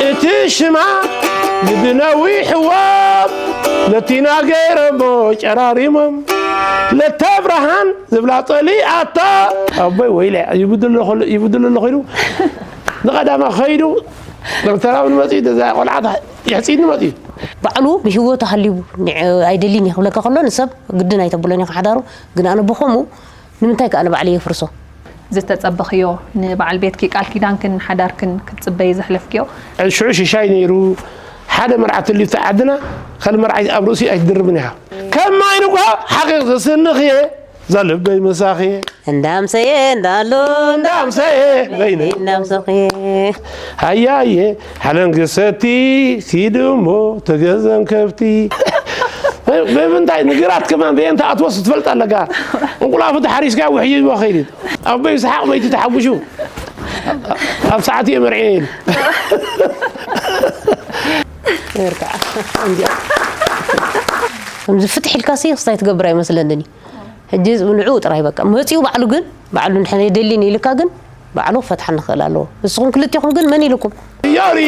እቲ ሽማ ግዲ ነዊሕዎም ለቲና ገይረሞ ጨራሪሞም ለተ ብርሃን ዝብላ ጸሊኣታ ኣቦይ ወይለ ይብድሎ ከሎ፣ ይብድሎ ኣሎ ኮይኑ ንቐዳማ ከይዱ ዶክተራዊ ንመጽኡ ደዛ ቆልዓ የሕጺድኒ መጽኡ። ባዕሉ ብህይወቱ ሃልዩ ንዕ-፣ ኣይደልን እየ ክብለካ ከሎ ንሰብ ግድን ኣይተብሎን ኢኻ ሓዳሩ። ግን ኣነ ብኸምኡ ንምንታይ ከ ኣነ ባዕለይ የፍርሶ? ዝተጸበኽዮ ንበዓል ቤትኪ ቃል ኪዳንክን ሓዳርክን ክትጽበዪ ዘሕለፍክዮ? ሽዑ ሽሻይ ነይሩ። ሓደ መርዓ ተልዩ ዓድና ካልእ መርዓ ኣብ ርእሲ ኣይትድርብን ኢኻ። ከማይ ንግሆ ሓቒቕ ዘስንኽየ እዛ ልበይ ምሳኺ። እንዳምሰየ እንዳሎ እንዳምሰየ በይነይ እንዳምሰኽየ። ሃያየ ሓለንጊ ሰቲ ኪዱ እሞ ተገዘን ከብቲ። ብምንታይ ንግራት ከማን በየን ትኣትወስ ትፈልጥ ኣለካ። እንቁላፉ ተሓሪስካ ውሕይዎ ከይድ። ኣቦይ ይስሓቕ በይቲ ተሓጉሹ ኣብ ሰዓት እየ መርዕዮ ኢሉ። ከምዚ ፍትሕ ኢልካሲ ክስታይ ትገብር ኣይመስለንን እዩ። ሕጂ ንዕኡ ጥራይ በቃ መጺኡ ባዕሉ ግን ባዕሉ ንሕና የደልን ኢልካ ግን ባዕሉ ክፈትሓ ንኽእል ኣለዎ። ንስኹም ክልቲኹም ግን መን ኢልኩም? ያሪ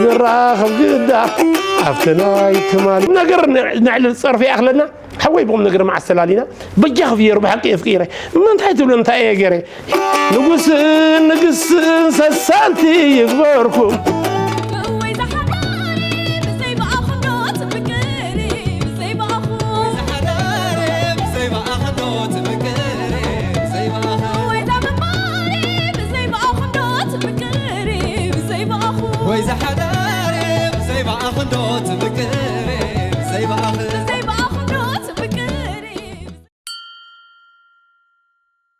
ዝራኸብ ግዳ ኣብቲ ናይ ትማሊ ነገር ነዕልል ጸርፊ ይኣኽለና። ሓወይ ብቑም ነገር መዓስ ተላሊና። በጃ ክፍየሩ ብሓቂ የፍቂረ። ምንታይ ትብሉ እንታይ እየ ገይረ? ንጉስን ንግስትን ሰሳንቲ ይግበርኩም። ወይ ዝሓዳር ብዘይ ብኣኽንዶ ትምቅር ብዘይ ብኣኽ